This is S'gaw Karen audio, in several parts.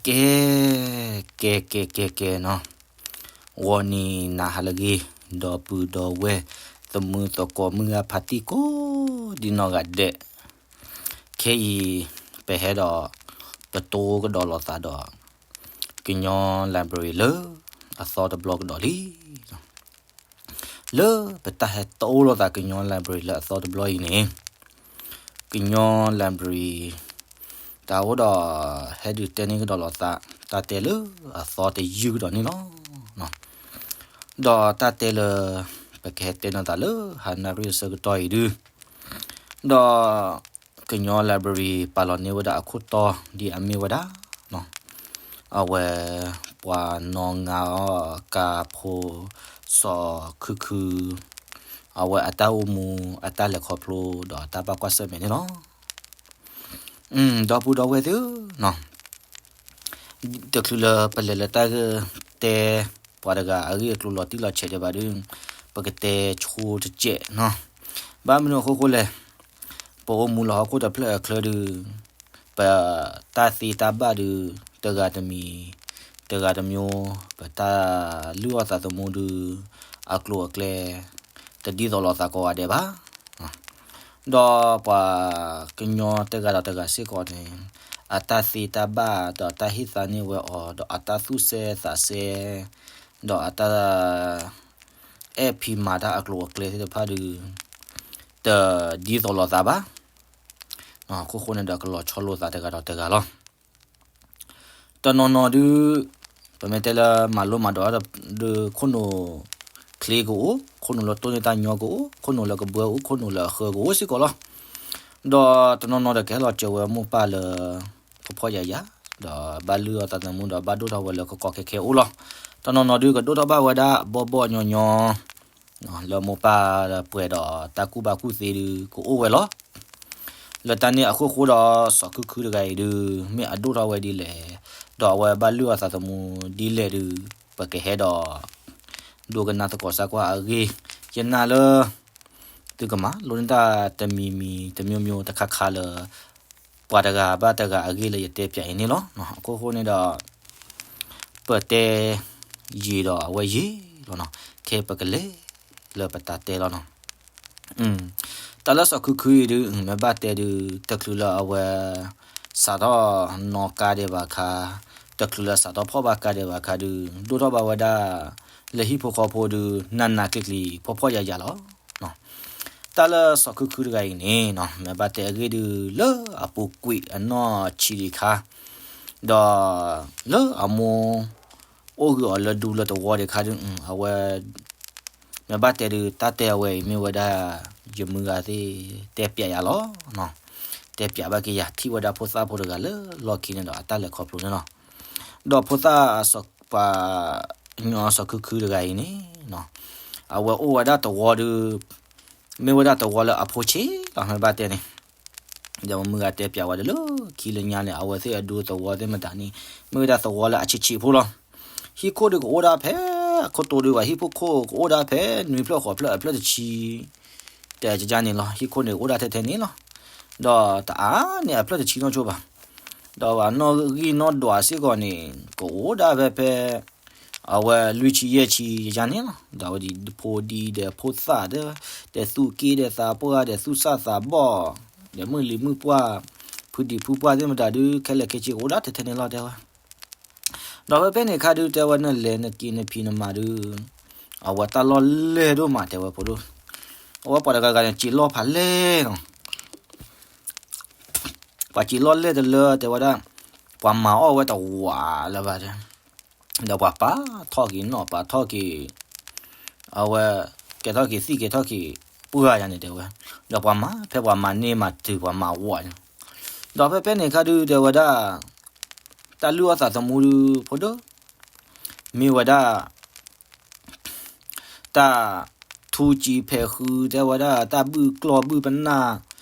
အဲ, ကဲကဲကဲကဲနီၤ, ဂီၤနံၤနၤဟါလၢအဂ့ၤ, ဒီပုၢ်ဒီဝဲၢ် သမုသကိးမုၢ်ဂၢ်ဖါတံၢ်ကိးဒံနီၢ်ဂၤဒဲး, ခဲအံၤ ပဟဲဒီး ပတိကဒီးလိာ်သးဒီး ကညီ library လၢအသီတဘျီကဒီးလံ. လၢပတၢ်ဟဲတိလိာ်သးကညီ library လၢအသီတဘျီအံၤန့ၣ်, ကညီ library တၢ်အိၣ်ဒီး ဟဲဒုးတဲန့ၢ်ကဒီးလိာ်သး တၢ်တဲလၢအသီတယုၢ်ကဒီးန့ၣ်လီၤ. ဒီးတၢ်တဲလၢ ပကဟဲတဲနီၤသးလၢဟါနၣ်ရံၣ်အဆၢကတီၢ်အံၤဒုး, ဒီး ကညီ library ပာ်လီၤန့ၢ်ဝဲဒၣ်အခိၣ်တီဒ်အမ့ၢ်ဝဲဒၣ် အဝဲ ပှၤနီၢ်ငါအီၣ်ကါဖိ စီၤခုခု အဝဲအတၢ်အိၣ်မူ အတၢ်လဲၤခီဖျိ ဒီးတၢ်ဘၣ်ကွၢ်ဆၢၣ်မဲာ်န့ၣ်လီၤ. ဒီပုၢ်ဒီဝဲၢ်သ့ၣ်ဧၢ, တချုးလၢပလဲၤလၢတၢ်ဂ့ၢ်တဲ ပှၤတဂၤအဂ့ၢ်အကျိၤလီၤတံၢ်လီၤဆဲးဒံးဘၣ်ဒီး, ပကတဲဆိတစဲးနီၤ. ဘၣ်မနုၤအဃိဃိလဲၣ်, ပအိၣ်မူလၢဟီၣ်ခိၣ်တဖျၢၣ်အချၢဒီး, ပတၢ်သ့တၢ်ဘၣ်ဒီး တဂၤတမံၤ တဂၤတမျိုး, ပတၢ်လုၢ်အီၣ်သးသမူဒီး အကျိၤအကျဲ တဒ်သိးလိာ်သးကိးဂၤဒဲးဘၣ်. ဒီးပှၤကညီတဂၤဒီးတဂၤစ့ၢ်ကီးန့ၣ်, အတၢ်သ့တၢ်ဘၣ်ဒီးတၢ်ဟ့ၣ်သးန့ၢ်ဝဲအီၤ ဒီးအတၢ်သူၣ်စဲသးစဲ ဒီးအတၢ် အဲၣ်ဖံးမၤတၢ်အကျိၤအကျဲသ့ၣ်တဖၣ်ဒီး တဒ်သိးလိာ်သးဘၣ်. အခိၣ်ဃိန့ၣ်ဒီးကလီၤဆီလိာ်သးတဂၤဒီးတဂၤလီၤ. တနီၤနီၤဒုး ပမ့ၢ်တဲလၢမၤလိမၤဒိးဒီး ခိၣ်နူာ်ချ့ကအိၣ်, ခိၣ်နူာ်လၢတိၢ်န့ၢ်တၢ်ညီကအိၣ်, ခိၣ်နူာ်လၢကဘှၢအိၣ်, ခိၣ်နူာ်လၢအဃၢကအိၣ်စ့ၢ်ကီးလီၤ. ဒီးတနီၤနီၤဒီးကဟဲလီၤစၢၤဝဲမိၢ်ပၢ်လၢ ဖှီၣ်ဖှီၣ်ယာ်ယာ်, ဒီးဘၣ်လုၢ်အီၣ်သးသမူဒီးဘၣ်ဒိၣ်ထီၣ်ဝဲလၢကကီခဲခဲအိၣ်လီၤ. တနီၤနီၤဒုးကဒိၣ်ထီၣ်ဘၣ်ဝဲဒၣ်ဘီၣ်ဘီၣ်ညီညီ လၢမိၢ်ပၢ်ပှဲၤဒီးတၢ်ကူၣ်ဘၣ်ကူၣ်သ့ဒုးကအိၣ်ဝဲလီၤ. လၢတၢ်န့ၣ်အခိၣ်ဃိဒီးစီၤခုခုတဂၤအံၤဒုး မ့ၢ်အဒိၣ်ထီၣ်ဝဲဒ်လဲၣ်, ဒီးအဝဲဘၣ်လုၢ်အီၣ်သးသမူဒ်လဲၣ်ဒုး ပကဟဲဒီး ဒိကနၣ်သကိးစၢ်ကွၢ်အဂ့ၢ်, ယနာ်လၢ သုကမၤလိန့ၢ်တၢ်တမံၤမံၤတမျိုးမျိုးတခါခါလၢ ပှၤတဂၤဘၣ်တဂၤအဂ့ၢ်လၢယတဲပၠးအံၤန့ၣ်လီၤ. အခိၣ်ဃိန့ၣ်ဒီး ပတဲယံာ်ဒီးအဝဲယံာ်လီၤနီၤ, ခဲပကလဲၤလၢပတၢ်တဲလီၤနီၤ. တၢ်လၢစီၤခုခုအံၤဒုး မ့ၢ်ဘၣ်တဲဒုး တချုးလၢအဝဲ စးထီၣ်နီၣ်ကါဒံးဘၣ်အခါ, တချုးလၢစးထီၣ်ဖီၣ်ဘၣ်ကါဒံးဘၣ်အခါဒုး ဒိၣ်ထီၣ်ဘၣ်ဝဲဒၣ် လၢဟံၣ်ဖိဃီဖိဒုး နးနးကျံၤကျံၤ ဖှီၣ်ဖှီၣ်ယာ်ယာ်လီၤ. တၢ်လၢစီၤခုခုတဂၤအံၤန့ၣ် မ့ၢ်ဘၣ်တဲအဂ့ၢ်ဒုး လၢအပူၤကွံာ်အနီၢ်ဆံးဒံးခါ, ဒီး လၢအမိၢ် အိၣ်ဂ့ၤအီၤလၢဒူလၢသဝီဒံးခါဒုး အဝဲ မ့ၢ်ဘၣ်တဲဒုး တၢ်တဲအဝဲအံၤမ့ၢ်ဝဲဒၣ် ယမုၢ်ဂၤသ့ၣ်တဲပၠးယၤလီၤ. တဲပၠးဘၣ်က့ၤယၤ ထံၣ်ဝဲဒၣ်ဖိသၣ်ဖိတဂၤလၢလီၢ်ခံန့ၣ်ဒီး အတၢ်လဲၤခီဖျိန့ၣ်လီၤ. ဒီးဖိသၣ် ပှၤ ညီစီၤခုခုတဂၤအံၤန့ၣ် အဝဲအိၣ်ဝဲဒၣ်သဝီဒုး မ့ၢ်ဝဲဒၣ်သဝီလၢအဖိဆံးလီၤ မ့ၢ်ဘၣ်တဲန့ၣ် ဒီးမုၢ်ဂၤတဲပၠးဝဲဒၣ်လၢခံလၢညါန့ၣ် အဝဲသ့ၣ်အဒူသဝီသ့ၣ်မတၤန့ၣ် မ့ၢ်ဝဲဒၣ်သဝီလၢအဆံးဆံးဖိလီၤ. ဟံၣ်ခိၣ်ဒုးကအိၣ်ဒၣ်ဖဲ ခိၣ်တိဒုးဘၣ် ဟံၣ်ဖိခိၣ်ကအိၣ်ဒၣ်ဖဲ နွံဖျၢၣ်ဃိးဖျၢၣ်အဖျၢၣ်တဆံ တဲကကန့ၣ်လီၤ. ဟံၣ်ခိၣ်န့ၣ်အိၣ်ဒၣ်ထဲထဲန့ၣ်လီၤ. ဒီးတအါန့ၢ်အဖျၢၣ်တဆံနီၢ်ဆိဘၣ်. ဒီးပှၤနီၣ်ဂံၢ်နီၣ်ဒွးစ့ၢ်ကီးန့ၣ် ကအိၣ်ဒၣ်ဖဲဖဲ အဝဲလွံၢ်ဆံယဲၢ်ဆံယကန့ၣ်လီၤ. ဒီးဝဲဒ်ဖိဒံဒီးဖိသၣ်ဒီး ဒီးသူၣ်က့ဒီးသးပှၢ်ဒီးသူၣ်စၢ်သးဘီၣ် ဒီးမုၢ်လံၤမုၢ်ပှၢ် ဖုဒံးဖုပှၢ်သ့ၣ်မတၤဒုး ခဲလၢာ်ခဲဆ့ကအိၣ်ဒၣ်ထဲထဲန့ၣ်လီၤတဲဝဲ. ဒီးဖဲဖဲန့ၣ်အခါဒုးတဲဝဲ နလဲၤနက့ၤနဖံးနမၤဒုး အဝဲတၢ်လီၢ်လဲၢ်ဒိၣ်မးတဲဝဲဖိဒိၣ်. အဝဲပှၤတဂၤဂၤန့ၣ် စံးလီၢ်ဖးလဲၢ်နီၤ. ပှၤစံးလီၢ်လဲၢ်တလၢတဲဝဲဒၣ် ပှၤမၤအီၣ်ဝဲတဝးလၢၤဘၣ်တဲ. ဒီးပှၤပာ်ထီၣ်က့ၤနီၣ် ပာ်ထီၣ်က့ၤ အဝဲ ကဲထီၣ်က့ၤသံၣ်ကဲထီၣ်က့ၤပှၢ်ယၤန့ၣ်တဲဝဲ. ဒီးပှၤမၤ ဖဲပှၤမၤန့ၢ်မၤတုၤပှၤမၤဝးန့ၣ် ဒီးဖဲဖဲန့ၣ်အခါဒုးတဲဝဲဒၣ် တၢ်လုၢ်အီၣ်သးသမူဒုးဖိဒိၣ် မ့ၢ်ဝဲဒၣ် တၢ်ထူစံးဖဲးဃုတဲဝဲဒၣ် တၢ်ဘုၣ်ကျီၢ်ဘုၣ်ပနၢ်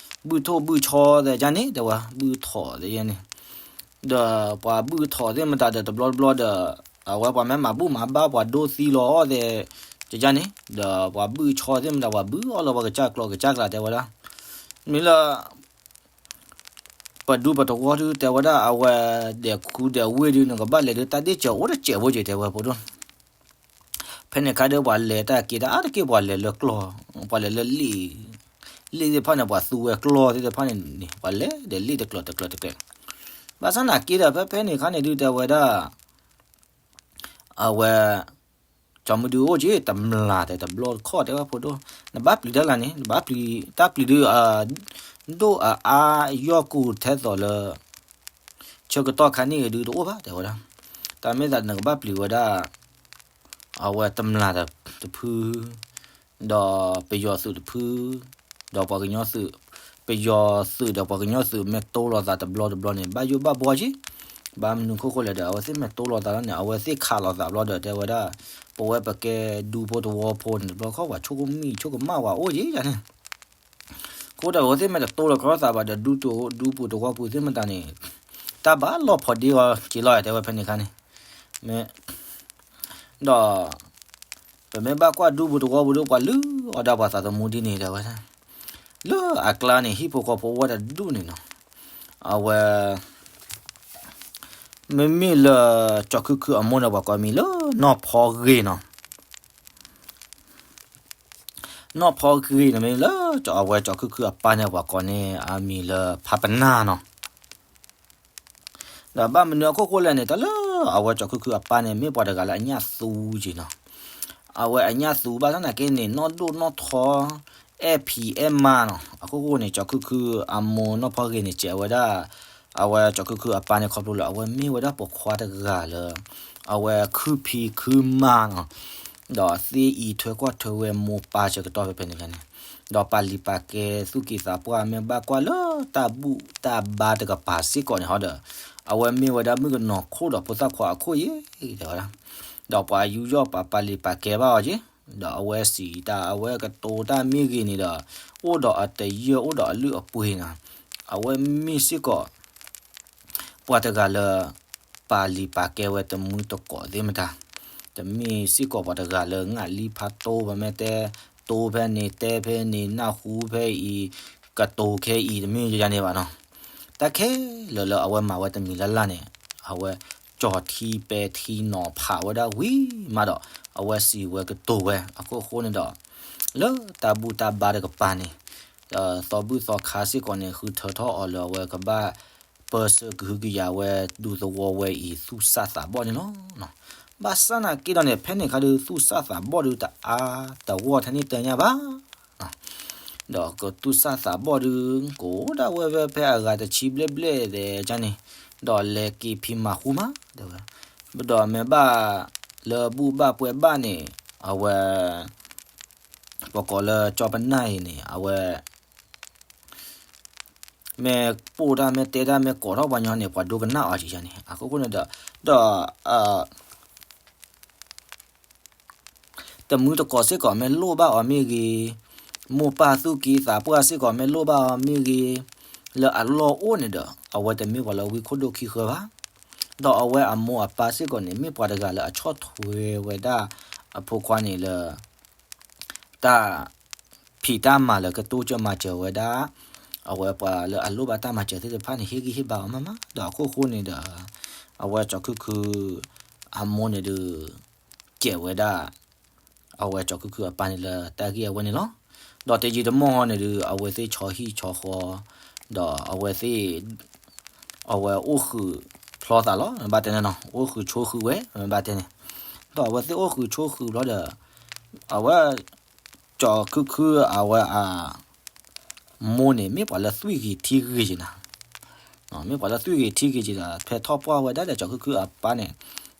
ဘုၣ်ထိၣ်ဘုၣ်ဆီသဲးကန့ၣ် တဲဝဲ ဘုၣ်ထိၣ်သဲးန့ၣ် ဒီးပှၤဘုၣ်ထိၣ်သ့ၣ်မတၤဒီးတဘျီတဘျီဒီး အဝဲပှၤမ့ၢ်မၤဘူၣ်မၤဘါပှၤဒိသံလီၤအီၣ်သဲး ကန့ၣ် ဒီးပှၤဘုၣ်ဆီသ့ၣ်မတၤ ပှၤဘုၣ်အီၣ်လၢပှၤကစၢ်ကျီၢ်ကစၢ်ကျါတဲဝဲဒၣ် မ့ၢ်လၢ ပဒူပတဝီဒုး တဲဝဲဒၣ်အဝဲ ဒဲးခူဒဲးဝ့ၢ်ဒုး နကဘၣ်လဲၤဒုး တၢ်ဒ့ၣ်စၢၤအိၣ်တစဲးဖိက့ၤ တဲဝဲဖိဒိၣ်. ဖဲန့ၣ်ခါဒီး ပှၤလဲၤတၢ်က့ၤတၢ်အါတက့ၢ် ပှၤလဲၤလၢကျီၢ်, ပှၤလဲၤလၢလ့ၣ်, လ့ၣ်သ့ၣ်တဖၣ်န့ၣ် ပှၤသူဝဲကျီၢ်သ့ၣ်တဖၣ်န့ၣ်န့ၣ် ပှၤလဲၤဒီးလ့ၣ်တကျၢၤတကျၢၤတကျၢၤ. ဘၣ်ဆၣ်နာ်က့ဒီး ဖဲဖဲန့ၣ်ခါန့ၣ်ဒုး တဲဝဲဒၣ် အဝဲ ကၠီမုၢ်ဒုးအိၣ်က့ၤ တမျၢ်တဲတဘျီတခီၣ် တဲဝဲဖိဒိၣ်, နဘၣ်ပျံၤတၢ်လၢန့ၣ် နဘၣ်ပျံၤ တၢ်ပျံၤဒုး ဒိၣ်အါအါယီၢ်ကူၢ်ထဲသိးလၢ ဆၢကတီၢ်ခါန့ၣ်ဒုးတအိၣ်ဘၣ် တဲဝဲဒၣ်. တၢ်မ့ၢ်သးနကဘၣ်ပျံၤဝဲဒၣ် အဝဲတမျၢ်တဖု ဒီးပယီၤသုးတဖု ဒီးပှၤကညီသုး, ပယီၤသုးဒီးပှၤကညီသုး မ့ၢ်တိလိာ်သးတဘျီတဘျီန့ၣ် ဘၣ်ယိၣ်ဘၣ်ဘှီက့ၤ, ဘၣ်မနုၤခိၣ်ဃိလဲၣ်ဒီး အဝဲသ့ၣ်မ့ၢ်တိလိာ်သးလီၤန့ၣ် အဝဲသ့ၣ်ခးလိာ်သးဘျီဒီး တဲဝဲဒၣ် ပဝဲပကဲဒူဖိတဝီဖိန့ၣ် တဘျီခီၣ်ပှၤဆိကမိၣ်ဆိကမၣ်ဝဲအိၣ်က့ၤယါန့ၣ် အဃိဒီးအဝဲသ့ၣ်မ့ၢ်တတိလိာ်ကရီသးဘၣ်ဒီး ဒူပူၤတဝီပူၤသ့ၣ်မတၤန့ၣ် တၢ်ဘၣ်လီၢ်ဖီဒ့အီၤက့ၤလီၤ တဲဝဲဖဲန့ၣ်ခါန့ၣ်, မ့ၢ် ဒီး ပမ့ၢ်ဘၣ်ကွၢ်ဒူပူၤတဝီပူၤဒီး ပှၤလုၢ်အီၣ်ဒၣ်ပှၤသးသမူဒ်န့ၣ် တဲဝဲဒၣ်, လၢအကျါန့ၣ် ဟံၣ်ဖိဃီဖိဝဲတဒူၣ်န့ၣ်နီၤ, အဝဲ မ့မ့ၢ်လၢ ကၠီၤခုၣ်ခုၣ်အမိၢ်န့ၣ် ပှၤကိးမံၤလၢ နီၢ်ဖီဂ့ၤနီၤ နီၢ်ဖီဂ့ၤန့ၣ်မ့ၢ်လၢ အဝဲကၠီၤခုၣ်ခုၣ်အပၢ်န့ၣ် ပှၤကိးန့ၢ်အမံၤလၢဖးပနၢ်နီၤ. ဒီးဘၣ်မနုၤအခိၣ်ဃိလဲၣ်န့ၣ် တၢ်လၢအဝဲကၠီၤခုၣ်ခုၣ်အပၢ်န့ၣ် မ့ၢ်ပှၤတဂၤလၢအညၣ်သူက့ၤနီၤ. အဝဲအညၣ်သူဘၣ်ဆၣ်သနာ်က့န့ၣ် နီၢ်ဒိၣ်နီၢ်ထီ အဲၣ်ဖံးအဲၣ်မါနီၤ. အခိၣ်ဃိန့ၣ် ကၠီၤခုၣ်ခုၣ်အမိၢ်နီၢ်ဖီဂ့ၤန့ၣ် စံးဝဲဒၣ် အဝဲကၠီၤခုၣ်ခုၣ်အပၢ်န့ၣ် ခီဖျိလၢအဝဲမ့ၢ်ဝဲဒၣ်ပိာ်ခွါတဂၤလၢ အဝဲခုဖံးခုမါနီၤ, ဒီးသ့အံၤထွဲကွၢ်ထွဲဝဲမိၢ်ပၢ်ဆၢကတီၢ်ဖဲဖဲန့ၣ်န့ၣ်, ဒီးပာ်လုၢ်ပာ်ကဲသူၣ်က့သးပှၢ် မ့ၢ်ဘၣ်ကွၢ်လၢတၢ်ဘူၣ်တၢ်ဘါတကပၤစ့ၢ်ကီးန့ၣ်ဟီဒီး အဝဲမ့ၢ်ဝဲဒၣ်မုၣ်ကနီၤခိၣ်ဒီးဖိသၣ်ခွါအခိၣ်ယဲၢ် တဲဝဲဒၣ်, ဒီးပှၤယူးယီၣ်ပာ်ပာ်လုၢ်ပာ်ကဲဘၣ်အီၤက့ၤ, ဒီးအဝဲစံးတၢ်အဝဲကတိၤတၢ်မ့ၢ်ဂ့ၤန့ၣ်ဒီး အိၣ်ဒီးအတယၢၢ်အိၣ်ဒီးအလုၢ်အပှ့ၤနီၤ, အဝဲမ့ၢ်စ့ၢ်ကီး ပှၤတဂၤလၢ ပာ်လုၢ်ပာ်ကဲဝဲတမုၢ်တကိးသ့ၣ်မတၤ, တမ့ၢ်စ့ၢ်ကီးပှၤတဂၤလၢ ငၣ်လံဖးတိ ပမ့ၢ်တဲ တိဖဲန့ၣ် တဲဖဲန့ၣ် နၢ်ဟူဖဲအံၤ ကတိၤခဲအံၤ တမ့ၢ်ယၤန့ၣ်ဘၣ်နီၤ. တၢ်ခဲလၢာ်လၢအဝဲမၤဝဲတမံၤလၢ်လၢ်န့ၣ် အဝဲကၠီၤထံပဲထံနီၤဖးဝဲဒၣ်ဝံၤမးဒီး အဝဲစံးဝဲကတိၤဝဲအခိၣ်ဃိန့ၣ်ဒီး လၢတၢ်ဘူၣ်တၢ်ဘါတကပၤန့ၣ် သီဘူၣ်သီခါစ့ၢ်ကီးန့ၣ် ဃုထၢထီၣ်အီၤလၢအဝဲကဘၣ် ပၢဆှၢကဟုကယာ်ဝဲဒူသဝီဝဲအံၤ သူၣ်စၢ်သးဘီၣ်န့ၣ်လီၤ. ဘၣ်ဆၣ်သနာ်က့ဒီးန့ၣ် ဖဲန့ၣ်ခါဒုး သူၣ်စၢ်သးဘီၣ်ဒုးတအါတဂီၢ်ထဲန့ၣ်တညါဘၣ်. ဒီးကသူၣ်စၢ်သးဘီၣ်ဒုး ကအိၣ်ဒၣ်ဝဲဖဲဖဲအဂၤတဆံဘျဲၣ်ဘျဲၣ်ဒဲးန့ၣ် ဒီးလဲၤက့ၤဖံးမၤဃူမး တဲဝဲ, ဒီးမ့ၢ်ဘၣ်လၢဘူၣ်ဘၣ်ပှဲၤဘၣ်န့ၣ် အဝဲ ပကိးလၢကၠီပနၢ်အံၤန့ၣ် အဝဲ မ့ၢ်ပိၢ်တၢ်မ့ၢ်တဲတၢ်မ့ၢ်ကိးထီၣ်ပှၤညီန့ၣ် ပှၤဒိကနၣ်အီၤက့ၤယါန့ၣ် အခိၣ်ဃိန့ၣ်ဒီး ဒီး တမုၢ်တကိးစ့ၢ်ကီးမ့ၢ်လိၣ်ဘၣ်အီၤမ့ၢ်ဂ့ၤ, မိၢ်ပၢ်သူၣ်က့သးပှၢ်စ့ၢ်ကီးမ့ၢ်လိၣ်ဘၣ်အီၤမ့ၢ်ဂ့ၤ, လၢအလီၢ်အိၣ်န့ၣ်ဒီး အဝဲတမ့ၢ်ပှၤလၢဝံခိၣ်ဒိၣ်ခံဃၢဘၣ်. ဒီးအဝဲအမိၢ်အပၢ်စ့ၢ်ကီးန့ၣ် မ့ၢ်ပှၤတဂၤလၢအဆီၣ်ထွဲဝဲဒၣ်အဖိခွါန့ၣ်လၢ တၢ်ဖံးတၢ်မၤလၢကတိစၢၤမၤစၢၤဝဲဒၣ် အဝဲပှၤလၢအလိၣ်ဘၣ်တၢ်မၤစၢၤသ့ၣ်တဖၣ်န့ၣ် ဟ့ၣ်ဂံၢ်ဟ့ၣ်ဘါအီၤမးမး ဒီးအခိၣ်ဃိန့ၣ်ဒီး အဝဲကၠီၤခုၣ်ခုၣ် အမိၢ်န့ၣ်ဒုး ကဲးဝဲဒၣ် အဝဲကၠီၤခုၣ်ခုၣ်အပၢ်န့ၣ်လၢတၢ်ဂ့ၢ်အဝဲန့ၣ်လီၤ. ဒီးတယံာ်တမီၢ်ဟီန့ၣ်ဒုး အဝဲသ့ၣ်ဆီဟံၣ်ဆီဃီ ဒီးအဝဲသ့ၣ် အဝဲအိၣ်ဃုာ်ဖျီသးလီၤ ဘၣ်တဲန့ၣ်နီၤ အိၣ်ဃုာ်ဆိဃုာ်ဝဲ ဘၣ်တဲန့ၣ် ဒီးအဝဲသ့ၣ်အိၣ်ဃုာ်ဆိဃုာ်ဘျီဒီး အဝဲ ကၠီၤခုၣ်ခုၣ်အဝဲအမိၢ်န့ၣ် မ့ၢ်ပှၤလၢသွံၣ်ဂ့ၤထံဂ့ၤက့ၤနၤ, မ့ၢ်ပှၤလၢသွံၣ်ဂ့ၤထံဂ့ၤက့ၤဒီး ဖဲထီၣ်ပှၢ်ဝဲဒၣ်ဒီး ကၠီၤခုၣ်ခုၣ်အပၢ်န့ၣ်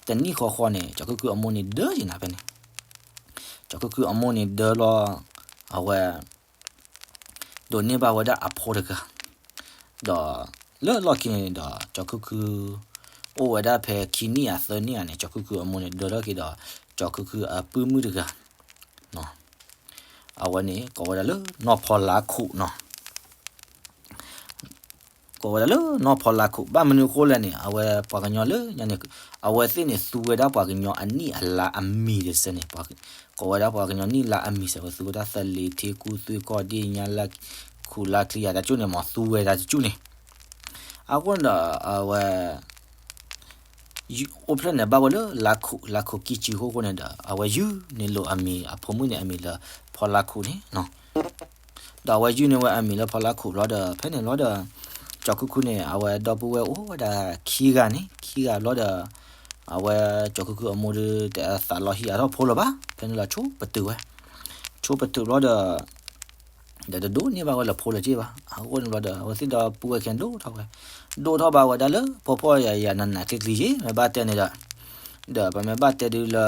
တနံၣ်ဃီဃီန့ၣ် ကၠီၤခုၣ်ခုၣ်အမိၢ်န့ၣ်ဒၢက့ၤနၤဖဲန့ၣ်, ကၠီၤခုၣ်ခုၣ်အမိၢ်န့ၣ်ဒၢလီၤ အဝဲ ဒိးန့ၢ်ဘၣ်ဝဲဒၣ်အဖိတဂၤ, ဒီးလၢလီၢ်ခံန့ၣ်ဒီး ကၠီၤခုၣ်ခုၣ် အိၣ်ဝဲဒၣ်ဖဲခံနံၣ်ဧါသၢနံၣ်ဧါန့ၣ် ကၠီၤခုၣ်ခုၣ်အမိၢ်န့ၣ် ဒၢထီၣ်က့ၤဒီး ကၠီၤခုၣ်ခုၣ်အပုၢ်မုၣ်တဂၤ, အဝဲန့ၣ် ကိးဝဲဒၣ်လၢနီၢ်ဖီလာ်ခိၣ်နီၤ ကိးဝဲဒၣ်လၢနီၢ်ဖီလာ်ခိၣ် ဘၣ်မနုၤအဃိလဲၣ်န့ၣ် အဝဲပှၤကညီလၢညါန့ၣ် အဝဲသ့ၣ်န့ၣ် သူဝဲဒၣ်ပှၤကညီအနံၣ်အလါအမံၤတစဲးန့ၣ်, ကိးဝဲဒၣ်ပှၤကညီနံၣ်လါအမံၤစဲး ဝဲသူဝဲဒၣ်သလ့ၤ ထံကူ သွ့ကီၢ်ဒ့ၣ် ညါလၢ် ခူၣ်လါချံ ယၤတကၠူၣ်န့ၣ် မ့ၢ်သူဝဲဒၣ်တကၠူၣ်န့ၣ်, အဃိန့ၣ်ဒီး အဝဲ အိၣ်ဖျဲၣ်န့ၣ်ဘၣ်ဝဲလၢလါခူး, လါခူးကံၢ်စုဃိဃိန့ၣ်ဒီး အဝဲယုၢ်န့ၢ်လိာ်အမံၤ အဖိမုၣ်န့ၣ်အမံၤလၢ ဖီလါခူးန့ၣ်နီၤ. ဒီးအဝဲယုၢ်န့ၢ်ဝဲအမံၤလၢဖီလါခူးဘျီဒီး ဖဲန့ၣ်ဘျီဒီး ကၠီၤခုၣ်ခုၣ်န့ၣ် အဝဲဒီပုၢ်ဝဲၢ်အိၣ်ဝဲဒၣ်ခံဂၤန့ၣ်, ခံဂၤဘျီဒီး အဝဲကၠီၤခုၣ်ခုၣ်အမိၢ်ဒီး တသးလီဟံၣ်အါထီၣ်ဖိလၢၤဘၣ်, ဖဲန့ၣ်လီၤဆိပတုာ်ဝဲ, ဆိပတုာ်ဘျီဒီး ဒီးတဒိးန့ၢ်ဘၣ်ဝဲလၢဖိလၢၤက့ဘၣ်. အဃိန့ၣ်ဘျီဒီး အဝဲသ့ၣ်ဒီပုၢ်ဝဲၢ်ခံဒိၣ်ထီၣ်ဝဲ, ဒိၣ်ထီၣ်ဘၣ်ဝဲဒၣ်လၢဖှီၣ်ဖှီၣ်ယာ်ယာ်နးနးကျံၤကျံၤက့ မ့ၢ်ဘၣ်တဲန့ၣ်ဒီး, ဒီးပမ့ၢ်ဘၣ်တဲဒုးလၢ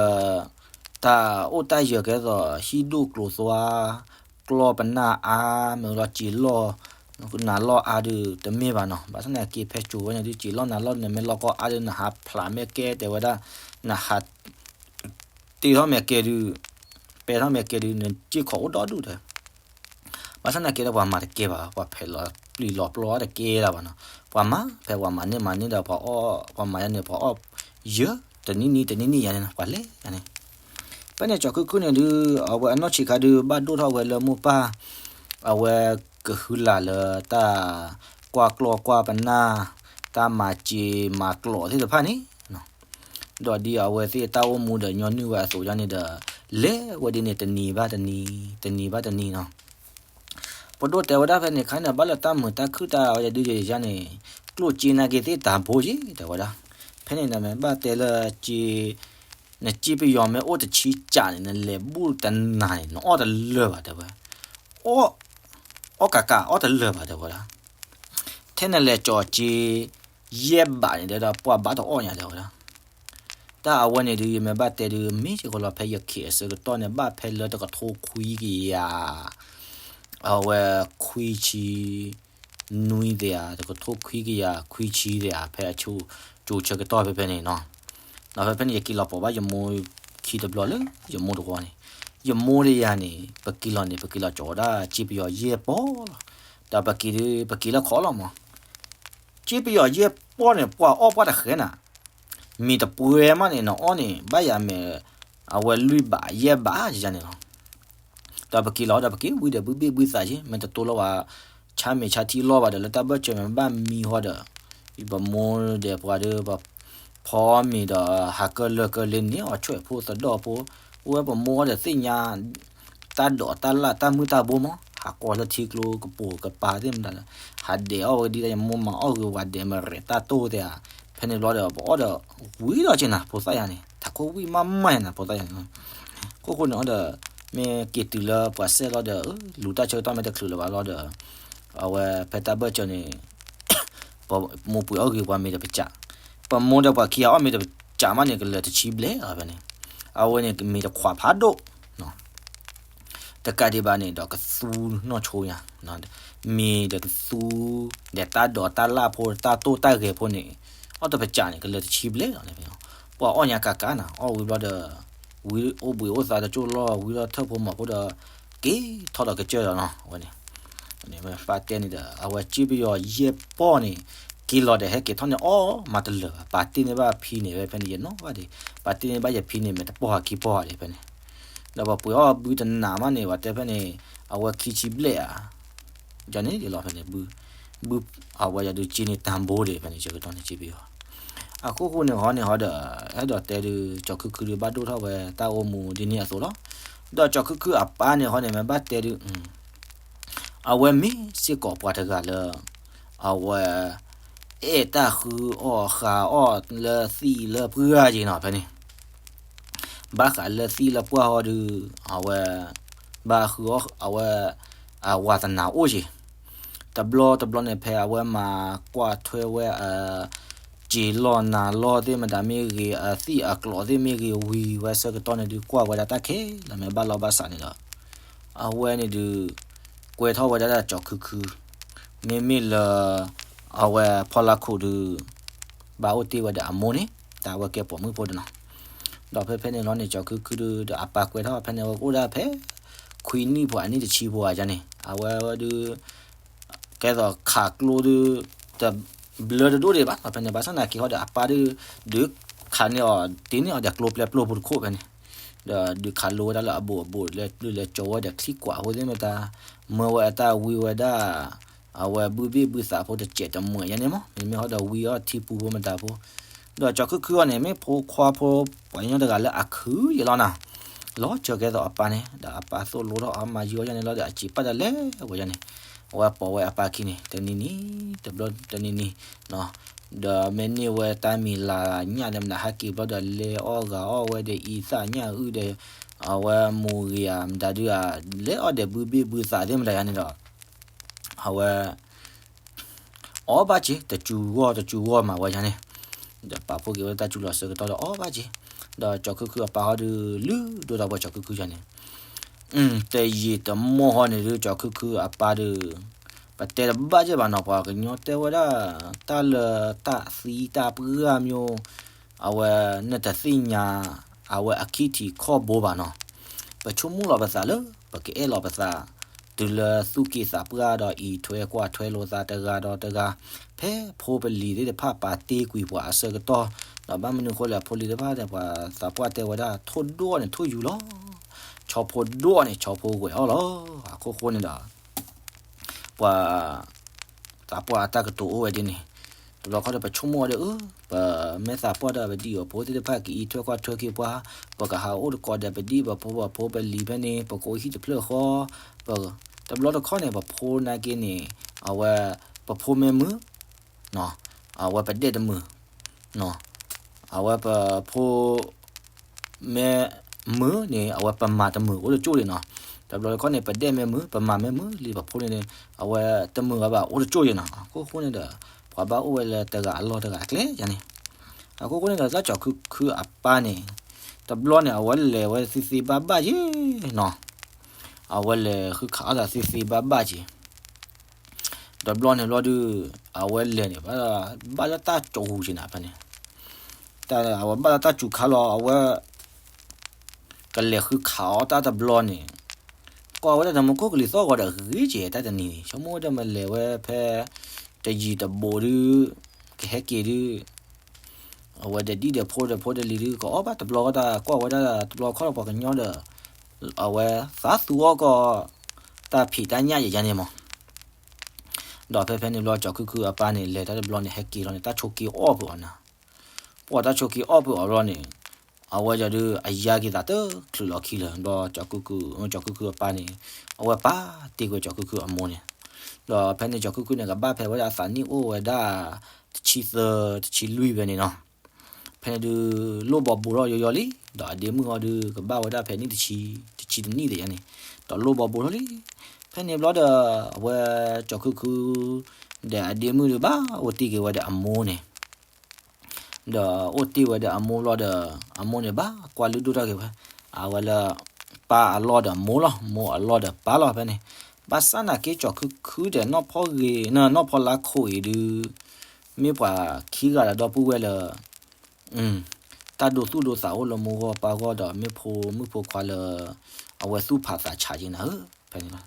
တၢ်အိၣ်တၢ်ယၢၤကဲသိး ဟံၣ်ဒိၣ်ကျိၤသွါ ကျီၢ်ပနၢ်အါ မ့ၢ်လီၤစံာ်လီၢ် နးလီၢ်အါဒုးတမ့ၢ်ဘၣ်နီၤ. ဘၣ်ဆၣ်သနာ်က့ဖဲစိၤဝဲန့ၣ်ဒုး စံာ်လီၢ်နးလီၢ်န့ၣ် မ့ၢ်လီၢ်ကီၢ်အါဒုး နဟးဖျးမ့ၢ်ကဲတဲဝဲဒၣ်, နဟး တ့ထီၣ်မ့ၢ်ကဲဒုး, ပဲထီၣ်မ့ၢ်ကဲဒုး နစ့ၢ်ကီးအိၣ်ဒီဒူၣ်ဒီး ဘၣ်ဆၣ်သနာ်က့ဒီးပှၤမၤတကဲဘၣ်, ပှၤဖဲးလီၤပျံၤလီၤပျီတကဲလၢၤဘၣ်နီၤ. ပှၤမၤ ဖဲပှၤမၤန့ၢ်မၤန့ၢ်ဒီးပှၤအီၣ်, ပှၤမၤယၤန့ၣ် ပှၤအီၣ်ယၢၤ တနံၣ်နံၣ်တနံၣ်နံၣ်ယၤန့ၣ် ပှၤလဲၤယၤန့ၣ်. ဖဲန့ၣ်ကၠီၤခုၣ်ခုၣ်န့ၣ်ဒုး အဝဲအနီၢ်ဆံးခါဒုး ဘၣ်ဒိၣ်ထီၣ်ဝဲလၢမိၢ်ပၢ် အဝဲကဟုလၢ်လၢတၢ်ကွၢ်ကျီၢ်ကွၢ်ပနၢ်, တၢ်မၤစ့မၤကျိးသ့ၣ်တဖၣ်န့ၣ် ဒီးဒ်အဝဲသ့ၣ်တၢ်အိၣ်မူဒီးညီနုၢ်ဝဲအသိးယါန့ၣ်ဒီး လဲၤဝဲဒ်န့ၣ်တနံၤဘၣ်တနံၤ, တနံၤဘၣ်တနံၤနီၤ. ပဒိၣ်တဲဝဲဒၣ်ဖဲန့ၣ်ခါန့ၣ် ဘၣ်လၢတၢ်မုာ်တၢ်ခုၣ်တၢ်အီယဒုးယယါန့ၣ် ကျိၣ်စ့နာ်က့သ့ၣ်တၢ်ဘိက့ၤတဲဝဲဒၣ်. ဖဲန့ၣ်နမ့ၢ်ဘၣ်တဲလၢစ့, နစ့ပယီၤမ့ၢ်အိၣ်တဆံကးန့ၣ် နလဲၤဘူၣ်တနၤန့ၣ် နအီၣ်တလၢာ်ဘၣ်တဲဝဲ, အီၣ်, အီၣ်ကးကးအီၣ်တလၢာ်ဘၣ်တဲဝဲဒၣ်. ထဲနလဲၤကၠီၤစ့ ယဲၢ်ဘးန့ၣ်ဒီး ပှၤဘၣ်တအီၣ်ညါတဲဝဲဒၣ်. တၢ်အဝဲန့ၣ်ဒုး ယမ့ၢ်ဘၣ်တဲဒုး မ့ၢ်စ့ၢ်ကီးလီၤ ဖဲယခ့အဆၢကတီၢ်န့ၣ် ဘၣ်ဖဲလၢတကထိခွံကယၤ, အဝဲခွံဆံနွံသ့ဧါ, တကထိခွံကယၤခွံဆံသ့ဧါ, ဖဲအဆိကတၢၢ်ဆၢကတီၢ်ဖဲဖဲန့ၣ်နီၤ. ဒီးဖဲဖဲန့ၣ် ယက့ၤလီၤပိာ်ဘၣ်ယမိၢ်ခံတဘျီလၢ ယမိၢ်တဂီၤန့ၣ်, ယမိၢ်ဒီးယၤန့ၣ် ပက့ၤလီၤန့ၣ် ပက့ၤလီၤကၠီၤဝဲဒၣ်စ့ပယီၤယဲၢ်ပီၢ်လီၤ. ဒီးပက့ၤဒုး ပက့ၤလၢခီလီၤမး စ့ပယီၤယဲၢ်ပီၢ်န့ၣ် ပှၤအီၣ်ပှၢ်တဃဲနၤ, မ့ၢ်တပှဲၤမးန့ၣ် နအီၣ်န့ၣ် ဘၣ်ယၤမ့ၢ် အဝဲလွံၢ်ဘးယဲၢ်ဘးယၤန့ၣ်လီၤ. ဒီးပက့ၤလီၤဒီး ပက့ၤဝံၤဒီး ဘုဘ့ၣ်ဘုသးယ့ၢ် မ့ၢ်တတိလီၤဝဲ ဆါမ့ၤဆါထံလီၤဘၣ်ဒီး လၢတၢ်ဘၢၣ်စၢၤမ့ၢ်ဘၣ်မံဟီဒီး ပမိၢ်ဒီးပှၤဒီး ပဖီမ့ၤဒီး ဟးကၢလၢာ်ကၢလ့န့ၣ် အီၤဆွဲၣ်ဖိသဒီၣ်ဖိ, အိၣ်ဝဲပမိၢ်အီၤဒီးသ့ၣ်ညါ တၢ်ဒိးတၢ်လၢ်တၢ်မုၢ်တၢ်ဘိမး ဟးကွၢ်လၢထံကျိကပိာ်ကပၤသ့ၣ်မတၤဒီး ဟးဒဲးအီၣ်ဝဲဒ်တၢ်ယမိၢ်မၤအီၣ်ဂ့ၤ ဝၤဒဲးမ့ၢ်ရဲၣ်တၢ်တိၢ်သ့ဧါ. ဖဲန့ၣ်ဘျီဒီး ပအီၣ်ဒီး ဝံၤဒီးက့ၤနၤ ဖိသၣ်ယၤန့ၣ် ထးခိၣ်ဝံၣ်မးမးယၤန့ၣ် ဖိသၣ်ယၤန့ၣ်. ခိၣ်ဃိန့ၣ်အီၤဒီး မ့ၢ်က့ၤတုၤလၢပှၤစဲၣ်လီၤဒီး လူၤတၢ်ဆၢကတီၢ်မ့ၢ်တချုးလၢၤဘၣ်လီၤဒီး အဝဲဖဲတၢ်ဘၢၣ်စၢၤန့ၣ် ပမိၢ်ပှ့ၤအီၣ်ဂ့ၤပှၤမ့ၤဒီးပစး, ပမိၢ်ဒီးပှၤခံဂၤအီၣ်မ့ၤဒီးပစးမးန့ၣ် ကလၢာ်တဆံဘျဲၣ်လီၤဖဲန့ၣ်. အဝဲန့ၣ်မ့ၤတခွးဖးဒိၣ် တကးဒံးဘၣ်န့ၣ်ဒီးကသူနီၢ်ဆိညါ, မ့ၤဒီးကသူ ဒီးတၢ်ဒိးတၢ်လၢ်ဖိ တၢ်တိၢ်တၢ်ဂဲၤဖိန့ၣ် အီၣ်တပစးန့ၣ် ကလၢာ်တဆံဘျဲၣ်လီၤန့ၣ်. ပှၤအီၣ်ညါကးကးနၤ အီၣ်ဝံၤဘျီဒီး ဝံၤအိၣ်ဘှံးအိၣ်သါတကၠိၢ်လီၤ ဝံၤဒီးထၢၣ်ဖိမီၤဖိဒီး က့ၤထီၣ်ဒီးကစၢၢ်ဒီးနီၤ အဝဲန့ၣ် ပာ်တဲန့ၣ်ဒီး အဝဲစ့ပယီၤယဲၢ်ပီၢ်န့ၣ် က့ၤလီၤဒီးဟဲက့ၤထီၣ်န့ၣ် အီၣ်မးတလၢာ်ဘၣ်. ပာ်တ့ၢ်န့ၢ်ဘၣ်ဖံန့ၣ်ဝဲဖဲန့ၣ် ယနီၣ်ဘၣ်ဒံး ပာ်တ့ၢ်န့ၢ်ဘၣ်ယဖံန့ၣ် မ့ၢ်တပီၢ်ဟးခံပီၢ်ဟးဒံးဖဲန့ၣ်. ဒီးပှၤပှ့ၤအီၣ်ဘုတနၤမးန့ၣ် ပှၤတဲဖဲန့ၣ် အဝဲခံဆံဘျဲၣ်ဧါ ယန့ၣ်ဒ်လီၤဖဲန့ၣ် ဘု ဘု အဝဲယဒုးစ့န့ၣ်တၢ်ဘိဒံးဖဲန့ၣ် ဆၢကတီၢ်န့ၣ်စ့ပယီၤ. အခိၣ်ဃိန့ၣ်ဟီန့ၣ်ဟီဒီး အဲၣ်ဒိးတဲဒုး ကၠီၤခုၣ်ခုၣ်ဒုးဘၣ်ဒိၣ်ထီၣ်ဝဲတၢ်အိၣ်မူဒ်န့ၣ်အသိးလီၤ. ဒီးကၠီၤခုၣ်ခုၣ်အပၢ်န့ၣ်ဟီန့ၣ် မ့ၢ်ဘၣ်တဲဒုး အဝဲမ့ၢ်စ့ၢ်ကီးပှၤတဂၤလၢ အဝဲ အဲၣ်တၢ်ဃုအီၣ်ဃးအီၣ်လၢသံၣ်လၢပှၢ်က့ၤနီၤဖဲန့ၣ် ဘၣ်ဃးလၢသံၣ်လၢပှၢ်ဟီဒုး အဝဲ ဘၣ်ဃုအီၣ် အဝဲ အဝၤသနာ်အိၣ်က့ၤ တဘျီတဘျီန့ၣ် ဖဲအဝဲမၤကွၢ်ထွဲဝဲ စ့လီၢ်နၤလီၢ်သ့ၣ်မတၤမ့ၢ်ဂ့ၤ အသံၣ်အကျိးသ့ၣ်မ့ၢ်ဂ့ၤဝံၤဝဲဆၢကတီၢ်န့ၣ်ဒုး ကွၢ်ဝဲဒၣ်တၢ်ခဲလၢာ်မ့ၢ်ဘၣ်လီၢ်ဘၣ်စးန့ၣ်ဒီး အဝဲန့ၣ်ဒုး ကွဲထီၣ်ဝဲဒၣ်တၢ်ကၠီၤခုၣ်ခုၣ် မ့မ့ၢ်လၢ အဝဲဖီလာ်ခိၣ်ဒုး ဘၣ်အိၣ်တ့ၢ်ဝဲဒီးအမိၢ်န့ၣ် တၢ်အဝဲကဲပိာ်မုၣ်ဖိတနီၤ ဒီးဖဲဖဲန့ၣ်လီၤန့ၣ် ကၠီၤခုၣ်ခုၣ်ဒုးဒီးအပၢ်ကွဲထီၣ်ဖဲန့ၣ် အဝဲအိၣ်ဒၣ်ဖဲ ခွံနံၣ်ဖိ အနံၣ်တဆံဖိဧါန့ၣ် အဝဲဒုး ကဲသိးခးကျိဒုး တဘျၢတဒိၣ်ဒံးဘၣ် ဖဲန့ၣ် ဘၣ်ဆၣ်သနာ်က့ဟီဒီးအပၢ်ဒုး ဒုးခးန့ၢ်အီၤ တ့န့ၢ်အီၤဒီးကျိပျဲၢ်ပျိၢ်ဖိတခိၣ်ဖဲန့ၣ် ဒီးဒုးခးလိဝဲဒၣ်လၢအဘူးအဘူး လဲၤပျုၢ်လဲၤကၠီၤဝဲဒီးချံကွၢ်ဖိသ့ၣ်မတၤ မၢဝဲအတၢ်ဝံဝဲဒၣ် အဝဲဘုဘ့ၣ်ဘုသးဖိတစဲးတမှဲာ်ယါန့ၣ်မး, မ့မ့ၢ်ဟီဒီးဝံအီၣ်ထံပူဖိမတၤဖိ, ဒီးကၠီၤခုၣ်ခုၣ်အီၤန့ၣ် မ့ၢ်ဖိခွါဖိပှၤကညီတဂၤလၢအခုယဲလီၤနၤ, လီၤစၢၤကဲသိးအပၢ်န့ၣ်, ဒီးအပၢ်သိၣ်လိထီၣ်အီၤမၤယံၤအီၣ်ယါန့ၣ်လီၤဒီး အစံးပာ်တၢ်လဲၤဝဲယါန့ၣ်, အဝဲပိာ်ဝဲအပၢ်ခံန့ၣ် တနံၤနံၤ တဘျီတနံၤနံၤ ဒီးမ့ၢ်န့ၢ်ဝဲတၢ်မံၤလၤညၣ်ဒီးမတၤဟဲက့ၤဘျီဒီး လဲၤအီၣ်ဂၤအီၣ်ဝဲဒီးအံသၣ်ညၣ်အုၣ်ဒီး အဝဲမိၢ်ဂ့ၤဧါမတၤဒုဧါ လဲၤအီၣ်ဒီးဘုဘ့ၣ်ဘုသးသ့ၣ်မတၤယါန့ၣ်ဒီး အဝဲ အီၣ်ဘၣ်က့ၤ တစူၤဂီၢ်တစူၤဂီၢ်မၤဝဲယါန့ၣ်, ဒီးပာ်ဖှိၣ်က့ၤဝဲတၢ်စူၤလီၤဆၢကတီၢ်ဒီးအီၣ်ဘၣ်က့ၤ, ဒီးကၠီၤခုၣ်ခုၣ်အပၢ်ဟီဒု လုၢ်ဒိၣ်ထီၣ်ပှၤကၠီၤခုၣ်ခုၣ်ယါန့ၣ် တယံာ်တမီၢ်ဟီန့ၣ်ဒု ကၠီၤခုၣ်ခုၣ်အပၢ်ဒီး ပတဲတဘၣ်က့ၤဘၣ်နီၤ ပှၤကညီတဲဝဲဒၣ် တၢ်လၢတၢ်သံတၢ်ပှၢ်မၠိ အဝဲနတသ့ၣ်ညါ အဝဲအခံထံၣ်ခီၣ်ဘိဘၣ်နီၤ, ပဆိကမိၣ်လီၤပသးလၢ ပကအဲၣ်လီၤပသး တုၤလၢသူၣ်က့သးပှၢ်ဒီးအံးထွဲကွၢ်ထွဲလိာ်သးတဂၤဒီးတဂၤ, ဖဲဖိပလံၤသ့ၣ်တဖၣ်ပာ်တ့ၢ်ကွံာ်ပှၤအဆၢကတီၢ်, ဒီးဘၣ်မနုၤအဃိလဲၣ် ဖိလံၤတဖၣ်န့ၣ် ပှၤသးပှၢ်တဲဝဲဒၣ် ထိၣ်ဒိၣ်န့ၣ်ထိၣ်ယူၤလီၤ ဆီဖိဒိၣ်န့ၣ် ဆီဖိဂွဲၤအီၤလီၤ. အခိၣ်ဃိန့ၣ်ဒီး ပှၤသးပှၢ်အတၢ်ကတိၤအိၣ်ဝဲဒ်န့ၣ်, တဘျီခီဒီးပဆိကမိၣ်ဝဲဒီး အၢ ပမ့ၢ်သးပှၢ်ဒီးပဒံၣ်အဖိသ့ၣ်တဖၣ်ကအံးထွဲကွၢ်ထွဲက့ၤပှၤ, ပကဟးအိၣ်တကိးဒီးပဒံၣ်ပဖိပဖိပလံၤဖဲန့ၣ် ပကအိၣ်ဟံၣ်တဖျၢၣ်ဃီ, ပ တဘျီတခီန့ၣ် ပဖိနာ်က့န့ၣ် အဝဲ ပဖိမ့ၢ်မုာ် အဝဲပဒဲၣ်တမုာ်, အဝဲပဖိ မ့ၢ်မုာ်န့ၣ် အဝဲပမၤတမုာ်အိၣ်တကၠိၢ်ဒံးနီၤ. တဘျီတခီန့ၣ် ပဒဲၣ်မ့ၢ်မုာ် ပမၤမ့ၢ်မုာ်လံ ပဖိန့ၣ်န့ၣ် အဝဲတမုာ်ဘၣ်ဘၣ်အိၣ်တကၠိၢ်ဒံးနီၤ. အခိၣ်ဃိန့ၣ်ဒီး ပှၤဘၣ်အိၣ်ဝဲလၢတဂၤအလီၢ်တဂၤအကျဲယါန့ၣ်. အခိၣ်ဃိန့ၣ်ဒီး တၢ်ကၠီၤခုၣ်ခုၣ်အပၢ်န့ၣ် တဘျီန့ၣ် အဝဲလဲၤဝဲသ့သ့ဘၣ်ဘၣ်ယ့ၣ်နီၤ. အဝဲလဲၤဃုခးအီၣ်သးသ့သ့ဘၣ်ဘၣ်က့ၤ တဘျီန့ၣ်ဘျီဒုး အဝဲလဲၤန့ၣ် ဘၣ်လၢတၢ်ကၠီၤဟူးက့ၤနၤဖဲန့ၣ်, တၢ်အဝဲဘၣ်လၢတၢ်စူၤခါလီၤ အဝဲ ကလဲၤဃုခးအီၣ်တၢ်တဘျီန့ၣ်, ကွၢ်ဝဲဒၣ်တမူခိၣ်ကလံၤသီၣ်ဂီၤဒီးဂ့ၤက့ၤတၢ်တနံၤန့ၣ် ဆိကမိၣ်ဝဲဒၣ်မ့ၢ်လဲၤဝဲဖဲ တယံာ်တဘူးဒုး ကဟဲက့ၤဒုး အဝဲဒီးဒံၣ်ဒီးဖိဒီးဖိဒီးလံၤဒုး ကအီၣ်ဘၣ်တဘျီဃီတၢ် ကွၢ်ဝဲဒၣ်တဘျီခီလီၤပှၤကညီဒီး အဝဲသးသူအီၣ်ကီၢ် တၢ်ဖံးတၢ်ညၣ်ယဲယါန့ၣ်မး. ဒီးဖဲဖဲန့ၣ်ဘျီ ကၠီၤခုၣ်ခုၣ်အပၢ်န့ၣ် လဲၤတၢ်တဘျီန့ၣ် ဟဲက့ၤလီၤန့ၣ် တၢ်ဆိးက့အီၣ်ဖုးအီၤနၤ. ပှၤတၢ်ဆိးက့အီၣ်ဖုးအီၤဘျီန့ၣ် အဝဲဒၣ်ဒုး အယါက့ၤသးတချုးလီၤခံလၢၤ ဘျီ ကၠီၤခုၣ်ခုၣ်အပၢ်န့ၣ် အဝဲပာ်တ့ၢ်ကွံာ်ကၠီၤခုၣ်ခုၣ်အမိၢ်န့ၣ်, ဒီးဖဲန့ၣ်ကၠီၤခုၣ်ခုၣ်န့ၣ် ကဘၣ်ဖဲဝဲဒၣ်အသးနံၣ်အိၣ်ဝဲဒၣ် တဆံသၢ တဆံလွံၢ်ဖဲန့ၣ်နီၤ. ဖဲန့ၣ်ဒုး လိၣ်ဘီဘိထီၣ်ယီယီလံ, ဒီးအဒ့မုၣ်အီၤဒုး ကဘၣ်ဝဲဒၣ်ဖဲနံၣ်တဆံ တဆံတနံၣ်သ့ၣ်ညါန့ၣ်, ဒီးလိၣ်ဘီဘိထီၣ်လံ. ဖဲန့ၣ်ဘျီဒီး အဝဲကၠီၤခုၣ်ခုၣ် ဒီးအဒ့မုၣ်ဒုး ဘၣ်အိၣ်တ့ၢ်က့ၤဝဲဒီးအမိၢ်န့ၣ် ဒီးအိၣ်တ့ၢ်ဝဲဒီးအမိၢ်ဘျီဒီး အမိၢ်န့ၣ်ဘၣ်ကွၢ်လုၢ်ဒိၣ်ထီၣ်က့ၤဝဲ အဝဲလၢ ပၢ်အလီၢ်ဒီးမိၢ်လီၤ မိၢ်အလီၢ်ဒီးပၢ်လီၤဖဲန့ၣ်, ဘၣ်ဆၣ်နာ်က့ကၠီၤခုၣ်ခုၣ်ဒီးနီၢ်ဖီၣ်ဂ့ၤ နီၢ်ဖီလါခိၣ်အံၤဒုး မ့ၢ်ပှၤခံဂၤလၢဒီပုၢ်ဝဲၢ်လၢ တၢ်ဒိသူၣ်ဒိသးအိၣ်လၢမိၢ်ဂီၢ်ပၢ်ဂီၢ်ဒီးမ့ၢ်ဖိမုၣ်ဖိခွါလၢ အဝဲသူၣ်ဖးသးဆးက့ၤနၤဧၢ, ဖဲန့ၣ်လီၤ.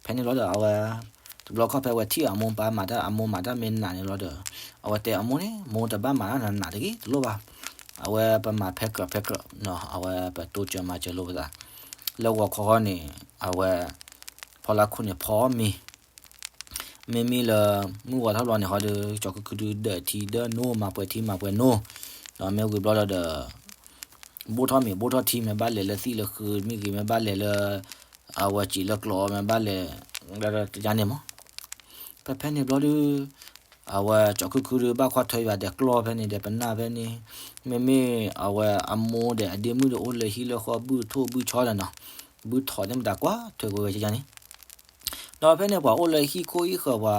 ဖဲန့ၣ်လီၤဒီးအဝဲ တဘျီခီဖဲဝဲထံၣ်အမိၢ်ပၢ်မၤတၢ်အမိၢ်မၤတၢ်မ့ၢ်နးန့ၣ်လီၤဒီး အဝဲတဲအမိၢ်န့ၣ် မိၢ်တဘၣ်မၤတၢ်နးနးတဂ့ၤတလိၣ်ဘၣ်, အဝဲပမၤဖဲကြၢးဖဲကြၢး အဝဲပတိစၢၤမၤစၢၤလိာ်ပသး လၢဂီၤခီန့ၣ် အဝဲ ဖီလါခိၣ်န့ၣ်ဖီမ့ၤ မ့မ့ၢ်လၢ မုၢ်ဝါထီၣ်ဘျီန့ၣ်ဟီဒီး ကၠီၤခုၣ်ခုၣ်ဒုးဒၢးထံဒၢးနိ မၤပှဲၤထံမၤပှဲၤနိ, ဒီးမ့ၢ်ဝံၤဘျီဒီး ဘိၣ်ထီၣ်မ့ၤဘိၣ်ထီၣ်ထံ မ့ၢ်ဘၣ်လဲၤလၢသံၣ်လၢဃုမ့ၢ်ဂ့ၤ မ့ၢ်ဘၣ်လဲၤလၢ အဝဲစံးလၢကျိး မ့ၢ်ဘၣ်လဲၤ တယါန့ၣ်မး. ဖဲဖဲန့ၣ်ဘျီဒုး အဝဲကၠီၤခုၣ်ခုၣ်ဒုး ဘၣ်ကွၢ်ထွဲယွၤဒီးကျီၢ်ဖဲန့ၣ်ဒီးပနၢ်ဖဲန့ၣ်, မ့မ့ၢ်အဝဲအမိၢ်ဒီးအဒ့မုၣ်ဒီး အိၣ်လၢဟံၣ်လၢဃီဘုၣ်ထိၣ်ဘုၣ်ဆီဒီးနီၤ, ဘုၣ်ထိၣ်န့ၣ်မတၤကွၢ်ထွဲကွံာ်ဝဲယါန့ၣ်, ဒီးဖဲန့ၣ်ပှၤအိၣ်လၢဟံၣ်ခိၣ်ဟံၣ်ဃၢၤပှၤ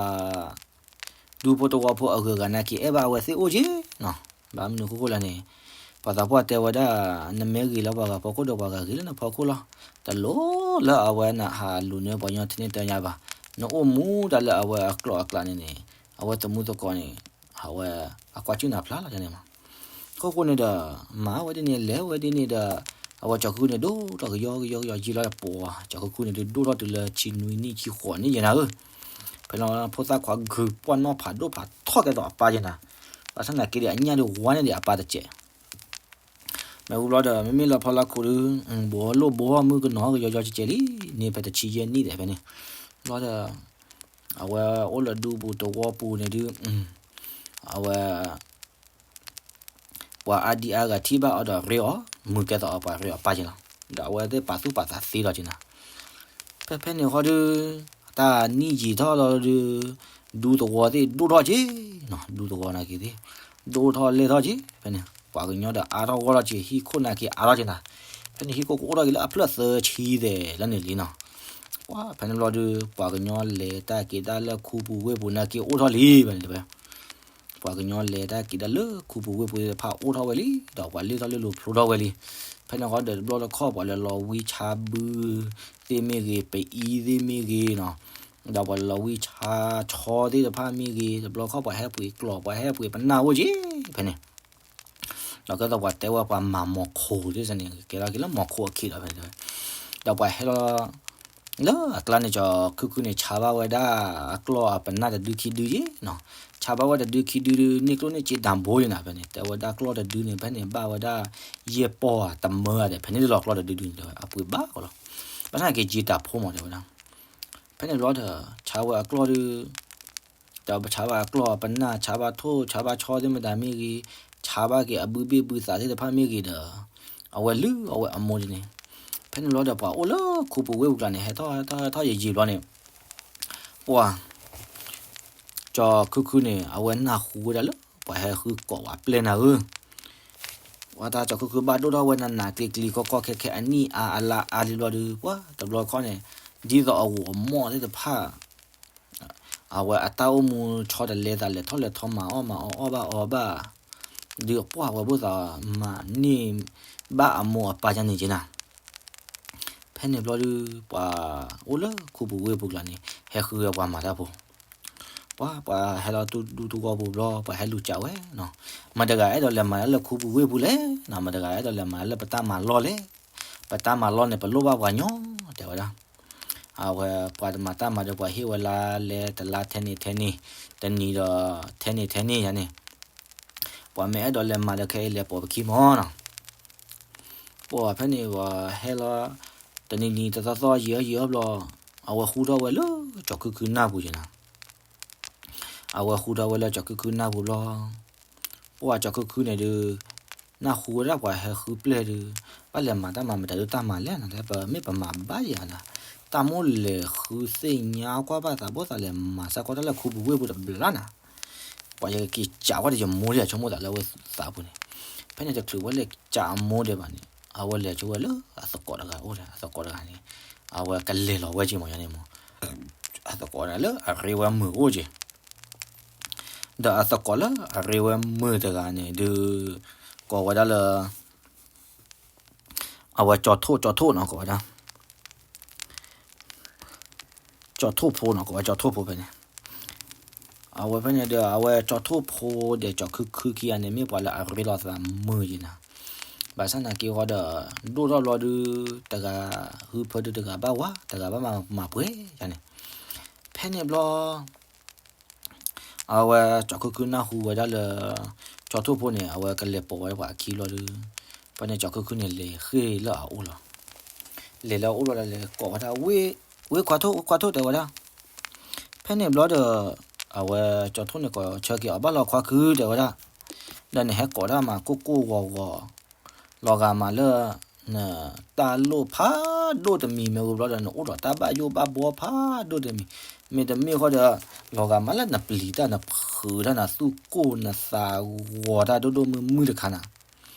ဒူဖိတဝီဖိအဂုၤအဂၤနာ်က့ အဲၣ်ဘၣ်အဝဲသ့ၣ်အိၣ်က့နီၤ, ဘၣ်မနုၤဃိဃိလဲၣ်န့ၣ်, ပှၤသးပှၢ်တဲဝဲဒၣ် နမ့ၢ်ဂ့ၤလၢပှၤဂၤဖီခိၣ်ဒီးပှၤဂၤဂ့ၤလၢနဖီခိၣ်လီၤ. တလိၣ်လၢအဝဲနဟးလူၤန့ၢ်ပှၤကညီထဲန့ၣ်တညါဘၣ်, နအိၣ်မူတၢ်လၢအဝဲအကျိးအကျဲန့ၣ်န့ၣ်, အဝဲသမူသကိးန့ၣ်, အဝဲအကွၢ်စူၣ်နၤဖျါလီၤန့ၣ်မး. အခိၣ်ဃိန့ၣ်ဒီး မၤဝဲဒ်န့ၣ် လဲၤဝဲဒ်န့ၣ်ဒီး အဝဲကၠီၤခုၣ်န့ၣ် ဒိၣ်ထီၣ်ကယီကယီကယီယံာ်လီၤပှၤ, ကၠီၤခုၣ်ခုၣ်န့ၣ်ဒုးဒိၣ်ထီၣ်တုၤလၢဆံနွံနံၣ်ဆံဃိးနံၣ်ယဲၢ်နၤဧၢ, ဖဲလီၤဖိသၣ်ခွါဂုာ်ပှၢ်နီၢ်ဖးဒိၣ်ဖးထီၣ်ကဲသိးအပၢ်ယဲၢ်နၤ, ဘၣ်ဆၣ်သနာ်က့ဒီး အညၣ်ဒုးဝါန့ၢ်ဒံးအပၢ်တစဲး မ့ၢ်ဝံၤဘျီဒီး မ့မ့ၢ်လၢဖီလါခိၣ်ဒုး ဘိးလိၣ်ဘိဟီၣ်မုၣ်ကနီၤကယီကယီကဲကဲလံ, န့ၣ်ဖဲတဆံယဲၢ်နံၣ်ဒီးဖဲန့ၣ်, ဘျီဒီး အဝဲအိၣ်လၢဒူပူၤသဝီပူၤန့ၣ်ဒုး အဝဲ ပှၤအါဒံအါဂၤထံၣ်ဘၣ်အီၤဒီးရ့အီၤ, မုာ်ကဲသိးအီၤပှၤရ့အီၤပၢ်က့လီၤ. ဒီးအဝဲသ့ၣ်ပာ်သူၣ်ပာ်သးသ့လီၤက့နၤ. ဖဲဖဲန့ၣ်ဃီဒုး တၢ်နံၣ်ယံာ်ထီၣ်လီၤဒုး ဒူသဝီသ့ၣ်ဒိၣ်ထီၣ်က့နီၤ, ဒူသဝီနာ်က့သ့ၣ် ဒိၣ်ထီၣ်လဲၢ်ထီၣ်က့. ဖဲန့ၣ် ပှၤကညီဒီးအါထီၣ်ဂီၢ်ထီၣ်က့, ဟံၣ်ခိၣ်နာ်က့အါထီၣ်က့နၤ. ဖဲန့ၣ်ဟံၣ်ခိၣ်ကအိၣ်ထီၣ်က့လၢအဖျၢၣ်သၢဆံသဲးလၢန့ၣ်လံနီၤ. ပှၤဖဲန့ၣ်ဘျီဒုး ပှၤကညီလဲၤတၢ်က့ၤတၢ်လၢခူပူၤဝ့ၢ်ပူၤနာ်က့အိၣ်ထီၣ်လံ ဖဲန့ၣ်တဲဝဲ ပှၤကညီလဲၤတၢ်က့ၤတၢ်လၢခူပူၤဝ့ၢ်ပူၤသ့ၣ်တဖၣ်အိၣ်ထီၣ်ဝဲလံ, ဒီးပှၤလုၢ်ထီၣ်လုၢ်လီၤဖျိထီၣ်ဝဲလံ. ဖဲန့ၣ်ဃီဒီးတဘျီတခီၣ် ပှၤလဲၤလီၤဝံဆါဘုသ့ၣ်မ့ၢ်ဂ့ၤ, ပအံသ့ၣ်မ့ၢ်ဂ့ၤနီၤ, ဒီးပှၤလဲၤလီၤဝံဆါဆီသ့ၣ်တဖၣ်မ့ၢ်ဂ့ၤ, တဘျီခီၣ်ပှၤဟဲပှ့ၤကျီၢ် ပှၤဟဲပှ့ၤပနၢ်အိၣ်က့ ဖဲန့ၣ် ဒီးကဲသိးပှၤတဲဝဲပှၤမၤမီၤခိၣ်သ့ၣ်န့ၣ် ကဲထီၣ်က့ၤလၢမီၤခိၣ်အခံဒီးဖဲန့ၣ်တဲဝဲ, ဒီးပှၤဟဲလီၤ လၢအကျါန့ၣ် ကၠီၤခုၣ်ခုၣ်န့ၣ် ဆါဘၣ်ဝဲဒၣ်အကျီၢ်အပနၢ်တဒုခံဒုယ့နီၤ, ဆါဘၣ်ဝဲတဒုခံဒု န့ၢ်ကျိၣ်န့ၢ်စ့တၢ်ဘိယ့နၤ. ဖဲန့ၣ် တဲဝဲဒၣ်ကျီၢ်တဒုန့ၣ် ဖဲန့ၣ်ဘၣ်ဝဲဒၣ် ယဲၢ်ပီၢ်ဧါ တမၢဧါဒီး ဖဲန့ၣ်လီၤကျီၢ်တဒုဒုန့ၣ်တဲဝဲ အပှ့ၤဘၣ်ကီးလီၤ. ဘၣ်ဆၣ်က့ၤစ့တၢ်ဖိမးတဲဝဲဒၣ်. ဖဲန့ၣ်ဘျီဒီး ဆါဝဲအကျီၢ်ဒု ဒီးပဆါဘၣ်အကျီၢ်ပနၢ် ဆါဘၣ်ထိၣ် ဆါဘၣ်ဆီသ့ၣ်မတၤမ့ၢ်ဂ့ၤ, ဆါဘၣ်က့ၤအဘုဘ့ၣ်ဘုသးသ့ၣ်တဖၣ်မ့ၢ်ဂ့ၤဒီး အဝဲလုၢ်အီၣ်ဝဲအမိၢ်ဒ်န့ၣ်. ဖဲန့ၣ်ဘျီဒီးပှၤအိၣ်လၢခူပူၤဝ့ၢ်ပူၤကျါန့ၣ် ဟဲထီၣ်ဟဲထီၣ်ဟဲထီၣ်ယံာ်ယံာ်ဘျီန့ၣ် ပှၤ ကၠီၤခုၣ်ခုၣ်န့ၣ် အဝဲနၢ်ဟူဝဲဒၣ်လၢ ပှၤဟဲဃုကိးဝဲပျဲၢ်နၤဧၢ, ပှၤတၢ်ကၠီၤခုၣ်ခုၣ်ဘၣ်ဒိၣ်ထီၣ်ဝဲနးနးကျံၤကျံၤကီကီခဲခဲ အနံၣ်အါအလါအါလံဘျီဒုး ပှၤတဘျီခီန့ၣ် ဒ်သိးအဂီၤအမီၢ်သ့ၣ်တဖၣ် အဝဲအတၢ်အိၣ်မူဆီတလဲသး လဲၤထီၣ်လဲၤထီ မၤအီၣ်မၤအီအီၣ်ဘၣ်အီဘၣ် ဒုးအပှၢ်ဝဲဘၣ်သးမၤန့ၢ်ဘၣ်အမိၢ်အပၢ်ယါန့ၣ်က့နၤ. ဖဲန့ၣ်ဘျီဒုး ပှၤအိၣ်လၢခူပူၤဝ့ၢ်ပူၤကျါန့ၣ် ဟဲဃုဝဲပှၤမၤတၢ်ဖိ, ပှၤ ပှၤဟဲလီၤတူၢ်ဒူတဝီပူၤဘျီ ပှၤဟဲလူၤကးဝဲနီၤ, မတၤတဂၤအဲၣ်ဒိးလဲၤမၤတၢ်လၢခူပူၤဝ့ၢ်ပူၤလဲၣ်နီၤ, မတၤတဂၤအဲၣ်ဒိးလဲၤမၤတၢ်လၢပတၢ်မၤလီၢ်လဲၣ်, ပတၢ်မၤလီၢ်န့ၣ် ပလိၣ်ဘၣ်ပှၤညီတဲဝဲဒၣ်. အဝဲပှၤတမၤတၢ်မၤဒီး ပှၤဟ့ၣ်ဝဲလါလဲတလါထဲန့ၣ်ထဲန့ၣ်, တနံၤဒီးထဲန့ၣ်ထဲန့ၣ်ယါန့ၣ်, ပှၤမ့ၢ်အဲၣ်ဒိးလဲၤမၤဒီး ခဲအံၤလဲၤပိာ်ပခံမီၤနီၤ. ပှၤဖဲန့ၣ်ပှၤဟဲလီၤ တနံၤနံၤတသီသီယံာ်အီၣ်ယံာ်အီၣ်ဘျီ အဝဲဃူထီၣ်ဝဲလၢကၠီၤခုၣ်ခုၣ်နၢ်ပူၤက့နၤ. အဝဲဃူထီၣ်ဝဲလၢကၠီၤခုၣ်ခုၣ်နၢ်ပူၤဘျီ ပှၤကၠီၤခုၣ်ခုၣ်န့ၣ်ဒုး နၢ်ဟူဝဲဒၣ်ပှၤဟဲဃုပျဲၢ်ဒုး ဘၣ်လဲၤမၤတၢ်မၤမတၤဒုးတၢ်မၤလဲၣ်နၤ ပမ့ၢ်ပမၤဘၣ်ယၤနၤ, တၢ်မိၣ်လဲၤဃုသ့ၣ်ညါကွၢ်ဘၣ်သးဘၣ်သးလဲၤမၤစၢၤကွၢ်တၢ်လၢခူပူၤဝ့ၢ်ပူၤတဘျီနၤ. ပှၤယက့ၤကးကွၢ်ဒီးယမိၢ်လံ ဆိကမိၣ်သးလၢအဝဲသးပူၤန့ၣ်, ဖဲန့ၣ်တချုးဝဲလဲၤကးအမိၢ်ဒံးဘၣ်န့ၣ် အဝဲလဲၤဆိဝဲလၢအသကိးတဂၤအိၣ်ဒီး အသကိးတဂၤန့ၣ် အဝဲကလဲၤလီၤဝဲက့ၤမီၤယါန့ၣ်မီၤ, အသကိးတဂၤလၢအရ့ဝဲမုာ်အိၣ်က့ၤ ဒီးအသကိးလၢအရ့ဝဲမုာ်တဂၤန့ၣ်ဒုး ကိးဝဲဒၣ်လၢ အဝဲကၠီၤထိၣ် ကၠီၤထိၣ်နီၤ ကိးဝဲဒၣ် ကၠီၤထိၣ်ဖိနီၤ ကိးဝဲကၠီၤထိၣ်ဖိဖဲန့ၣ်, အဝဲဖဲန့ၣ်ဒီး အဝဲကၠီၤထိၣ်ဖိဒီးကၠီၤခုၣ်ခုၣ်ခံဂၤန့ၣ် မ့ၢ်ပှၤလၢအရ့လိာ်သးမုာ်ယံၤနၤ, ဘၣ်ဆၣ်သနာ်က့ဃီဒီး ဒိၣ်ထီၣ်ဘျီဒုး တဂၤ ဟုဖၢဒုးတဂၤဘၣ်ဝါ တဂၤဘၣ်မၤပှဲၤယါန့ၣ်, ဖဲန့ၣ်ဘျီ အဝဲကၠီၤခုၣ်ခုၣ်နၢ်ဟူဝဲဒၣ်လၢ ကၠီၤထိၣ်ဖိန့ၣ် အဝဲကလဲၤပိာ်ဝဲပှၤအခံဘျီဒုး ဖဲန့ၣ်ကၠီၤခုၣ်ခုၣ်န့ၣ် လဲၤဃ့ၢ်လၢအအိၣ်လီၤ, လဲၤလၢအအိၣ်လီၤဒီး လဲၤကိးဝဲဒၣ် ဝ့ၢ်ခွါထိၣ် ဝ့ၢ်ခွါထိၣ်တဲဝဲဒၣ်, ဖဲန့ၣ်ဘျီဒီး အဝဲကၠီၤထိၣ်န့ၣ်ကိးဆၢက့ၤအီၤ ဘၣ်လီၤခွါခုၣ်တဲဝဲဒၣ်, ဒီးနဟဲကိးတၢ်မၤကိၢ်ကိၢ်ဂီၤဂီၤ လီၤဂာ်မးလၢ နတၢ်လိၣ်ဖးဒိၣ်တမံၤမ့ၢ်ဝံၤဘျီဒီး နအိၣ်ဒီးတၢ်ဘၣ်ယိၣ်ဘၣ်ဘှီဖးဒိၣ်တမံၤ, မ့တမ့ၢ်ဃီဒီး လီၤဂာ်မးလၢနပျံၤတၢ် နဖုးတၢ် နသူၣ်ကိၢ်နသးဂီၤတၢ်ဒိၣ်ဒိၣ်မုၢ်မုၢ်တခါနၤ,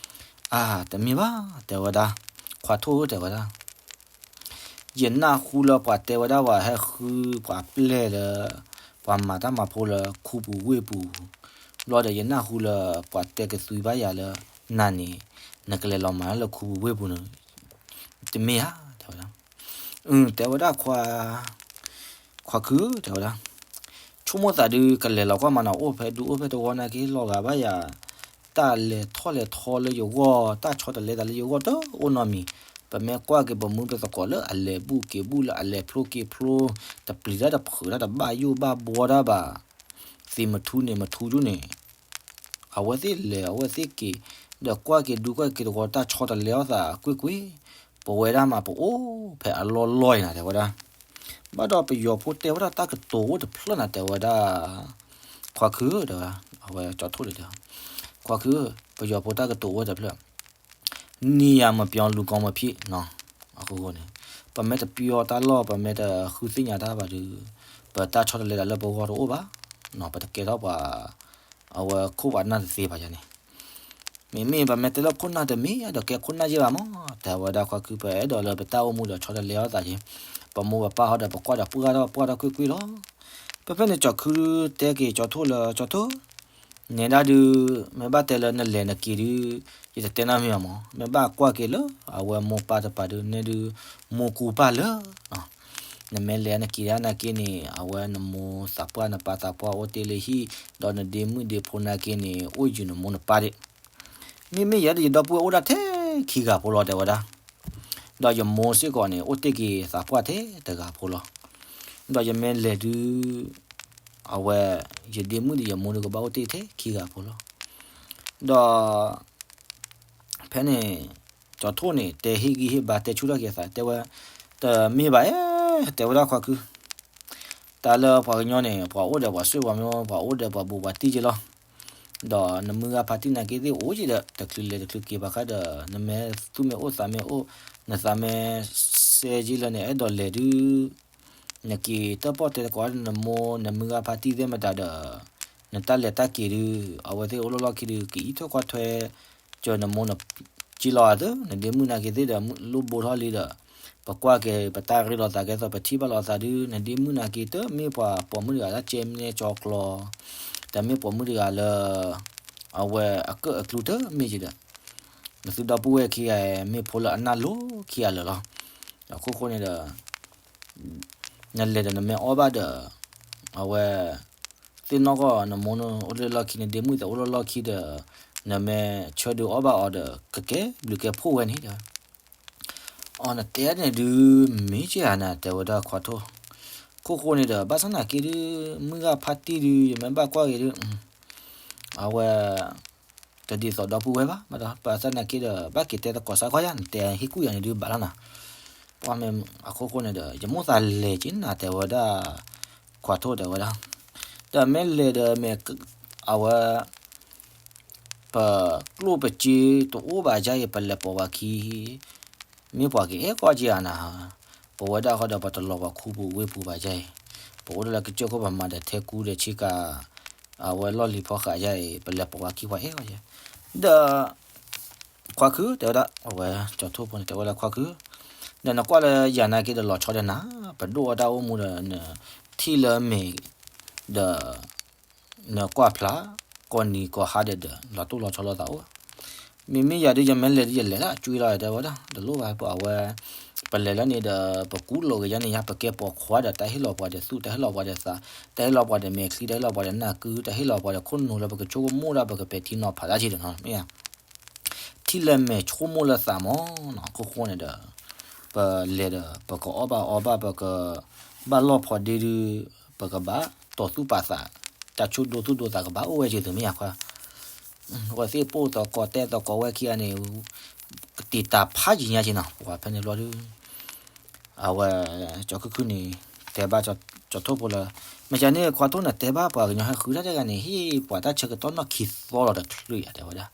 အါ တမ့ၢ်ဘၣ် တဲဝဲဒၣ်, ခွါထိၣ်ဧၢတဲဝဲဒၣ် ယနၢ်ဟူလၢပှၤတဲဝဲဒၣ်ပှၤဟဲဃုပှၤပျဲၢ်လၢ ပှၤမၤတၢ်မၤဖိလၢခူပူၤဝ့ၢ်ပူၤ, ဘျီဒီးယနၢ်ဟူလၢ ပှၤတဲကသွံဘၣ်ယၤလၢ နၤန့ၣ် နကလဲၤလီၤမၤတၢ်လၢခူပူၤဝ့ၢ်ပူၤန့ၣ်, တမ့ၢ်ဧါ တဲဝဲဒၣ်, အၢ တဲဝဲဒၣ်ခွါ ခွါခုၣ်တဲဝဲဒၣ်, ဆိကမိၣ်သးဒုး ကလဲၤလီၤကွၢ်မးနီၤ အိၣ်ဖဲဒူအိၣ်ဖဲသဝီနာ်က့ လီၤဂာ်ဘၣ်ယၤ, တၢ်လဲၤထီၣ်လဲၤထီလၢယဂီၢ် တၢ်ဆီတလဲသးလၢယဂီၢ်တအိၣ်နီတမံၤ, ပမ့ၢ်ကွၢ်က့ၤပမုၢ်ပသကိးလၢအလဲၤဘူၣ်က့ၤဘူၣ်လၢအလဲၤဖျိက့ၤဖျိ, တပျံၤတၢ်တဖုးတၢ်တဘၣ်ယိၣ်ဘၣ်ဘှီတၢ်ဘၣ်, သ့ၣ်မထူန့ၣ်မထူကၠိန့ၣ် အဝဲသ့ၣ်လဲၤအဝဲသ့ၣ်က့ၤ, ဒီးကွၢ်က့ၤဒူကွၢ်က့ၤသဝီ တၢ်ဆီတလဲအီၣ်သးကွ့ၢ်ကွ့ၢ်, ပဝဲဒၣ်မးပအိၣ်ဖဲအလီၢ်လီၢ်အံၤနၤ တဲဝဲဒၣ်, ဘၣ်ဒီးပယီၤဖိတဲဝဲဒၣ်တၢ်ကတိၤအိၣ်တဖျၢၣ်နၤ တဲဝဲဒၣ်, ခွါခုဧၢ တဲဝဲ, အဝဲကၠီၤထိၣ်န့ၣ်တဲ, ခွါခုဧၢ, ပယီၤဖိတၢ်ကတိၤအိၣ်တဖျၢၣ်, နံၣ်ယၤမပျီလူကီမဖံးနီၤ, အဃိန့ၣ်, ပမ့ၢ်တပျီတၢ်လီၢ် ပမ့ၢ်တဃုသ့ၣ်ညါတၢ်ဘၣ်ဒီး, ပတၢ်ဆီတလဲတၢ်လၢပဂီၢ်တအိၣ်ဘၣ်, ပတကဲထီၣ်ပှၤ, အဝဲခိၣ်ပှၤနၢ်တသ့ဘၣ်ယၤန့ၣ် မ့မ့ၢ်ပမ့ၢ်တဲလၢခိၣ်နၢ်တမ့ၢ်ဒီးကဲခိၣ်နၢ်ယဲၢ်ဘၣ်မး, တဲဝဲဒၣ်ခွါခု ပအဲၣ်ဒိးလၢပတၢ်အိၣ်မူဒီးဆီတလဲအီၣ်သးက့ၤ, ပမိၢ်ပပၢ်ဟီဒီးပကွၢ်ဒီးပှၢ်ထီၣ်ပှၢ်ထီၣ်ကွ့ၢ်ကွ့ၢ်လီၤ. ဖဲဖဲန့ၣ်ကၠီၤခုတဲက့ၤကၠီၤထိၣ်လၢ ကၠီၤထိၣ်, နဲဒၣ်ဒုး, မ့ၢ်ဘၣ်တဲလၢနလဲၤနက့ၤဒုး, ယတတဲနၢ်မ့ၢ်ဘၣ်မး, မ့ၢ်ဘၣ်ကွၢ်က့ၤလၢ အဝဲမိၢ်ပၢ်တပၤဒုး နဲဒုး, မိၢ်ကူပၢ်လၢ နမ့ၢ်လဲၤနက့ၤဒၣ်နာ်က့န့ၣ် အဝဲနမိၢ်သးပှၢ်နပၢ်သးပှၢ်အိၣ်တ့ၢ်လၢဟံၣ်, ဒီးနဒ့မုၣ်ဒ့ဖိနာ်က့န့ၣ် အိၣ်ယုာ်နမိၢ်နပၢ်ဒၣ်, မ့မ့ၢ်ယဲဒီးယဒီပုၢ်ဝဲၢ်အိၣ်ဒၣ်ထဲခံဂၤဖိလီၤ တဲဝဲဒၣ်, ဒီးယမိၢ်စ့ၢ်ကီးန့ၣ် အိၣ်တ့ၢ်က့ၤသးပှၢ်ထဲတဂၤဖိလီၤ. ဒီးယမ့ၢ်လဲၤဒုး, အဝဲ, ယဒ့မုၣ်ဒီးယမိၢ်ဒုးကဘၣ်အိၣ်တ့ၢ်ထဲခံဂၤဖိလီၤ. ဒီး ဖဲန့ၣ်, ကၠီၤထိၣ်န့ၣ် တဲဟ့ၣ်ဂံၢ်ဟ့ၣ်ဘါတဲဆူၣ်ထီၣ်က့ၤအသး တဲဝဲ, တမ့ၢ်ဘၣ်ဧဲ, တဲဝဲဒၣ်ခွါခု, တၢ်လၢပှၤကညီန့ၣ် ပှၤအိၣ်ဒီးပှၤစံၣ်ပှၤမ့ၢ် ပှၤအိၣ်ဒီးပှၤဘူးပှၤတံၢ်က့လီၤ. ဒီးနမုၢ်ဂၤဖါတံၢ်နာ်က့သ့ၣ်အိၣ်က့ဒီး တချုးလဲၤတချုးက့ၤဘၣ်ဃးဒီး နမ့ၢ်သူၣ်မ့ၢ်အိၣ်သးမ့ၢ်အိၣ်, နသးမ့ၢ်စဲက့လၢနအဲၣ်ဒိးလဲၤဒုး နက့ၤတၢ်ပီၣ်တဲသကိးနမိၢ် နမုၢ်ဂၤဖါတံၢ်သ့ၣ်မတၤဒီး, နတၢ်လဲၤတၢ်က့ၤဒုး, အဝဲသ့ၣ်အိၣ်လီၢ်လီၢ်ခံဒုး ကအံးထွဲကွၢ်ထွဲ, ကၢၤနမိၢ်နက့လီၤအသး နဒ့မုၣ်နာ်က့သ့ၣ်ဒီး လိၣ်ဘိထီၣ်လံဒီး, ပကွၢ်က့ၤ ပတၢ်ရ့လိာ်သးကဲသိး ပထံၣ်ဘၣ်လိာ်သးဒုး နဒ့မုၣ်နာ်က့တမ့ၢ်ပှၤပိာ်မုၣ်တဂၤလၢကဲမနုၤကၠီကျီ, တမ့ၢ်ပိာ်မုၣ်တဂၤလၢ အဝဲအကၢၣ်အကျူတမ့ၢ်က့ဒီး, နသုဒီပုၢ်ဝဲၢ်ခံဂၤ မ့ၢ်ဖိလၢအနၢ်လိၤခံဂၤလၢာ်လီၤ. အခိၣ်ဃိန့ၣ်ဒီး နလဲၤဒီးနမ့ၢ်အီၣ်ဘၣ်ဒီး, အဝဲ, သ့ၣ်နီၣ်ကီၢ်နမိၢ်အိၣ်လၢလီၢ်ခံ နဒ့မုၣ်သးအိၣ်လၢလီၢ်ခံဒီး, နမ့ၢ်ဆၢဒုးအီၣ်ဘၣ်အီၤဒီး ကကဲဘျုးကဲဖှိၣ်ဝဲန့ၣ်ဒီး, အီၤနတဲန့ၣ်ဒုး, မ့ၢ်က့ဧါနၤ တဲဝဲဒၣ်ခွါထိၣ်, ခိၣ်ဃိန့ၣ်ဒီး ဘၣ်ဆၣ်နာ်က့ဒုး, မုၢ်ဂၤဖါတံၢ်ဒုး ယမ့ၢ်ဘၣ်ကွၢ်က့ၤဒုး, အဝဲ တဒ်သိးဒီပုၢ်ဝဲၢ်ဘၣ်, ဘၣ်ဆၣ်နာ်က့ဒီး ဘၣ်က့ၤတဲသကိးစးကွၢ်ယါ နတဲဟ့ၣ်ကူၣ်ယၤန့ၣ်ဒုးဘၣ်လီၤနၤ, ပှၤမ့ၢ်အခိၣ်ဃိန့ၣ်ဒီး ယမိၢ်သးလဲၤက့ၤနၤ တဲဝဲဒၣ်, ခွါထိၣ်တဲဝဲဒၣ်, ဒီးမ့ၢ်လဲၤဒီးမ့ၢ်, အဝဲ ပကျိၣ်ပစ့တအိၣ်ဘၣ်ယါအံၤ ပလဲၤပိာ်ပှၤခံ, မ့ၢ်ပှၤကအဲၣ်ကွၢ်က့ၤဧါနၤ, ပဝဲဒၣ်ဃီဒီးပတလီၤပှၤခူပူၤဝ့ၢ်ပူၤဘၣ်ယါအံၤ, ပအိၣ်ဒၣ်လၢကစၢၢ်ခိၣ်ပမၤဒီးထဲကူဒီးဆ့ကၤ, အဝဲလီၢ်လံၤဖီဃးယါအံၤ ပလဲၤပိာ်ပှၤခံပှၤအဲၣ်ကွၢ်က့ၤ, ဒီး ခွါခု တဲဝဲဒၣ် အဝဲကၠီၤထိၣ်ဖိန့ၣ် တဲဝဲဒၣ်ခွါခု, ဒီးနကွၢ်လၢယၤနာ်က့ဒီးလီၤဆီဒီးနၤ, ပဒိၣ်အတၢ်အိၣ်မူဒီး နထံၣ်လၢမဲာ်, ဒီး နကွၢ်ဖျါ, ကိးနံၤကိးဟါဒီးဒီး လီၤတိၢ်လီၤဆီလိာ်သးအိၣ်, မ့မ့ၢ်ယၤဒုးယမ့ၢ်လဲၤဒုးယလဲၤလၢအကွံလီၤ တဲဝဲဒၣ် တလိၣ်ဘၣ်ပှၤဝဲ, ပလဲၤလၢန့ၣ်ဒီး ပကူလိာ်က့ၤယါန့ၣ်ယါ ပကဲပိာ်ခွါဒီး တၢ်ဟ့ၣ်လီၤပှၤဒီးသူၣ် တၢ်ဟ့ၣ်လီၤပှၤဒီးသး, တၢ်ဟ့ၣ်လီၤပှၤဒီးမဲာ်ချံ တၢ်ဟ့ၣ်လီၤပှၤဒီးနၢ်ကု တၢ်ဟ့ၣ်လီၤပှၤဒီးခိၣ်နူာ်လၢပကဆိကမိၣ်ဒၣ် ပကပဲာ်ထံနီၤဖးတၢ်က့ဒီးနီၤ မ့ၢ်ဧါ ထံၣ်လၢမဲာ်ဆိကမိၣ်လၢသးမးနီၤ အခိၣ်ဃိန့ၣ်ဒီး, ပလဲၤဒီး ပကအီၣ်ဘၣ်အီဘၣ် ပကဘၣ်လီၢ်ဖီဒ့ဒုး, ပကဘၣ်တီၢ်သူၣ်ပာ်သး, တၢ်ဆိၣ်ဒိသူၣ်ဒိသးကဘၣ်အိၣ်ဝဲက့ၤသုးမ့ၢ်ယါခွါ, ဝဲသ့ၣ်ပိၢ်သကိးတဲသကိးဝဲခံဂၤန့ၣ်, ကတံာ်တာ်ဖးယံၤညါက့နီၤ ပှၤဖဲန့ၣ်ဘျီဒုး အဝဲ, ကၠီၤခုၣ်ခုၣ်န့ၣ်, တဲဘၣ်ကၠီၤထိၣ်ဖိလၢ, မ့ၢ်ကန့ၣ်ခွါထိၣ်န့ၣ် တဲဘၣ်ပှၤကညီဟဲဃုတၢ်တဂၤန့ၣ် ဟ့ၣ်ပှၤတၢ်ဆၢကတီၢ်နီၢ်ခံသီဒီးတချုးယၤတဲဝဲဒၣ်,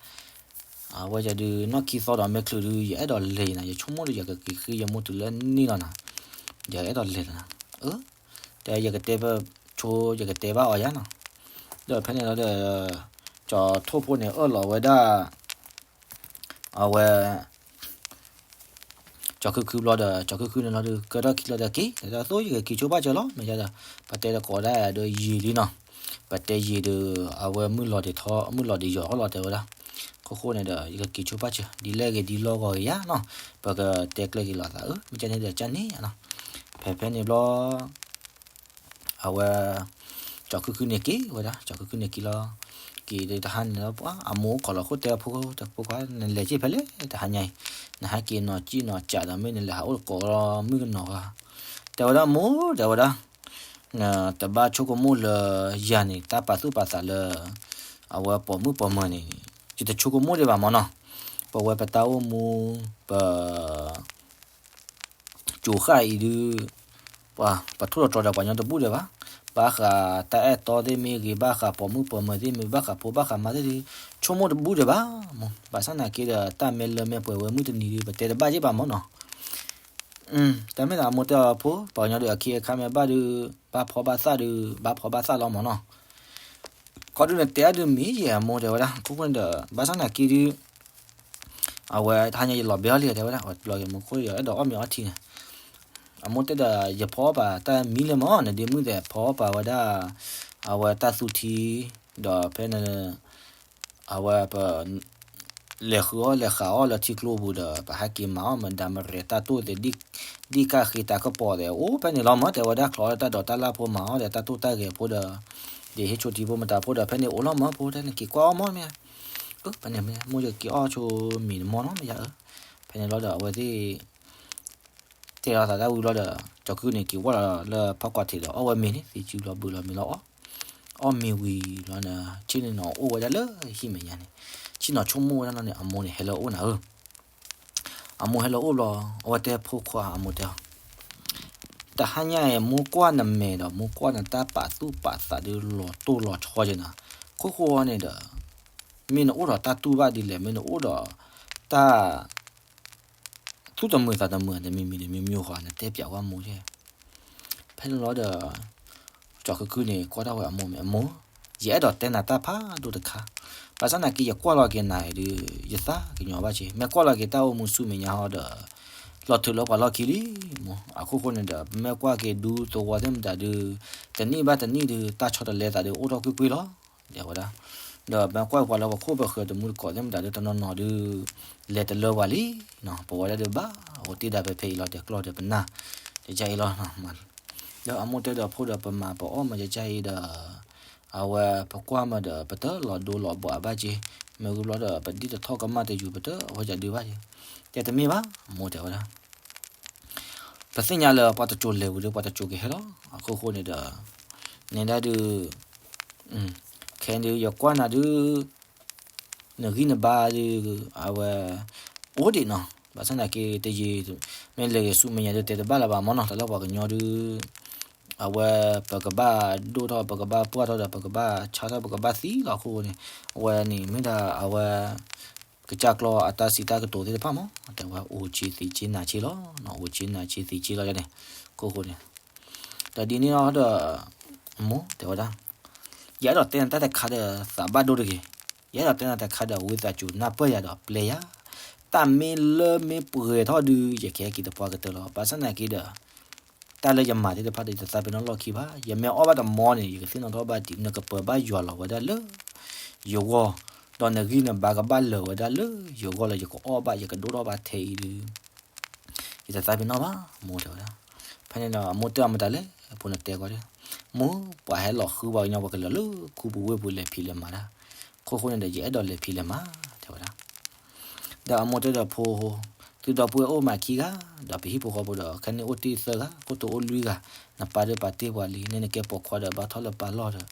အဝဲယၤဒုးနီၢ်ခံသီဒီးမ့ၢ်ချုးဒုး ယအဲၣ်ဒိးလဲၤနၤ ယဆိကမိၣ်ဒီးယကက့ၤဃ့ယမိၢ်တုၤလၢန့ၣ်လီၤနၤ, ယအဲၣ်ဒိးလဲၤနၤ, အၢ, တဲယကတဲပဆိ ယကတဲဘၣ်အီၤယါနီၤ, ဒီးဖဲန့ၣ်လီၤဒီး, ကၠီၤထိၣ်ဖိန့ၣ်အၢၣ်လီၤဝဲဒၣ် အဝဲ, ကၠီၤခုၣ်ခုၣ်ဘျီဒီး ကၠီၤခုၣ်ခုၣ်န့ၣ်လီၤဒီး ကၢထီၣ်ခံလီၤဒီးက့ၤ ဒီးသိၣ်ယကက့ၤဆိဘၣ်စၢၤလီၤ မ့ၢ်ယါဒီး, ပတဲသကိးဒၣ်ဒီးယံာ်လံနီၤ, ပတဲယံာ်ဒီး, အဝဲမုၢ်လီၤဒံးထီ မုၢ်လီၤဒံးယီၤအီၣ်လီၤတဲဝဲဒၣ်, ခိၣ်ဃိန့ၣ်ဒီး ယကက့ၤဆိဘၣ်စၢၤ ဒ်လဲၣ်ဂ့ၤဒ်လီၢ်ဂီၤဂ့ၤယါနီၤ, ပကတဲကျဲက့ၤလိာ်သးအၢ မ့ၢ်ကန့ၣ်ဒီးကန့ၣ်ယါနီၤ, ဖဲဖဲန့ၣ်ဘျီ အဝဲ, ကၠီၤခုၣ်ခုၣ်န့ၣ်က့ၤဝဲဒၣ် ကၠီၤခုၣ်ခုၣ်န့ၣ်က့ၤလီၤ, က့ၤဒီးတဟါန့ၣ်လီၤပှၤ အမိၢ်အိၣ်ခိးလီၤခိၣ်တဲဖိ တဲဖိခွါ နလဲၤက့ၤဖဲလဲၣ်တဟါညါအံၤ, နဟဲက့ၤနီၢ်ကံၣ်နီၢ်ကးဒီးမ့ၢ်နလဲၤဟးအိၣ်သကိးလီၤမုၣ်ကနီၤဧါ, တဲဝဲဒၣ်မိၢ် တဲဝဲဒၣ် နတဘၣ်ဆိကမိၣ်လၢယၤန့ၣ် တၢ်ပာ်သူၣ်ပာ်သးလၢ အဝဲပိာ်မုၣ်ပိာ်မၢၤန့ၣ်, ယတဆိကမိၣ်ဒံးဘၣ်မၢ်နီၤ, ပဝဲပတၢ်အိၣ်မူ, ပ ကိၤဃၣ်အံၤဒုး, ပှၤပထိၣ်လီၤတြီၤဒီးပှၤကညီတဘူၣ်ဒံးဘၣ်. ဘၣ်ဃးတၢ်အဲၣ်တီသ့ၣ်မ့ၢ်ဂ့ၤ, ဘၣ်ဃးပိာ်မုၣ်ပိာ်မၢၤသ့ၣ်မ့ၢ်ဂ့ၤ, ဘၣ်ဃးဖိဘၣ်ဃးမါသ့ၣ်ဒီး ဆိကမိၣ်တဘူၣ်ဒံးဘၣ်မး. ဘၣ်ဆၣ်သနာ်က့ဒီး တၢ်မ့ၢ်လၢမ့ၢ်ပှဲၤဝဲမုၢ်တနံၤဒီး ပတဲတဘၣ်က့ၢ်ဘၣ်မးနီၤ. တၢ်မ့ၢ်သးအမိၢ်တဲအီၤဖိ ပှၤကညီဒီးအခ့အခါမ့ၢ်ဘၣ်ဒီး ဘၣ်ဖီဘၣ်သၣ်ဒီး ဘၣ်ဖီဘၣ်သၣ်လီၤမးနီၤ. ခီဒုးနတဲအါဒုးမ့ၢ်ယဲၢ်အမိၢ်တဲဝဲဒၣ် ခိၣ်ဃိန့ၣ်ဒီး ဘၣ်ဆၣ်သနာ်က့ဒုး အဝဲတဟါညါယလီၤဘဲအီၤလံတဲဝဲဒၣ် အဝဲတဘျီက့ၤမိၢ်ခိၣ်ဒီး အဲၣ်ဒိးအီၣ်မ့ၤအီထံန့ၣ် အမိၢ်တဲဒီး ယဖီအီၣ်ပာ်တၢ်မံလၢမး နဒ့မုၣ်သဲးဖီအီၣ်ပာ်ဝဲဒၣ် အဝဲတၢ်သူထံ ဒီးဖဲန့ၣ် အဝဲပ လဲၤဃုအီၣ်လဲၤဃးအီၣ်လၢထံကျိပူၤဒီး ပဟဲက့ၤမၤအီၣ်မ့ၢ်ဒၣ်မရဲၣ်တၢ်တိၢ်သဲး ဒ်ကၣ်ဃ့တၢ်ကပီၤသဲး အိၣ်ဖဲန့ၣ်လီၤမး တဲဝဲဒၣ် ချီအီၣ်လၢတၢ်ဒိးတၢ်လၣ်ဖိ မၤအီၣ်ဒီးတၢ်တိၢ်တၢ်ဂဲၤဖိဒီး ဒ်ဟ့ၣ်ဆိထံဖိမတၤဖိဒီး ဖဲန့ၣ်အိၣ်လီၤမးဖိ တဲန့ၣ်က့ၤကွၢ်အီၣ်မးမ့ၢ် ဖဲန့ၣ်မ့ၢ်မိၢ်ယက့ၤအီၣ်ဆိမ့ၤတမီၢ်နီၤမ့ၢ်ယၤဧၢ. ဖဲန့ၣ်လီၤဒီးအဝဲသ့ၣ် တဲလီၤသးတၢ်ဝံၤလီၤဒီး ကၠီၤကုၢ်န့ၣ်က့ၤဝီၣ်လီၤလၢဖးကွၢ်ထံးဒီး အီၣ်ဝဲမ့ၤန့ၣ် သံစုလီၤဘုးလီၤမ့ၤလီၤအီၣ် အီၣ်မ့ၤဝံၤလီၤန့ၣ် ဆ့ၣ်နီၤအိၣ်ဝဲဒၣ်လၢဟံၣ်မဲာ်ညါန့ၣ် ဆ့ၣ်နီၤဆိကမိၣ်ဝဲဒၣ်လီၤန့ၣ် အမိၢ်န့ၣ်ဟဲလၢအအိၣ်နၤဧၢ. အမိၢ်ဟဲလၢအအိၣ်ဘျီ အဝဲတဲဖိခွါအမိၢ်တဲအီၤ တဟါညါအံၤ မိၢ်ကွၢ်နမဲာ်ဒီး မိၢ်ကွၢ်နတၢ်ပာ်သူၣ်ပာ်သးဒုး လီၤတိၢ်လီၤဆီက့ၤနၤ ခိၣ်ဃိန့ၣ်ဒီး မ့ၢ်နအိၣ်ဒီးတၢ်တူၢ်ဘၣ်ဒ်လဲၣ် မ့ၢ်နအိၣ်ဒီးတၢ် သူၣ်တမုာ်သးတမုာ် တမံၤမံၤတမံၤမံၤဃီ နတဲပျးဝဲမိၢ်ယဲၢ် ဖဲန့ၣ်လီၤဒီး ကၠီၤခုခုန့ၣ် ကွၢ်ထီၣ်ဝဲအမိၢ်မ့ၢ် အမိၢ်, ယအဲၣ်ဒိးတဲနၤတၢ်ဖးဒိၣ်တခါ, ဘၣ်ဆၣ်သနာ်က့ ယကွၢ်လီၤက့ၤနၤအံၤဒီး ယသးကညီၤဘၣ်က့ၤ, မ့ၢ်ကွၢ်လီၤက့ၤတၢ်အိၣ်မူဆူမဲာ်ညါဟီဒီး လီၤထုးလၢပှၤလီၢ်ခံလံ, မ့ၢ်အခိၣ်ဃိန့ၣ်ဒီး ပမ့ၢ်ကွၢ်က့ၤဒူသဝီသ့ၣ်မတၤဒီး တနံၣ်ဘၣ်တနံၣ်ဒီး တၢ်ဆီတလဲသးဒီး အိၣ်ထီၣ်ကွ့ၢ်ကွ့ၢ်လီၤ. တဲဝဲဒၣ်, ဒီးမ့ၢ်ကွၢ်ပှၤလၢပခိၣ်ပဃၢၤတမူတကိးသ့ၣ်မတၤဒီး တနီၤနီၤဒီး လဲၤတလၢပှၤလံ, ပဝဲဒၣ်ဒီးဘၣ်အိၣ်တ့ၢ်ဒၣ်ဖဲဖဲအံၤလီၤ, ဒီးကျီၢ်ဒီးပနၢ် တကဲအံၤလီၤ. ဒီးအမိၢ်တဲဒီးဖိဒီး ပမၤပအီၣ်မၤကကၢ်အံၤဒီး အဝဲပကွၢ်မးဒီး ပတလီၤဒိလီၤဘှးဘၣ်က့ၤ, မ့ၢ်ဂ့ၤဘျီဒီး ပဒ်တထီၣ်ကမၣ်တယူၤ ပတအဝဲကဒုဘၣ်က့ၤ, တဲတမ့ၢ်ဘၣ်, မိၢ်တဲဝဲဒၣ် ပသ့ၣ်ညါလၢပှၤတစိၤလဲၤဝံၤဒီး ပှၤတစိၤကဟဲလီၤ. အခိၣ်ဃိန့ၣ်ဒီး နဲဒၣ်ဒုး ခဲအံၤဒုး ယကွၢ်နၤဒုး နဂံၢ်နဘါဒုး အဝဲ အိၣ်ဒံးနီၤ, ဘၣ်ဆၣ်သနာ်က့ တယံာ် မ့ၢ်လဲၤဂ့ၤဆူမဲာ်ညါဒုး တဲတဘၣ်လၢၤဘၣ်မ့ၢ်နီၤ, တၢ်လၢပှၤကညီဒုး အဝဲ ပကဘၣ်ဒိၣ်ထီၣ် ပကဘၣ်ပှၢ်ထီၣ်ဒီး ပကဘၣ်ဆါထီၣ် ပကဘၣ်သံလီၤအခိၣ်ဃိန့ၣ်, အဝဲန့ၣ်မ့ၢ်ဒၣ်အဝဲ ကစၢ်ကျီအတၢ်စံးတၢ်ကတိၤသ့ၣ်တဖၣ်မ့ၢ် တဲဝဲ အိၣ်ဆံးသံးဆံးနၤဆံးလီၤ, အိၣ်ဆံးနၤဆံးသံးဆံးလီၤန့ၣ်, ခိၣ်ဃိန့ၣ်, ဒီးဒ်န့ၣ်လီၤဒီး အမိၢ်တဲဝဲဒၣ်, ယအဲၣ်ဒိးတဲနၤတၢ်တခါဒီး သးဘၣ်ဒိတဂ့ၤ, ယအဲၣ်ဒိးတဲနၤတၢ်တခါဒီး ဝံသးစူၤနၢ်ပၢၢ်ယၤဒီးပျဲယၤ, တၢ်မ့ၢ်လၢမ့ၢ်ပှဲၤထီၣ်ဒုး ယကဟဲက့ၤတပှၢ်ကတၢၢ်လီၤ. ဘၣ်ဆၣ်သနာ်က့ဒီး တၢ်လၢယမၤသ့ၣ်တဖၣ်ဒီး ယတသးပ့ၤနီၣ်လီၢ်ခံဘၣ်, ယမ့ၢ်အီၣ်ဘၣ်တမီန့ၣ် ယကသ့ၣ်နီၣ်ထီၣ်ဘၣ်ဒ် နကပၢၤဘၣ်ယွၤလီၤဝဲဒၣ်လၢယဂီၢ်, ဒီးနဂံၢ်နဘါကဘၣ်လၢာ်ဝဲဒၣ်လၢယဂီၢ်လၢ ယကအီၣ်ဘၣ် ယကဒိၣ်ထီၣ်ဘၣ်ထဲအံၤဒီး ယတသးပ့ၤနီၣ်ဘၣ်, မိၢ်တဲဝဲဒၣ်. ဖဲန့ၣ်ဒီး မိၢ်တဲအီၤမတၤလဲၣ်, အဖိန့ၣ်တဲကွၢ်ဒၣ်, မိၢ်ပှၤဟဲလီၤဃုပှၤကညီ ပှၤကလၢာ်လၢခူပူၤဝ့ၢ်ပူၤ လဲၤဖံးလဲၤမၤဒၣ်, ခိၣ်ဃိန့ၣ်ဒီး ယအဲၣ်ဒိးလဲၤဖံးလဲၤမၤ တဲဝဲဒၣ်. ဒီးအမိၢ်တဲဒီးဖိ, သုဒီပုၢ်ဝဲၢ်အိၣ်မးခံဂၤ, ဒီးပဟံၣ်ဖိဃီဖိဒီး ခဲန့ၣ်အိၣ်တ့ၢ်သၢဂၤ, ခိၣ်တိအိၣ်လွံၢ်ဂၤ, နပၢ်ဒီးပာ်တ့ၢ်ပှၤလံ, န့ၣ်နကဲပိာ်ခွါဒီး ဘၣ်ထီၣ်လၢပၢ်လီၢ်ဒီး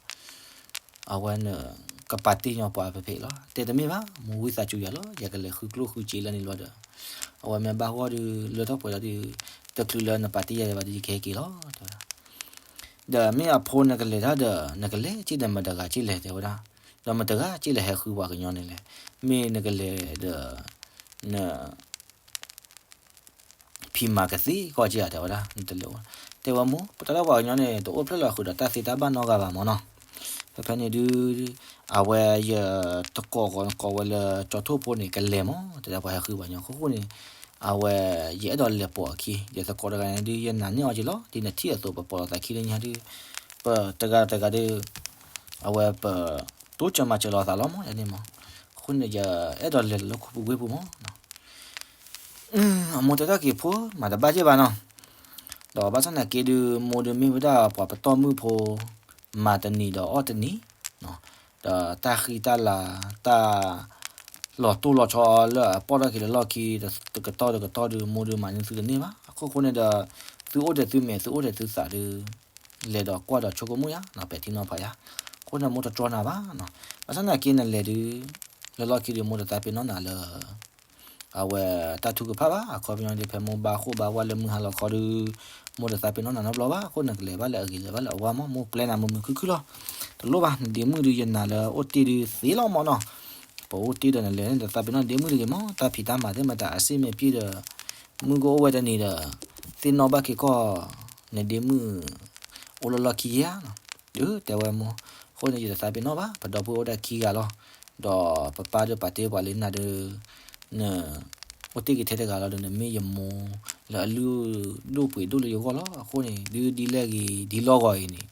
အဝဲန့ၣ် ကပာ်တ့ၢ်ညီပှၤဖဲဖဲအံၤလီၤ. တဲတမ့ၢ်ဘၣ်, မိၢ်ဝံသးစူၤယၤလီၤ, ယကလဲၤဃုကျိၣ်ဃုစ့လၢန့ၣ်လီၤဒီး အဝဲမ့ၢ်ဘၣ်ဂီၢ်ဒီး လၢထီၣ်ပှဲၤလီၤဒီး တချုးလၢနပာ်တ့ၢ်ယၤဘၣ်ဒီး ယကဟဲက့ၤလီၤ တဲဝဲဒၣ်. ဒီးမ့ၢ်အဖိနကလဲၤတၢ်ဒီး နကလဲၤက့ၤဒီးမတၤတဂၤက့ၤလဲၣ် တဲဝဲဒၣ်. ဒီးမတၤတဂၤက့ၤလဲၣ်ဟဲဃုပှၤကညီန့ၣ်လဲၣ်. မ့ၢ်နကလဲၤဒီး န ဖံးမၤကသ့ကီၢ်က့ဧါ တဲဝဲဒၣ်, နတလဲၤအိၣ်, တဲဝဲမိၢ် ပတၢ်လၢပှၤကညီန့ၣ် တအိၣ်ဖျဲၣ်လီၤဃုာ်ဒီးတၢ်သ့တၢ်ဘၣ်နီတဂၤဘၣ်မ့ၢ်နီၤ. ဖဲဖဲန့ၣ်ဒုး အဝဲယတကိးဂီၤကိးဝဲလၢကၠီထိၣ်ဖိန့ၣ် ကလဲၤမး တဲဒၣ်ပှၤဟဲဃုပှၤကညီ ခိၣ်ဃိန့ၣ် အဝဲ ယအဲၣ်ဒိးလဲၤပိာ်အခံ ယသကိးတဂၤန့ၣ်ဒုး ယနာ်န့ၢ်အီၤက့ၤလီၤ ဒ်နထံၣ်အသိး ပပိာ်လိာ်သးခံလၢညါဒုး ပတဂၤတဂၤဒုး အဝဲပတိစၢၤမၤစၢၤလိာ်သးလီၤမး ယန့ၣ်မး. အဃိန့ၣ် ယအဲၣ်ဒိးလဲၤလၢခူပူၤဝ့ၢ်ပူၤမး အမိၢ်တဲတၢ်က့ၤဖိ မၤတဘၣ်က့ၢ်ဘၣ်နီၤ. ဒီးဘၣ်ဆၣ်သနာ်က့ဒုး မိၢ်ဒုးမ့ၢ်ဝဲဒၣ်ပှၤပတီၢ်မုၢ်ဖိ မၤတနံၤဒီးအီၣ်တနံၤ, ဒီးတၢ်ဃံတၢ်လၤ တၢ်လီၤတိၢ်လီၤဆီလၢအပီၢ်ထီၣ်က့ၤလၢလီၢ်ခံ တကတီၢ်တကတီၢ်ဒုး မိၢ်ဒုးမၤန့ၢ်သုတန့ၢ်ဘၣ်. အခိၣ်ဃိန့ၣ်ဒီး သုအိၣ်ဒီးသုမဲာ် သုအိၣ်ဒီးသုသးဒုး လဲၤဒီးကွၢ်ဒီးဆိကမိၣ်ယၤ ပဲာ်ထံနီၤဖးယၤ. အဃိန့ၣ် မိၢ်တတြီနၤဘၣ်နီၤ. ဘၣ်ဆၣ်သနာ်က့နလဲၤဒုး လၢလီၢ်ခံဒုး မိၢ်တသးပ့ၤနီၣ်နၤလၢ အဝဲတၢ်ထုကဖၣ်ဘၣ်. အခီပညီဒ်ဖဲမိၢ်ဘါဃိၣ်ဘါဝါလၢမုၢ်ဟါလီၤခီဒီး မိၢ်တသးပ့ၤနီၣ်နၤနီတဘျီဘၣ်. အဃိန့ၣ် နကလဲၤဘၣ်လၢအဂ့ၤ လဲၤဘၣ်လၢအဝါမး, မိၢ်ပျဲနၤမုာ်မုာ်ခုၣ်ခုၣ်လီၤ. တလိၣ်ဘၣ်, နဒ့မုၣ်ဒုးယနာ်လၢအိၣ်တ့ၢ်ဒုးသ့လီၤမးနီၤ. ပအိၣ်တ့ၢ်ဒီးနလဲၤန့ၣ် တသးပ့ၤနီၣ်ဒ့မုၣ်တဂ့ၤမး, တၢ်ဖံးတၢ်မၤသ့ၣ်မတၤအစ့မ့ၢ်ပျံၢ်ဒီး မုၢ်ကအိၣ်ဝဲတနံၤဒီး သ့ၣ်နီၣ်ဘၣ်က့ၤကီၢ် နဒ့မုၣ်အိၣ်လၢလီၢ်ခံဧါနီၤ. ဒုးတဲဝဲမိၢ်, အဃိန့ၣ် ယတသးပ့ၤနီၣ်ဘၣ်, ပဒီပုၢ်ဝဲၢ်အိၣ်ဒၣ်ခံဂၤလီၤ. ဒီးပပၢ်ဒီးပာ်တ့ၢ်ပှၤလံနၤဒီး နအိၣ်တ့ၢ်က့ၤထဲတဂၤလီၤဒီး နမ့ၢ်ယမိၢ်လၢအလုၢ်ဒိၣ်ပှ့ၤဒိၣ်လၢယဂီၢ်လီၤ. အဃိန့ၣ် ဒုးဒ်လဲၣ်ဂ့ၤ ဒ်လီၢ်ဂီၤအံၤန့ၣ်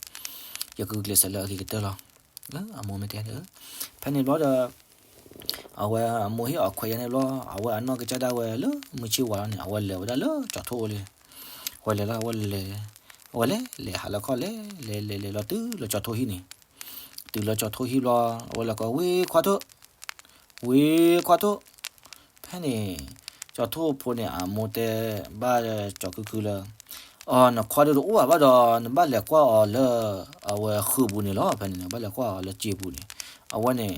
ယကကျဲးစၢးလၢအဂ့ၤကတၢၢ်လီၤ. အမိၢ်မ့ၢ်တဲဒီး ဖဲန့ၣ်ဘျီဒီး အဝဲအမိၢ်ဟ့ၣ်အီၤခွဲးယါန့ၣ်ဘျီ အဝဲအနီၢ်ကစၢ်ဒၣ်ဝဲလၢမုၢ်ဆ့ၣ်ဝါလီၤန့ၣ် အဝဲလဲၤဝဲဒၣ်လၢကၠီၤထိၣ်အိၣ်လံ. ဝဲလဲၤလီၤ အဝဲလဲၤ, အဝဲလဲၤ လဲၤဟးလၢခီၣ်လဲၤ လဲၤလဲၤလဲၤလီၤတုၤလၢကၠီၤထိၣ်ဟံၣ်န့ၣ်, တုၤလၢကၠီၤထိၣ်ဟံၣ်ဘျီ အဝဲလဲၤကိး ဝ့ခွါထိၣ်, ဝ့ခွါထိၣ်. ဖဲန့ၣ် ကၠီၤထိၣ်ဖိန့ၣ် အမိၢ်တဲဘၣ်ကၠီၤခုၣ်ခုၣ်လၢ အီၤ နခွါဒုးတအိၣ်ဘၣ်ဘၣ်ဒီး နဘၣ်လဲၤကွၢ်အီၤလၢ အဝဲဃုာ်ပူၤန့ၣ်လီၤ. ဖဲန့ၣ် နဘၣ်လဲၤကွၢ်အီၤလၢစံာ်ပူၤန့ၣ်, အဝဲန့ၣ်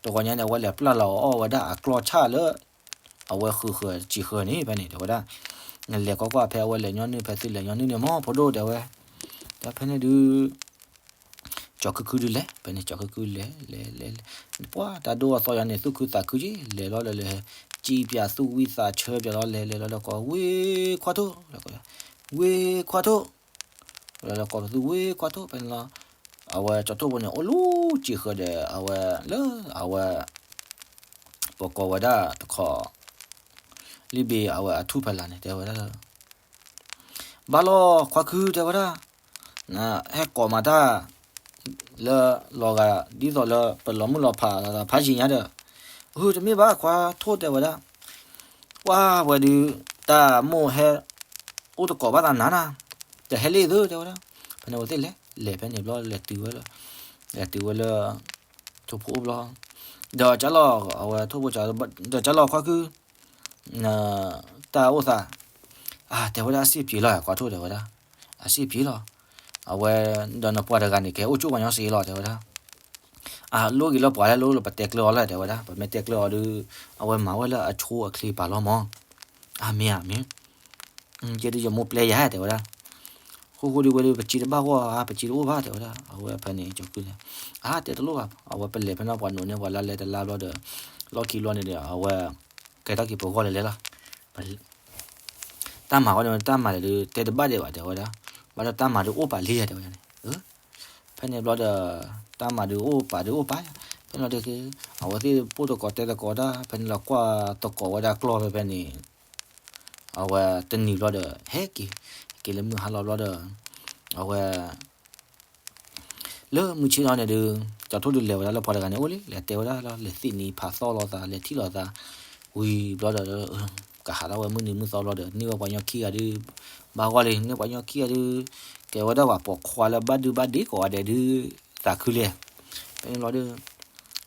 တဂီၤညါန့ၣ် အဝဲလဲၤပျၢ်လီၤအီၣ်ဝဲဒၣ်အကျီၢ်ဆၣ်လၢ အဝဲဃုာ်ဃုာ်စံာ်ဃၢၤန့ၣ် ဖဲန့ၣ် တဲဝဲဒၣ်, နလဲၤကွၢ်ကွၢ်ဖဲအဝဲလဲၤညီနုၢ် ဖဲသုလဲၤညီနုၢ်န့ၣ်မး ဖိဒိၣ်တဲဝဲ, ဒီးဖဲန့ၣ်ဒုး ကၠီၤခုၣ်ခုၣ်ဒုးလဲၤ, ဖဲန့ၣ် ကၠီၤခုၣ်ခုၣ်လဲၤ လဲၤလဲၤလဲၤ, ပှၤတၢ်ဒိၣ်အသီယါန့ၣ် သူၣ်ခုသးခုက့ၤ လဲၤလီၤလၢလဲၤ ကံပၠးသူၣ်ဝံၣ်သးဆၢပၠးလီၤ လဲၤလဲၤလီၤလၢကိး ဝ့ခွါထိၣ်, ဝ့ခွါထိၣ်, လၢကိးပသူ ဝ့ခွါထိၣ် ဖဲန့ၣ်လီၤ. အဝဲကၠီၤထိၣ်ဖိန့ၣ် အိၣ်လူၤစံာ်ဃၢၤဒီး အဝဲလၢအဝဲ ပကိးဝဲဒၣ်တခီ လံာ်ဘ့ၣ်အဝဲအထူၣ်ဖဲလၢ်န့ၣ် တဲဝဲဒၣ်လၢ ဘၣ်လီၤခွါခု တဲဝဲဒၣ်, ဟဲကိးမၤတၢ်လၢလီၤဂာ် ဒ်သိးလၢပလီၤမုၢ်လီၤဖးဖးယံၤညါဒီး, အဟၢ တမ့ၢ်ဘၣ်ခွါထိၣ် တဲဝဲဒၣ်, ပှၤဝဲဒုး တၢ်မိၢ်ဟဲ အိၣ်တကိးဘၣ်သးနၤနၤ, တဟဲလံသု တဲဝဲဒၣ်. ဖဲန့ၣ်အဝဲသ့ၣ်လဲၤ လဲၤဖဲန့ၣ်ဘျီ လဲၤတုၤဝဲလၢ လဲၤတုၤဝဲလၢ ထိၣ်ဖိအိၣ်ဘျီ, ဒီးကၠီလီၤ အဝဲထိၣ်ဖိ ဒီးကၠီလီၤခွါခု တၢ်အိၣ်သး, အတဲဝဲဒၣ် အစ့ၣ်ပျံၤလီၤ ခွါထိၣ် တဲဝဲဒၣ်, အစ့ၣ်ပျံၤလီၤ, အဝဲ ဒီးနပှၤတဂၤန့ၣ် ကဟဲအိၣ်ကၠိပှၤညီစ့ၢ်လီၤ တဲဝဲဒၣ်. အလိၣ်ဂ့ၤလၢပှၤလၢလိၣ်လၢပတဲကျၢၤအီၤလၢ တဲဝဲဒၣ်, ပမ့ၢ်တဲကျၢၤအီၤဒီး အဝဲမၤဝဲလၢအဆိအချ့ပာ်လီၤမး, အမ့ၢ်ဧါ မ့ၢ် ယဲဒုးယမိၢ်ပျဲယၤ တဲဝဲဒၣ်, ဃိဃိဒုးဝဲဒုး ပစံးတဘၣ်ဂီၢ်ဧါ ပစံးတအိၣ်ဘၣ် တဲဝဲဒၣ်. အဝဲဖဲန့ၣ် ကၠီၤခုၣ်န့ၣ် အါတဲတလိၣ်ဘၣ်, အဝဲပလဲၤဖဲန့ၣ် ပှၤနိးန့ၢ်ပှၤလါလဲတလါဘျီဒီး လီၢ်ခံဘျီန့ၣ်ဒီး အဝဲ ကဲထီၣ်က့ၤပဂီၢ်လဲၤလဲၤလီၤ. တၢ်မၤဃီန့ၣ် တၢ်မၤလဲၣ်ဒုး တဲတဘၣ်ဒံးဘၣ် တဲဝဲဒၣ်, ဘၣ်ဒီးတၢ်မၤဒုးအိၣ်ပာ်လံ တဲဝဲဒၣ်န့ၣ်. ဖဲန့ၣ်ဘျီဒီး တၢ်မၤဒုးအိၣ်ပာ်ဒုးအိၣ်ပာ်, ဖဲန့ၣ်လီၤဒီး အဝဲသ့ၣ်ပိၢ်တကိးတဲတကိးတၢ် ဖဲန့ၣ်လီၤကွၢ်တကိးဝဲဒၣ်ကျီၢ်ဖဲဖဲန့ၣ် အဝဲတနံၤဘျီဒီး ဟဲက့ၤ, ဟဲက့ၤလၢမုၢ်ဟါလီၤဘျီဒီး အဝဲ လၢမုၢ်ဆ့ၣ်ထီၣ်န့ၣ်ဒုး ကၠီၤထိၣ်ဒုးလဲၤဝဲဒၣ်လၢပှၤတဂၤန့ၣ်အိၣ်လံ, လဲၤတဲဝဲဒၣ်လီၤ, လဲၤသ့ၣ်နံၤဖးသီလိာ်သး လဲၤထံၣ်လိာ်သး, ဝံၤဘျီဒီး ကဟးထီၣ်ဝဲမုၢ်နံၤမုၢ်သီဘျီဒီး န့ၢ်ဝဲပှၤကညီခံဂၤဒုး ဘၣ်ဂီၢ်လံန့ၢ်ပှၤကညီခံဂၤဒုး ကဲဝဲဒၣ်ပှၤပိာ်ခွါလၢဘၣ်ဒုဘၣ်ဒ့ကိးဂၤဒဲးဒုး သးခုလံ. ဖဲန့ၣ်ဘျီဒီး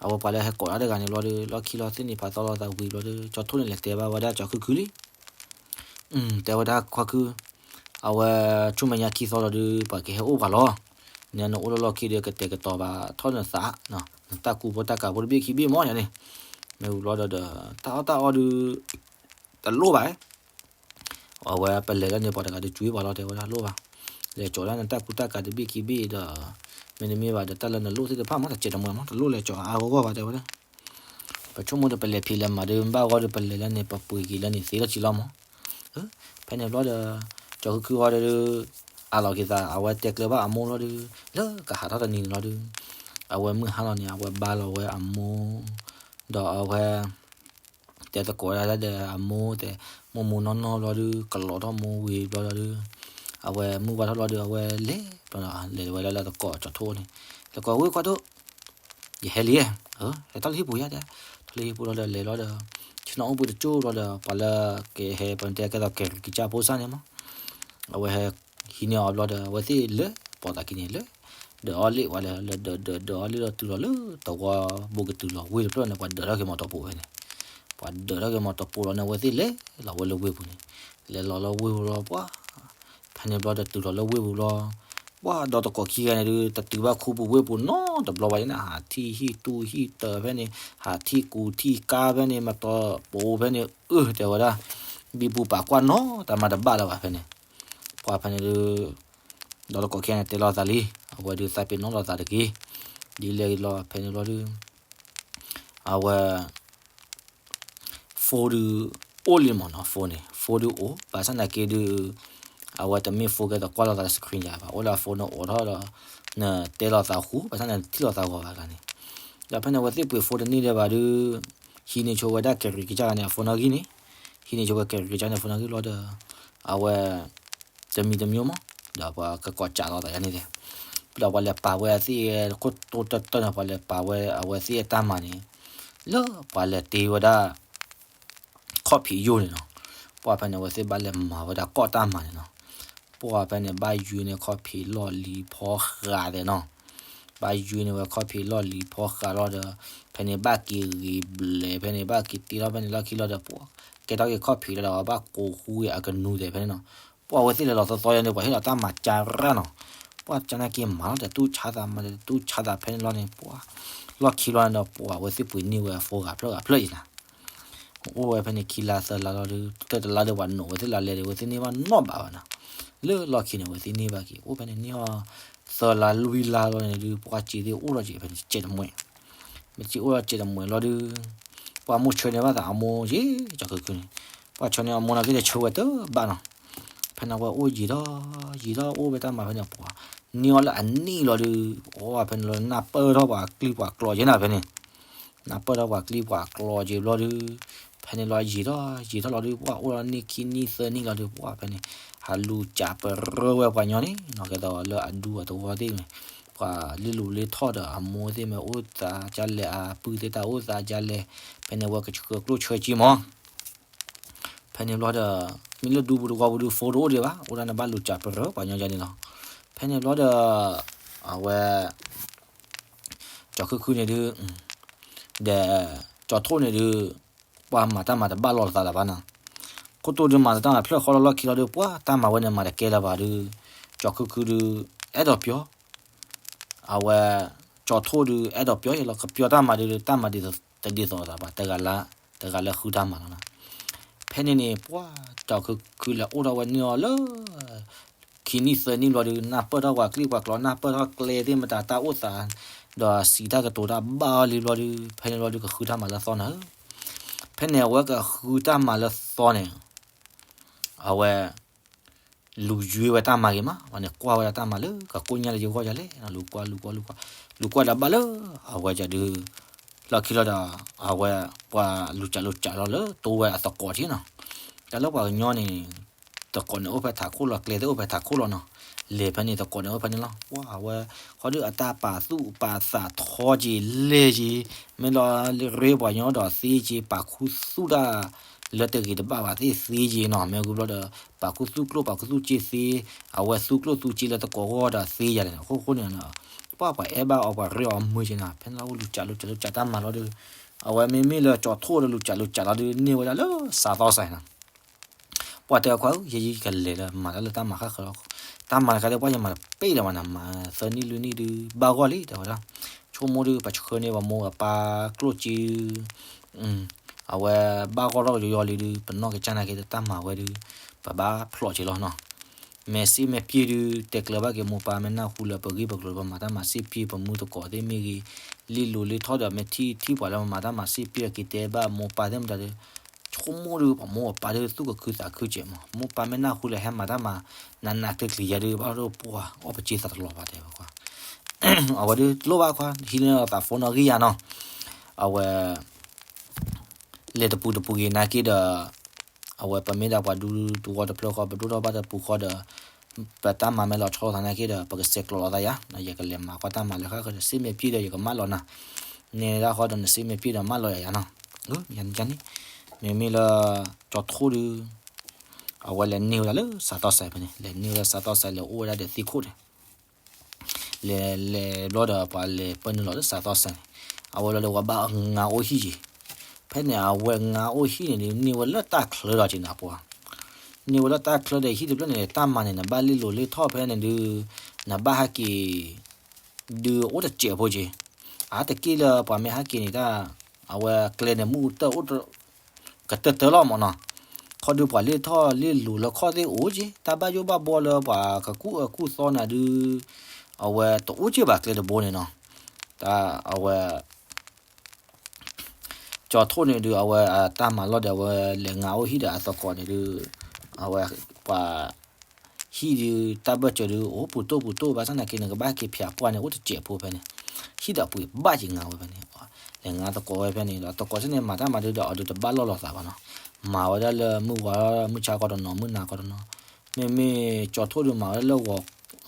အဝဲပှၤလၢဟဲကိးတၢ်တဂၤန့ၣ်ဘျီဒီး လီၢ်ခံလီၤသ့ၣ်နံၤဖးသီလိာ်သးဝံၤဘျီဒီး ကၠီၤထိၣ်န့ၣ်လဲၤတဲဘၣ်ဝဲဒၣ်ကၠီၤခုၣ်ခုၣ်လံ. တဲဝဲဒၣ်ခွါခုၣ်, အဝဲဆူမဲာ်ညါခံသီလီၤဒုး ပှၤကဟဲအိၣ်ပှၤလီၤ. နနအိၣ်လၢလီၢ်ခံဒီး ကတဲာ်ကတီၤဘၣ်ထီၣ်နသး, နတၢ်ကူဖိတၢ်ကၤဖိတဘ့ၣ်ခံဘ့ၣ်မီၢ်ယၤန့ၣ်, မ့ၢ်ဝံၤဘျီဒီး တၢ်အီၣ်တၢ်အီဒုး တလိၣ်ဘၣ်. အဝဲပလဲၤလၢန့ၣ် ပှၤတဂၤဒုးကွံာ်ပှၤလီၤ တဲဝဲဒၣ်လိၣ်ဘၣ်. လဲၤကၠီၤဒၣ်နတၢ်ကူတၢ်ကၤတဘ့ၣ်ခံဘ့ၣ်ဒီး မ့တမ့ၢ်ဘၣ်ဒီး တၢ်လၢနလိၣ်သ့ၣ်တဖၣ်မီၢ် တစဲးတမှဲမီၢ် တလိၣ်လဲၤကၠီၤအါအါဂီၢ်ဂီၢ်ဘၣ် တဲဝဲဒၣ်. ပဆိကမိၣ်ဒီး ပလဲၤဖံးလဲၤမၤဒုး ဘၣ်ဂီၢ်ဒီး ပလဲၤလၢန့ၣ် ပပှ့ၤက့ၤလၢန့ၣ်သ့လီၤဆံလီၤမီၢ်. ဖဲန့ၣ်ဘျီဒီး ကၠီၤခုၣ်ခုၣ်ဝံၤဒီး အးလီၤက့ၤသး အဝဲတဲကျၢၤဘၣ်အမိၢ်လီၤဒုး လၢကဟးထီၣ်တနံၤန့ၣ်လီၤဒုး အဝဲမုၢ်ဟါလီၤန့ၣ် အဝဲဘါလီၤဝဲအမိၢ် ဒီးအဝဲ တဲသကိးဒၣ်ဒီးအမိၢ်တဲ မိၢ်မိၢ်နီၢ်နီၢ်ဘျီဒုး ကလီၤထီၣ်မိၢ်ဝံၤဘျီဒီး အဝဲမုၢ်ဝါထီၣ်ဘျီဒီး အဝဲလဲၤဘျီဒီး လဲၤဝဲဒၣ်လၢသကိးကၠီၤထိၣ်န့ၣ် သကိးဝ့ၢ်ခွါထိၣ် ယဟဲလံ, ဟဲထီၣ်လၢဟံၣ်ပူၤယါတဲ, ထီၣ်လၢဟံၣ်ပူၤလီၤဒီးလဲၤလီၤဒီး ဆ့ၣ်နီၤအိၣ်ဘှံးတကၠိၢ်ဘျီဒီး ပှၤလၢကဟဲ ပတဲကဲသိးကဲၤကစၢ်ဖိစၢ်န့ၣ်မီၢ် အဝဲဟဲဟံးန့ၢ်အီၤဘျီဒီး အဝဲသ့ၣ်လၢပိာ်သးခံန့ၣ်လၢ ဒၢးအီၣ်လ့ၣ်ဝဲလၢ လၢဒၢးဒၢးအီၣ်လ့ၣ်ဒီးတုၤလီၤလၢတဝီဘိကတုၤလီၤဝ့ၢ်တဖျၢၣ်န့ၣ် ပှၤဒၢးထီၣ်က့ၤမီၤတပူၤဝဲန့ၣ်, ပှၤဒၢးထီၣ်က့ၤမီၤတပူၤလီၤန့ၣ် အဝဲသ့ၣ်လဲၤလီၤဝဲလၢဝ့ၢ်ပူၤန့ၣ်, လဲၤလီၤလၢဝ့ၢ်ပူၤလီၤပှၤ ဖဲန့ၣ်ဘျီဒီးတုၤလီၤလၢဝ့ၢ်ပူၤလီၤ, ပှၤဒီးတကိးခံဂၤန့ၣ်ဒုး တတုၤဘၣ်ခူပူၤဝ့ၢ်ပူၤနီတဘျီဘၣ်န့ၣ် ဟးထံၣ်ဟံၣ်တူၢ်ဟံၣ်တၢၤဖဲန့ၣ် ဟးထံၣ်ကူထံၣ်ကါဖဲန့ၣ် မတီၤပအိၣ်ဖဲန့ၣ် အၢ တဲဝဲဒၣ် ဘံဘူပာ်ကွၢ်နီတမၤတဘၣ်လၢၤဘၣ်ဖဲန့ၣ်. ပှၤဖဲန့ၣ်ဒုး ဒီးတကိးခံဂၤန့ၣ်တဲလိာ်သးလံ အဝဲဒုးသးပ့ၤနီၣ်လိာ်သးတဂ့ၤ ဒ်လဲၣ်ဂ့ၤလီၤ ဖဲန့ၣ်ဘျီဒုး အဝဲ phone ဒုး အိၣ်လံမ့ၢ်နီၤ phone န့ၣ် phone ဒုးအိၣ် ဘၣ်ဆၣ်သနာ်က့ဒုး အဝဲတမ့ၢ် phone ကဲသိးကွၢ်လိာ်သးလၢ screen ယၤဘၣ် အိၣ်လၢအ phone န့ၣ်အိးထီၣ်ဒီး နတဲလိာ်သးဃူ ဘၣ်ဆၣ်နထံၣ်လိာ်သးဂီၤဂၤဂၤန့ၣ်. ဒီးဖဲန့ၣ် အဝဲသ့ၣ်ပှ့ၤ phone တန့ၢ်ဒံးဘၣ်ဒုး ဟံးန့ၢ်ဆိဝဲဒၣ်ကဲရံၤကစၢ်ဂၤန့ၣ် အ phone နီၣ်ဂံၢ်န့ၣ် ဟံးန့ၢ်ဆိဝဲကဲရံၤကစၢ်န့ၣ် phone နီၣ်ဂံၢ်လီၤဒီး အဝဲ တမံၤတမံၤမ့ၢ် ဒီးပှၤကကိးကးလိာ်သးယၤန့ၣ် ဒီးပှၤလဲၤပာ်ဝဲအသ့ၣ် ခိၣ်တိတၢၢ်တၢၢ်န့ၣ် ပှၤလဲၤပာ်ဝဲအဝဲသ့ၣ်အတၢ်မၤန့ၣ် လၢပှၤလဲၤတ့ဝဲဒၣ် ခီၣ်ဖံးယိာ်န့ၣ်နီၤ. ပှၤဖဲန့ၣ် အဝဲသ့ၣ်ဘၣ်လဲၤမၤဝဲဒၣ်ကီၢ်တၢ်မၤန့ၣ်နီၤ. ပှၤဖဲန့ၣ် ဘၣ်ယွၤန့ၢ်ခီၣ်ဖံးလီၢ်လံၤဖီဃးသဲးနီၤ. ဘၣ်ယွၤန့ၢ်ဝဲခီၣ်ဖံးလီၢ်လံၤဖီဃးလီၤဒီး ဖဲန့ၣ်ဘၣ်က့ၤဂ့ၤဘျဲၣ် ဖဲန့ၣ်ဘၣ်က့ၤတ့ထီၣ်ဖဲန့ၣ်လီၢ်ခံလီၤဒီး ပှၤကဲထီၣ်က့ၤခီၣ်ဖံးလီၤဒီး ဘၣ်ကိးဃူဝဲအကနူၤသဲးဖဲန့ၣ်နီၤ. ပှၤအဝဲသ့ၣ်လဲၤလီၤသီသီယၤန့ၣ် ပှၤဟ့ၣ်လီၤတၢ်မၤကၢရၢ်နီၤ. ပှၤကၠါနာ်က့ၤမၤလီၤဒီး တူၢ်ဆါသးမၤဒီး တူၢ်ဆါသးဖဲန့ၣ်လီၤန့ၣ် ပှၤ လီၢ်ခံလီၤန့ၣ်ဒီး ပှၤအဝဲသ့ၣ်ပှ့ၤန့ၢ်ဝဲအ phone ဂၤဖျၢၣ်ဂၤဖျၢၣ်အံၤနီၤ. အိၣ်ဝဲဖဲန့ၣ်ခံလါသၢလါလီၤဒီး တၢၢ်တလါဒီးပှၤနိးဝဲသ့ၣ်လါလဲဒီး အဝဲသ့ၣ်န့ၢ်ဘၣ်နီတဘးဘၣ်နီၤ. လၢလီၢ်ခံန့ၣ် အဝဲသ့ၣ်န့ၢ်ဘၣ်က့ၤ အိၣ်ဖဲန့ၣ်န့ၢ်အီၤ သၢလါလွံၢ်လါလီၤန့ၣ်ဒုး ပှၤစ့သ့ၣ်အိၣ်ထီၣ်က့ၤဖဲန့ၣ် စဲးတမှဲး မ့ၢ်စ့အိၣ်ထီၣ်စဲးတမှဲးလီၤဒုး ပှၤမိၢ်ဆၢန့ၢ်ဘၣ်သးအမိၢ်ယ့ၢ် ကၠီၤခုခုန့ၣ် ပှၤဆၢန့ၢ်အမိၢ်နာ်က့ၤဒီးဆၢဝဲတဘၣ်နီၤ. ဖဲန့ၣ်ဝဲအိၣ်ယံာ်ထီၣ် ယံာ်ထီၣ်အိၣ်ဖဲတၢ်မၤဖဲန့ၣ် ပှၤန့ၢ်အီၤလၢအနံၣ်လီၤဒုး အိၣ်ဖဲန့ၣ်လီၤ နၢ်ပၢၢ်ထီၣ်ပှၤကျံပှၤကျိာ်ယဲၢ်နၤဖဲန့ၣ် နၢ်ပၢၢ်ထီၣ်ပှၤကျံပှၤကျိာ်က့ၤဘျီဒုး ဖဲန့ၣ်လီၤယံာ်ထီၣ်ယံာ်ထီၣ်လီၤဒုး ပှၤအိၣ်လီၤနံၣ်ခံနံၣ်သၢနံၣ်လီၤဒုး ပှၤဖဲန့ၣ် ဟးလူၤစးပရၢဝဲပှၤညီန့ၣ်နီၤ ကဲသိးလၢအဒူအသဝီသ့ၣ်န့ၣ် ပှၤလ့လိာ်လ့ထီၣ်ဒီးအမိၢ်သ့ၣ်မ့ၢ်အိၣ်သးဒ်လဲၣ် အပုၢ်သ့ၣ်တၢ်အိၣ်သးဒ်လဲၣ် ဖဲန့ၣ်ဝဲကဆှၢကျိၣ်ဆှၢစ့မး ဖဲန့ၣ်ဘျီဒီး မ့ၢ်လၢဒူပူၤတဝီပူၤဒုး phone တအိၣ်ဒံးဘၣ် အိၣ်ဒၣ်န့ၣ်ဘၣ်လူၤစးပရၢပှၤညီယဲၢ်န့ၣ်လီၤ. ဖဲန့ၣ်ဘျီဒီး အဝဲ ကၠီၤခုခုန့ၣ်ဒုး ဒီး ကၠီၤထိၣ်န့ၣ်ဒုး ပှၤမၤတၢ်မၤတဘၣ်လိာ်သးလၢၤဘၣ်နီၤ. ခိၣ်တိၢ်ဒုးမၤတၢ်မၤဖျၢၣ်ဃီလီၤလီၢ်ခံလီၤဒုး ပှၤတၢ်မၤဝဲန့ၣ်မၤတကဲလၢၤဘၣ်ဒုး ကၠီၤခုခုဒုး အဲၣ်ဒိးပျီ အဝဲ ကၠီၤထိၣ်ဒုး အဲၣ်ဒိးပျီယဲၢ်လီၤ ကပျီတၢ်မၤဒုး တၢ်မၤဒ်သိးတဒ်သိးလိာ်သးဘၣ် တဂၤလၢ တဂၤလၢဃုတၢ်မၤလီၤနီၤ. ဖဲန့ၣ်န့ၣ် ပှၤ ကၠီၤခုခုလဲၤအိၣ်ထီၣ်ဝဲန့ၢ်အီၤလၢ ခံနံၣ်သၢနံၣ်ဘျီဒုး နၢ်ပၢၢ်ထီၣ်ပှၤကျံပှၤကျိာ် နၢ်ပၢၢ်ထီၣ်ကျဲသ့ၣ်မတၤတၢ်အိၣ်သး ဒီးစံးတၢ်ကတိၤတၢ်ဘၣ်အီၤလံဘျီဒုး ဖဲန့ၣ်ဘျီဒုးကဃုတၢ်မၤလၢသီနၤဧၢ. ဖဲန့ၣ်အဝဲကဃုတၢ်မၤလၢသီန့ၣ် အဝဲ လူၤယွ့ဝဲတၢ်မၤဂ့ၤမး အဝဲန့ၣ်ကွၢ်ဝဲဒၣ်တၢ်မၤလၢကကိၣ်ညါလၢယဂီၢ်ယၤလဲၣ် လူၤကွၢ်လူၤကွၢ်လူၤကွၢ် လူၤကွၢ်ဒီးဘၣ်လၢ အဝဲဒၣ်ဒုး လီၢ်ခံလီၤဒီး အဝဲ ပှၤလူၤစးလူၤစးလီၤလၢတိဝဲအသကိးထံနီၤ. တၢ်လၢပှၤကညီန့ၣ် သကိးန့ၣ်အိၣ်ဖဲထးခိၣ်လီၤ ကျဲသ့ၣ်အိၣ်ဖဲထးခိၣ်လီၤနီၤ. လဲၤဖဲန့ၣ်သကိးန့ၣ်အိၣ်ဖဲန့ၣ်လီၤ. ပှၤအဝဲ ဃီဒုးအတၢ်ပာ်သူၣ်ပာ်သးထီက့ၤလဲၢ်က့ၤ မ့ၢ်လီၤရ့ပှၤကညီဒီးသ့က့ၤ ပာ်ခူသူၣ်တၢ် လၢတဂ့ၤတဘၣ်ဘၣ်သ့ၣ်သ့က့ၤနီၤ. မ့ၢ်ဂုၤဘျီဒီး ပာ်ခူသူၣ်ကျိၣ်ပာ်ခူသူၣ်စ့သ့ အဝဲသူကျိၣ်သူစ့လၢသကိးဂီၢ်ဒီးသ့ယၤလဲၣ်. အဃိဃိန့ၣ် ပှၤပှၤအဲၣ်ဘၣ်အီၤပှၤရ့အီၤမုာ်က့ၤနီၤ. ဖဲန့ၣ်လီၤအိၣ်လူၤစးလူၤစးလူၤစးတၢ်မၤလီၤဒီး အဝဲမ့မ့ၢ်လၢကၠီၤထိၣ်ဒီးလူၤစးလူၤစးလီၤဒုး န့ၢ်ဝဲဒၣ်လၢစးသီစဲနီၤ. ပှၤတဲခွါဧၢ ယဲယကလဲၤလၢမၤတၢ်လၢတၢ်မၤဃၣ်ဃၢၤလီၤ. တၢ်မၤတခါဒီးပှၤယမၤတပ့ၢ်လၢၤဘၣ်နၤ မၤသၢနံၣ်လွံၢ်နံၣ်ဒုး ဘၣ်ဂီၢ်လံ တဲဝဲဒၣ်. ဆိကမိၣ်ဒုး ပဆှၢန့ၢ်ပမိၢ်ပပၢ်ကျိၣ်စ့ အဝဲဘၣ်ဂီၢ်ထီၣ်ကယီယီလံဒုး ပနီၢ်ကစၢ်နာ်က့ၤတၢ်မၤဝဲဒုး ပဘၣ်ဖျိးက့ၤလီၤနီၤ. မ့ၢ်စ့မ့ၢ်ပျ့ၢ်ဒုး တဲကျၢၤဘၣ်က့ၤမိၢ်ပၢ် မ့ၢ်နၢ်ဟူလၢပဂ့ၢ်ပကျိၤ ပမၤတၢ်မၤစ့ပျ့ၢ် ပမူသကိးသ့ၣ်မ့ၢ်ဂ့ၤ လံၣ်လိၤလံၣ်ထီၣ်ဒီး မ့ၢ်ထံၣ်ထံၣ်ပှၤလၢပမၤတၢ်မၤစ့ပျ့ၢ်ဒီး က့ၤတဲဘၣ်မိၢ်ပၢ်သ့ၣ်မတၤဒီး ဆိကမိၣ်ဒုး ပမိၢ်ပပၢ်ဒုးသူၣ်ကခုသးခုကဲးမး မိၢ်ပၢ်မ့ၢ်နၢ်ဟူလၢဟဲမၤတၢ်မၤ နးနးကျံၤကျံၤယၤဒုး ဘၣ်ဒိပှၤအီၣ်ပစ့သးတလီၤဘၣ်တဲဝဲခွါ အဝဲဒုးတလိၣ်ဘၣ်ခွါ ဟံးန့ၢ်လိာ်သး phone နီၣ်ဂံၢ်ယၤနီၤ. အဝဲ လဲၤတပူၤတပူၤဂ့ၤနာ်က့ဒီး အဝဲပမ့ၢ်ဒၣ်ပှၤဒူတဝီတဖျၢၣ်ဃီ ပဒိၣ်ထီၣ်ဘၣ်တပူၤဃီဒီး ပတၢ်မၤမ့ၢ်လီၤဆီလိာ်သးနာ်က့ဒီး ပကဆဲးကျိးလိာ်သးယၤ ယကလဲၤမၤကွၢ်တၢ်မၤလၢဃၣ်ဃၢၤဒီး စ့မ့ၢ်ပျ့ၢ်ဒီး ယကမၣ်လီၤနၤ နဲဒၣ်ဃီဒီး နစ့မ့ၢ်ပျ့ၢ်ဒီးမၣ်လီၤယၤယၤနီၤ. ယၤန့ၣ် မ့မ့ၢ်လၢ ကၠီၤထိၣ်ဒုး အဝဲလဲၤန့ၢ်ဝဲဒၣ်လၢစးသီစဲဖဲန့ၣ် လဲၤန့ၢ်ဝဲဒၣ်စးသီစဲ လဲၤအိၣ်ဝဲဒၣ်ဒီးသ့ၣ်ခိၣ်န့ၣ် လဲၤလဲၤဘျီဒီး ပှၤလဲၤပၢနုာ်လီၤလၢစးသီစဲန့ၣ် အဝဲလီၤဒီးဝဲဘၣ်ငါအိၣ်ဟံၣ်က့ၤ ဖဲန့ၣ်အဝဲငါအိၣ်ဟံၣ်န့ၣ်ဒုး န့ၢ်ဝဲလၢတၢ်ချၢဒီးက့ၤနၤပှၤ န့ၢ်ဝဲလၢတၢ်ချၢဒီးဟံၣ်တဖျၢၣ်န့ၣ် တၢ်မၤန့ၣ် နဘၣ်လံၣ်လိၤလံၣ်ထီၣ်ဖဲန့ၣ်ဒုး နဘၣ်ဟဲက့ၤ ဒုးအိၣ်တစဲးဖိက့ၤ, အါတက့ၢ်လၢပှၤမ့ၢ်ဟဲက့ၤန့ၣ်တၢ် အဝဲကျဲန့ၣ်မုၢ်တၢ်အိၣ် ကတၢၢ်တၢၢ်လီၤမၢ်နီၤ, ခီဒုးပှၤလ့ၢ်ထီၣ်လ့ၢ်လိၤလၢခီၣ်သ့ၣ်အိၣ်က့ၤ, တၢ်ဘၣ်ယိၣ်ဘၣ်ဘီလၢပှၤကကူၣ်အၢကူၣ်သီနၤဒုး အဝဲတအိၣ်က့ၤဘၣ်ကျဲတဘိန့ၣ်နီၤ, တၢ်အဝဲ ကၠီထိၣ်န့ၣ်ဒုး အဝဲအတၢ်မၤလီၢ်ဒီး အဝဲလဲၤငါအိၣ်ဟံၣ်ဒီးအသကိးန့ၣ်ဒုး အဝဲပှၤ ဟံၣ်ဒုး တၢ်ဘၢၣ်စၢၤဒုး အိၣ်ပူၤတိၢ်ပူၤတိၢ် ဘၣ်ဆၣ်သနာ်က့န့ၣ် ကဘၣ်ဟဲက့ၤဖၠးပှၢ်န့ၣ် အိၣ်တစဲးဖိဖဲန့ၣ်, ဟံၣ်ဒီးပှ့ၤဘၣ်က့ၤငါဝဲဖဲန့ၣ်, လဲၤငါသကိးဝဲဖဲန့ၣ်ဒီး သကိးဆ့ၣ်န့ၣ် မၤတၢ်မၤဒုးဒီး အီၤဒုးတဘၣ်လီၢ်လီၤသးဘၣ်နီၤ, မၤဝဲဒၣ်လၢမုၢ်ဝါ မုၢ်ဆါကီတနီၤ မုၢ်နၤကီတနီၤ, မ့မ့ၢ်ကၠီထိၣ်ဒုးမၤဝဲဒၣ်လၢဂီၤ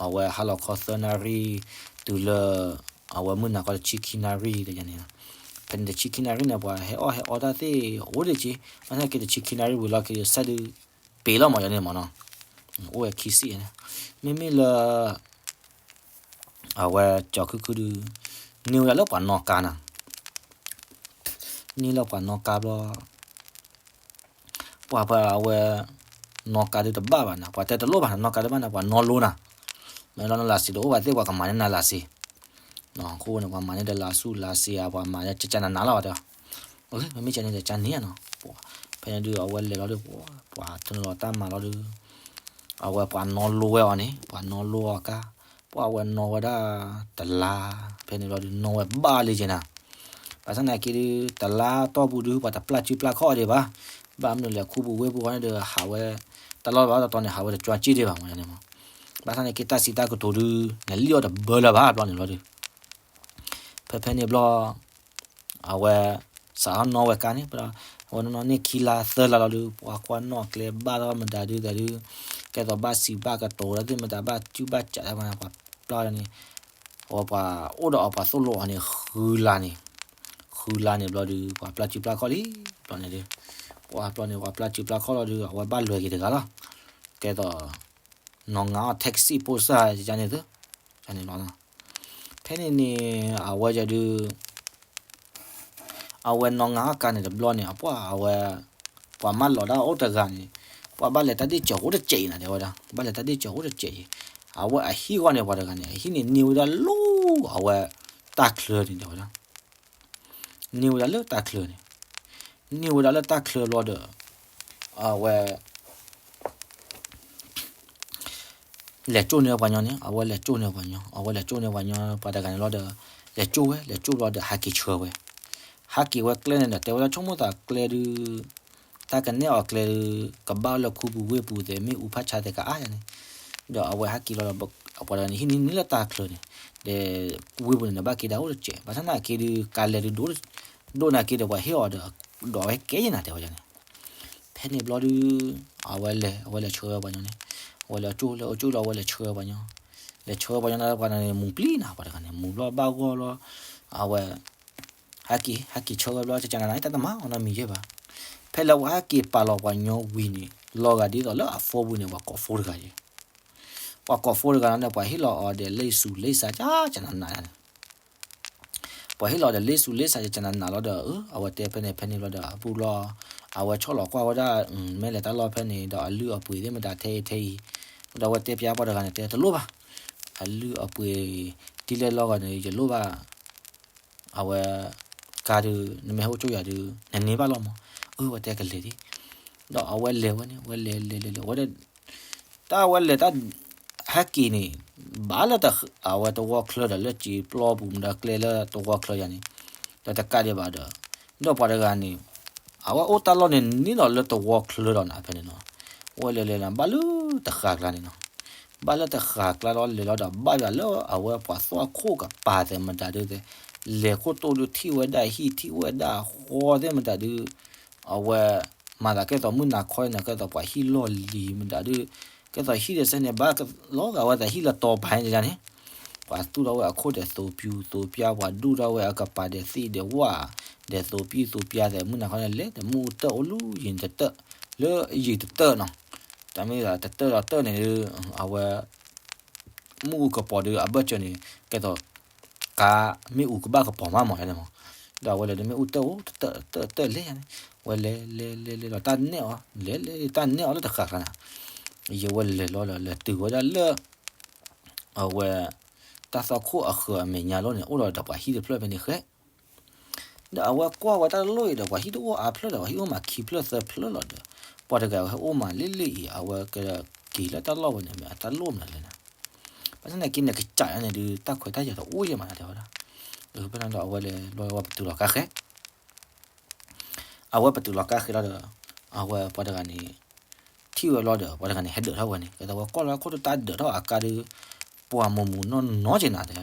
အဝဲဟါလီၤခီသၢနၣ်ရံၣ် တုၤလၢ အဝဲမုၢ်နၤကီတဆံခံနၣ်ရံၣ်တယၤန့ၣ်, ဖဲန့ၣ်တဆံခံနၣ်ရံၣ်န့ၣ် ပှၤဟဲအီၣ်ဟဲအီတၢ်သ့ၣ်အိၣ်ဒံးက့, ဘၣ်ဆၣ်သနာ်က့တဆံခံနၣ်ရံၣ်ဝံၤလီၢ်ခံဒီး ဆၢဒုး ပ့ၤလီၤမၢ်ယၤန့ၣ်မၢ်နီၤ, အိၣ်ဝဲခံဆံန့ၣ်, မ့မ့ၢ်လၢ အဝဲကၠီခုၣ်ခုၣ်ဒုး န့ၢ်ဝဲဒၣ်လၢပှၤနီၣ်ကါနၤ, န့ၢ်လၢပှၤနီၣ်ကါဘျီ ပှၤဖဲအဝဲ နီၣ်ကါဒုးတဘၣ်ဘၣ်နၤ, ပှၤတဲတလိၣ်ဘၣ်နၤ နီၣ်ကါတဘၣ်နၤ ပှၤနီၣ်လိနၤ, မ့ၢ်လီၤနလၤစ့တအိၣ်ဘၣ်သ့ၣ် ပှၤကမၤန့ၢ်နၤလၤစ့, အဃိန့ၣ် ပှၤမၤန့ၢ်ဒီးလၤဆူလၤစ့ဧါ ပှၤမၤန့ၢ်ကကနၤနၤလီၤဘၣ်တဲ, မ့မ့ၢ်ကန့ၣ်ဒီးကန့ၣ်နီၤ, ဖဲန့ၣ်ဒုးအဝဲလဲၤလီၤဒုး ပှၤထၢလီၤတၢ်မၤလီၤဒုး အဝဲပှၤနီၣ်လိဝဲအီၤန့ၣ် ပှၤနီၣ်လိအီၤကါ, ပှၤအဝဲနီၣ်ဝဲဒၣ်တလါ, ဖဲန့ၣ်လီၤဒုး နီၣ်ဝဲဘၣ်လံက့နၤ, ဘၣ်ဆၣ်သနာ်က့ဒုး တလါတီၢ်ပူၤဒုး ပှၤတပျၢ်စုပျၢ်ခီၣ်ဒံးဘၣ်, ဘၣ်မနုၤလဲၣ်ခူပူၤဝ့ၢ်ပူၤဃီန့ၣ်ဒီး ဟးဝဲ တၢ်လီၢ်ဘၣ်တတီၤန့ၣ် ဟးဝဲတကၠွက့ဒံးဘၣ်မၢ်န့ၣ်မၢ်, ဘၣ်ဆၣ်သနာ်က့တၢ်စံးတၢ်ကတိၤဒုး နလံၣ်အီၤတဘၢလၢၤဘၣ်ဘျီန့ၣ်လီၤဒုး, ဖဲဖဲန့ၣ်ဘျီ အဝဲ စးထီၣ်နီၣ်ဝဲကါန့ၣ် အဝဲနီၣ်နီၣ်န့ၢ်ခံလါသၢလါလီၤဒုး ပှၤကွၢ်နီၣ်ကျဲဘၣ်ထီၣ်မတၤဒုးသဲးဒုး, ကဲသိးဘၣ်စံးဘၣ်ကတိၤလၢသ့ၣ်မတၤ ဘၣ်စုဘၣ်စးတၢ်မၤ ပှၤပျၢ်န့ၣ်, အဝဲပှၤအိၣ်ဒီးအီၤပှၤသိၣ်လိအီၤန့ၣ် ဃုလါန့ၣ်, ဃုလါန့ၣ်ဘျီဒုး ပှၤပျၢ်စုပျၢ်ခီၣ်လံ, ဘျီန့ၣ်ဒုး, ပှၤဘျီန့ၣ် ပှၤပျၢ်စုပျၢ်ခီၣ်လီၤဒုး အဝဲဘၣ်လွဲၤက့ၤတဂၤလီၤ, ကဲသိး နီၣ်ငါအီၤ taxi ဖိစၢ် ယန့ၣ်သု, န့ၣ်လီၤ, ဖဲန့ၣ်န့ၣ် အဝဲယဒုး အဝဲနီၣ်ငါအီၤကါန့ၣ်တဘျီန့ၣ် အပှၤအဝဲ ပှၤမၢလီၤဒၣ်အိၣ်တဂၤန့ၣ် ပှၤဘၣ်လဲၤတၢ်ဒ့ၣ်စၢၤအိၣ်တစဲးအံၤနၤ တဲဝဲဒၣ် ဘၣ်လဲၤတၢ်ဒ့ၣ်စၢၤအိၣ်တစဲးအံၤ, အဝဲအဟံၣ်ဂီၢ်န့ၣ် ပှၤတဂၤန့ၣ် အဟံၣ်န့ၣ်န့ၢ်ဝဲဒၣ်လၢ အဝဲ တၢ်ချၢန့ၣ် တဲဝဲဒၣ်, န့ၢ်ဝဲဒၣ်လၢတၢ်ချၢန့ၣ်, န့ၢ်ဝဲဒၣ်လၢတၢ်ချၢဘျီဒီး အဝဲ လဲၤကၠိၣ်န့ၢ်ပှၤညီန့ၣ် အဝဲလဲၤကၠိၣ်န့ၢ်ပှၤညီ အဝဲလဲၤကၠိၣ်န့ၢ်ပှၤညီ ပှၤတဂၤန့ၣ်လီၤဒီး လဲၤကၠိၣ်ဝဲ လဲၤကၠိၣ်ဘျီဒီး ဟးက့ၤဆှၢဝဲ, ဟးက့ၤဝဲကျဲန့ၣ်ဒီး တဲဝဲဒၣ်ဆိကမိၣ်သးကျဲဒုး တၢ်ကနဲၣ်အီၤကျဲဒုး ကဘၣ်လၢခူပူၤဝ့ၢ်ပူၤသဲး မ့ၣ်အူဖးဆါသဲးကအါယၤန့ၣ်, ဒီးအဝဲဟးက့ၤလီၤဒီး ပှၤတဂၤန့ၣ် ဟံၣ်န့ၣ်န့ၢ်လၢတၢ်ချၢန့ၣ်, ဒီးဝ့ၢ်ပူၤန့ၣ် နဘၣ်က့ၤတၢ်အိၣ်တစဲး ဘၣ်ဆၣ်သနာ်က့ဒုး ကါလဲၤဒုး ဒိၣ်နၤက့ဒီး ပှၤဟ့ၣ်အီၤဒီး ဒီးအဝဲကဲယဲၢ်နၤ တဲဝဲဒၣ်န့ၣ် ဖဲန့ၣ်ဘျီဒုး အဝဲလဲၤ အဝဲလဲၤဆှၢဝဲပှၤညီန့ၣ်, အဝဲလဲၤကၠိၣ် လဲၤအိၣ်ကၠိၣ်လီၤ အဝဲလဲၤဆှၢဝဲပှၤညီ, လဲၤဆှၢဝဲပှၤညီန့ၣ် ပှၤတဂၤန့ၣ် မူၤပျံၤနၤ ပှၤတဂၤန့ၣ် မူၤဘျီဘၣ်ဂီၢ်လီၤ, အဝဲ ဟဲက့ၤ ဟဲက့ၤဆှၢဝဲဘျီ ကကနၤနၤ တၢ်တမၤအီၤနီတမံၤယဲၢ်ဘၣ်, ဖဲလၢပှၤဟဲက့ၤပာ်လီၤပှၤညီဝံၤန့ၣ် လီၤဂာ်ဒ်သိးလၢအ phone ပူၤန့ၣ် ပှၤကိး phone တဂၤယဲၢ် ပှၤကိး phone တဂၤန့ၣ် ပှၤဟ့ၣ်လီၤအီၤဒီးလံာ်ဆူးလံာ်ဆါ ကကနၤနၤန့ၣ် ပှၤဟ့ၣ်လီၤဒီးလံာ်ဆူးလံာ်ဆါ ကကနၤနၤလီၤဒီး အဝဲတဲဖဲန့ၣ်ဖဲန့ၣ်ဘျီဒီး အပူၤလီၤ, အဝဲဆီၣ်လီၤကွၢ်ဝဲဒၣ် မဲာ်လဲၤတၢ်လီၢ်ဖဲန့ၣ် ဒီးအလုၢ်အပှ့ၤသ့ၣ်မတၤထဲအံၤထဲအံၤ, ဒီးအဝဲတဲပျါပှၤတဂၤန့ၣ် တဲတလိၣ်ဘၣ်, အလုၢ်အပှ့ၤ ဒ်လဲၣ်လီၤဂာ်န့ၣ် ယလိၣ်ဘၣ် အဝဲ ကါဒုး နမ့ၢ်ဟဲအိၣ်ကၠိယၤဒုး နန့ၢ်ဘၣ်လီၤမး, အၢ ဝဲတဲကလဲၤဒံး, ဒီးအဝဲလဲၤဝဲန့ၣ် ဝဲလဲၤလဲၤလဲၤလဲၤ ဝဲ တၢ်ဝဲလဲၤတၢ် ဟဲက့ၤန့ၣ် ဘၣ်လၢ အဝဲတဝီချၢဒီး လၢစံာ်ပျီပူၤမတၤကျဲလၢတဝီချၢယၤန့ၣ်, ဒီးတကးဒံးဘၣ်ဒီး ဒီးပှၤတဂၤန့ၣ် အဝဲအိၣ်တၢ်လီၢ်န့ၣ် န့ၢ်လီၤလၢတဝီချၢဒီးနၤဖဲန့ၣ်နီၤ, ဝဲလဲၤလဲၤလီၤ ဘၣ်လၢတဃာ်ကျါန့ၣ်နီၤ, ဘၣ်လၢတဃာ်ကျါလီၤ လဲၤလီၤဒီး ဘၣ်ယွၤလၢအဝဲပှၤသွၣ်ခိၣ်ကပၤသဲးမတၤဒုးသဲး, လဲၤခိၣ်တိၢ်ဒုးထံၣ်ဝဲဒၣ်ဟံၣ်ထံၣ်ဝဲဒၣ်ဃီသ့ၣ်မတၤဒုး အဝဲ မၤသးကဲသိးမုၢ်နၤခီန့ၣ် ကဲသိးပှၤဟံၣ်လီၢ်လံၤမတၤဒုး, ကဲသိးဟံၣ်ဒီးစဲန့ၣ် ဘၣ်လီၤဂာ်ဝဲသးဟံၣ်လၢတီၤပၤန့ၣ်န့ၣ်, ပှၤသူၣ်ထီၣ်ဝဲအခိၣ်ဒီးသိးပျူၤသိးပျါ, ပှၤဒူၣ်ထီၣ်ဝဲအကပၤဒီးသ့ၣ်ဒီးဝၣ်, ဒီးသိးပျံၤသိးပျါသဲး, မုၢ်နၤခီန့ၣ် လဲၤဒီးမ့ၣ်အူတၢၣ်အိၣ်လၢယံၤတတၢၣ်, လၢယံၤတတၢၣ်နီၤ, တၢ်မ့ၢ်တတၢၣ်ဒီးတၢၣ်န့ၣ် အဝဲ မ့ၣ်အူကပီၤဒီးအဘၢၣ်စၢၤန့ၣ် ကဲသိး ကါမ့ၣ်အူကဘၣ်ကပီၤမးမးန့ၣ်မး, ဒီးအဝဲလဲၤဒီးမ့ၣ်အူတၢၣ်အိၣ်တတၢၣ်တၢၣ်တၢၣ်လဲၤန့ၣ်, ဝဲလဲၤလဲၤလဲၤလဲၤလီၤတၢ်နဲၣ်အီၤ လဲၤလဲၤတၢ်နဲၣ်အီၤလၢတဃာ်ခါန့ၣ်, ယဝဲလဲၤလီၤဒီးလဲၤတုၤဝဲဒၣ်လၢ အ အဝဲ တၢ်သွၣ်ခိၣ်အဃၢၤအမဲာ်ညါလီၤန့ၣ် အိၣ်ဒီးဒီးပှၤဟံၣ်တဖျၢၣ်ဖဲန့ၣ်ဃဲ ဒီးအဝဲကွၢ်ဝဲတၢ်တလိၣ်အံၤဒီး ပှၤဟံၣ်တအိၣ်အါဖျၢၣ်ဒီး ပှၤဟံၣ်အိၣ်မးခံဖျၢၣ်သၢဖျၢၣ်လီၤဒီး ပှၤတဂၤဝဲဟဲအိၣ်မးလံလံအံၤ အဝဲကက့ၤလၢတၢ်လီၢ်ဝဲန့ၣ် မ့ၢ်အတၢ်လိၣ်မနုၤလဲၣ်န့ၣ် ဘၣ်ဆၣ်သနာ်က့န့ၣ် ကစၢ်ယၤန့ၣ်ဒုး တၢ်ခွဲးတၢ်ယာ်တအိၣ်ယဲၢ်မးနၤ တဲဝဲဒၣ်. ဖဲန့ၣ်ဒီးအဝဲလဲၤလီၤဝဲပတုာ်လီၤကါဃဲ အဝဲပတုာ်လီၤကါဃဲလီၤဒီး အဝဲပှၤတဂၤန့ၣ် ထံၣ်ဝဲလီၤဒီး ပှၤတဂၤန့ၣ် ဟဲဒၢးထီၣ်ဝဲန့ၣ် ကဲသိးဝဲကွၢ်လီၤခိၣ်တၢ်ဒၢးထီၣ်အကါဒီး ပှၤမူးမူးနီၢ်နီၢ်က့ၤနၤတဲ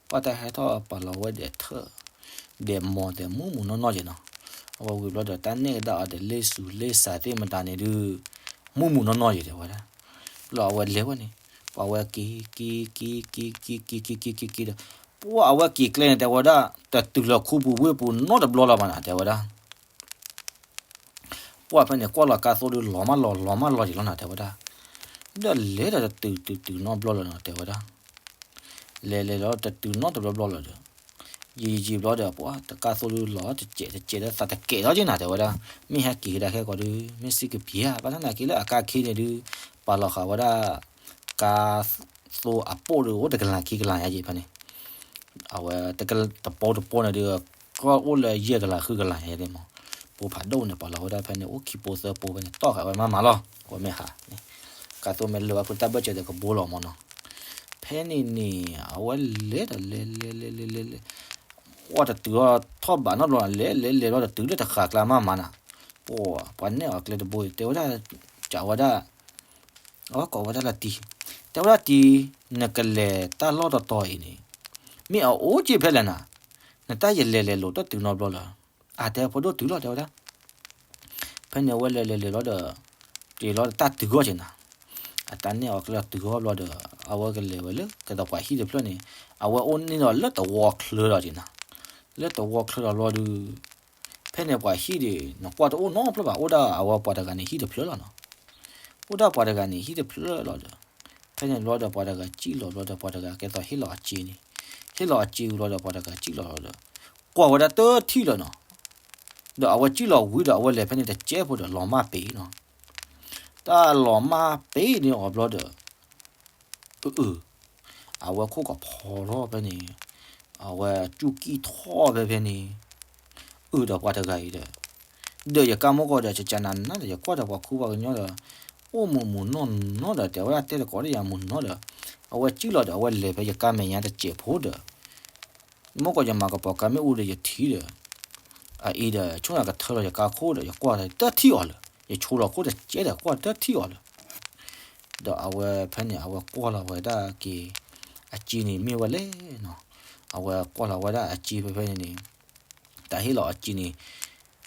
ပှၤတၢ်ဟဲထီၣ်ပာ်လီၤဝဲဒဲးထၢၣ် ဒဲးမီၤတဲမူးမူးနီၢ်နီၢ်က့ၤနီၤ. အဝဲဝံၤဘျီဒီးတၢ်နဲၣ်ကဒါအီၤဒီးလ့ၣ်စူၤလ့ၣ်စးသ့ၣ်မတၤန့ၣ်ဒုး မူးမူးနီၢ်နီၢ်က့ၤတဲဝဲဒၣ်. လီၤအဝဲလဲၤဝဲန့ၣ် ပှၤဝဲက့ၤ က့ၤ က့ၤ က့ၤ က့ၤ က့ၤ က့ၤ က့ၤဒီး ပှၤအဝဲက့ၤကျဲန့ၣ်တဲဝဲဒၣ် တတုၤလၢခူပူၤဝ့ၢ်ပူၤနီတဘျီလၢၤဘၣ်နၤ တဲဝဲဒၣ်. ပှၤဖဲန့ၣ်ကွၢ်လီၤကါသိဒီး လီၤမးလီၤ လီၤမးလီၤက့ၤလီၤနၤ တဲဝဲဒၣ်. ဒီးလဲၤဒီးတတုၤ တုၤတုၤနီတဘျီလၢၤနီၤ တဲဝဲဒၣ်. လဲၤလဲၤလီၤတတုၤနီတဘျီဘျီလၢၤဒီး ယံာ်ယံာ်ဘျီဒီး ပှၤတကါသိဒီးလီၤတစဲးတစဲးဒီးသးတကဲးလီၤက့ၤနၤ တဲဝဲဒၣ်. မ့ၢ်ဟဲက့ၤကဒါခဲကိးဒီး မ့ၢ်စ့ၢ်ကပျၢ် ဘၣ်ဆၣ်သနာ်က့လၢအကါခံန့ၣ်ဒုး ပာ်လီၤဃာ်ဝဲဒၣ် ကါသိအပိၢ်ဒီး အိၣ်တကလၤခံကလၤယါက့ၤဖဲန့ၣ် အဝဲတပိၢ်တပိၢ်န့ၣ်ဒုး ကြၢးအိၣ်လၢယဲၢ်ကလၤဃုကလၤယါန့ၣ်မး. ပိၢ်ဖးဒိၣ်န့ၣ် ပာ်လီၤဝဲဒၣ်ဖဲန့ၣ် အိၣ်ခံပိၢ်သၢပိၢ်ဖဲန့ၣ် တီၢ်ဃာ်ဝဲမးမးလီၤ. အဝဲမ့ၢ်ဟးန့ၣ် ကါသိမ့ၢ်လၢာ်ဘၣ်ဖုးတၢ်ဘၢၣ်စၢၤဒီးကဘိလီၤမးနီၤ. ဖဲန့ၣ်န့ၣ် အဝဲလဲၤဒီးလဲၤလဲၤလဲၤလဲၤလဲၤလဲၤ အိၣ်တတုၤထီၣ်ထီၣ်ဘးနီတဘျီ လဲၤလဲၤလဲၤလီၤတတုၤလၢတဃာ်ကျါမးမးနၤ. ပှၤ ပှၤနဲၣ်အီၤကျဲတဘိအံၤ တဲဝဲဒၣ် ကးဝဲဒၣ် အဝဲကိးဝဲဒၣ်လၢတံၤ, တဲဝဲဒၣ်တံၤ, နကလဲၤတၢ်လီၢ်တတီၤအံၤန့ၣ် မ့ၢ်အအိၣ်က့ၤဖဲလဲၣ်နၤ, နတၢ်ယလဲၤလဲၤလိာ်တတုၤနီတဘျီလၢၤ. အတဲဖိဒိၣ်တုၤလီၤ တဲဝဲဒၣ်. ဖဲန့ၣ်အဝဲလဲၤလဲၤလဲၤလီၤဒီး တ့ၢ်လီၤတၢ်တုၤဂီၢ်က့ၤနၤ, အတၢ်နဲၣ်အီၤကျဲလီၤတုၤဂီၢ်ဘျီဒီး အဝဲကလဲၤဝဲလၢကဲသိးပှၤဟံၣ်တဖျၢၣ်န့ၣ် အဝဲအိၣ်န့ၢ်ဒီးလၢတဝီချၢဒီးက့ၤနၤ, လၢတဝီချၢဒီးဘျီဒီး ဖဲန့ၣ်ပှၤဟံၣ်ဒီး နကွၢ်တအိၣ်နီတဖျၢၣ်ဘၣ် အိၣ်ဒၣ်အဝဲပှၤတဂၤန့ၣ်ဟံၣ်တဖျၢၣ်လီၤနီၤ, အိၣ်ဒၣ်ပှၤတဂၤန့ၣ်ဟံၣ်တဖျၢၣ်လီၤဒီး ဖဲန့ၣ်ဘျီဒီးပှၤတဂၤစံၣ်လီၤဘျီဒီးပှၤတဂၤကဲသိးဟ့ၣ်လီၤအစ့န့ၣ်, ဟ့ၣ်လီၤအစ့ဝံၤဘျီဒီးပှၤတဂၤစံၣ်လီၤလီၤဒီး ကွၢ်ဝဲဒၣ်တထံၣ်လၢၤနီၤ, ဒီးအဝဲစံၣ်လီၤဝံၤဒီးအဝဲလဲၤဖဲန့ၣ်တစဲးဖိဒီးလီၤမၢ်ပ့ၤနီၤ, တၢ်လီၤမၢ်ပ့ၤန့ၢ်အီၤဘျီဒီး အ အဝဲခိၣ်ကဖီထီၣ်ဖဲန့ၣ်, အဝဲစူၢ်ကံၢ်ထီၣ်ဖဲဖဲန့ၣ်, အၢဒီးပှၤတဂၤအံၤဒီး, ဒီးယကါမိၢ်ကီၢ်ဒီး ကကနၤနၤဒီး ယကွၢ်ဒီးပှၤခူပှၤကညီဒီး, အိၣ်မူးမူးနီၢ်နီၢ်ဒီး တဲဝဲဒၣ်တဲတကိးဒီးယၤမူးနီၢ်ဒီး, အဝဲစံၣ်လီၤဒီး အဝဲလဲၤဖဲယကါမဲာ်ညါတစဲးဖိဒီး မ့ၢ်ကီးယမၤကပီၤကါမ့ၣ်အူဒီးယထံၣ်ဒီး, အအံၤဒီး ဆိကမိၣ်ကထၢလီၤယကါခိၣ်ဒီး ယကွၢ်တထံၣ်အီၤလၢၤ, ယဆိလီၤခိၣ်တစဲးဒီးကွၢ်တထံၣ်အီၤလၢၤ, ဒီးအဝဲဖဲန့ၣ် အဝဲကွၢ်လီၤဝဲဒၣ်က့ၤ အစ့န့ၣ်မ့ၢ်ဝဲလဲၣ်နီၤ, အဝဲကွၢ်လီၤဝဲဒၣ်အစ့ဖဲဖဲန့ၣ်န့ၣ် တၢ်ဟ့ၣ်လီၤအစ့န့ၣ်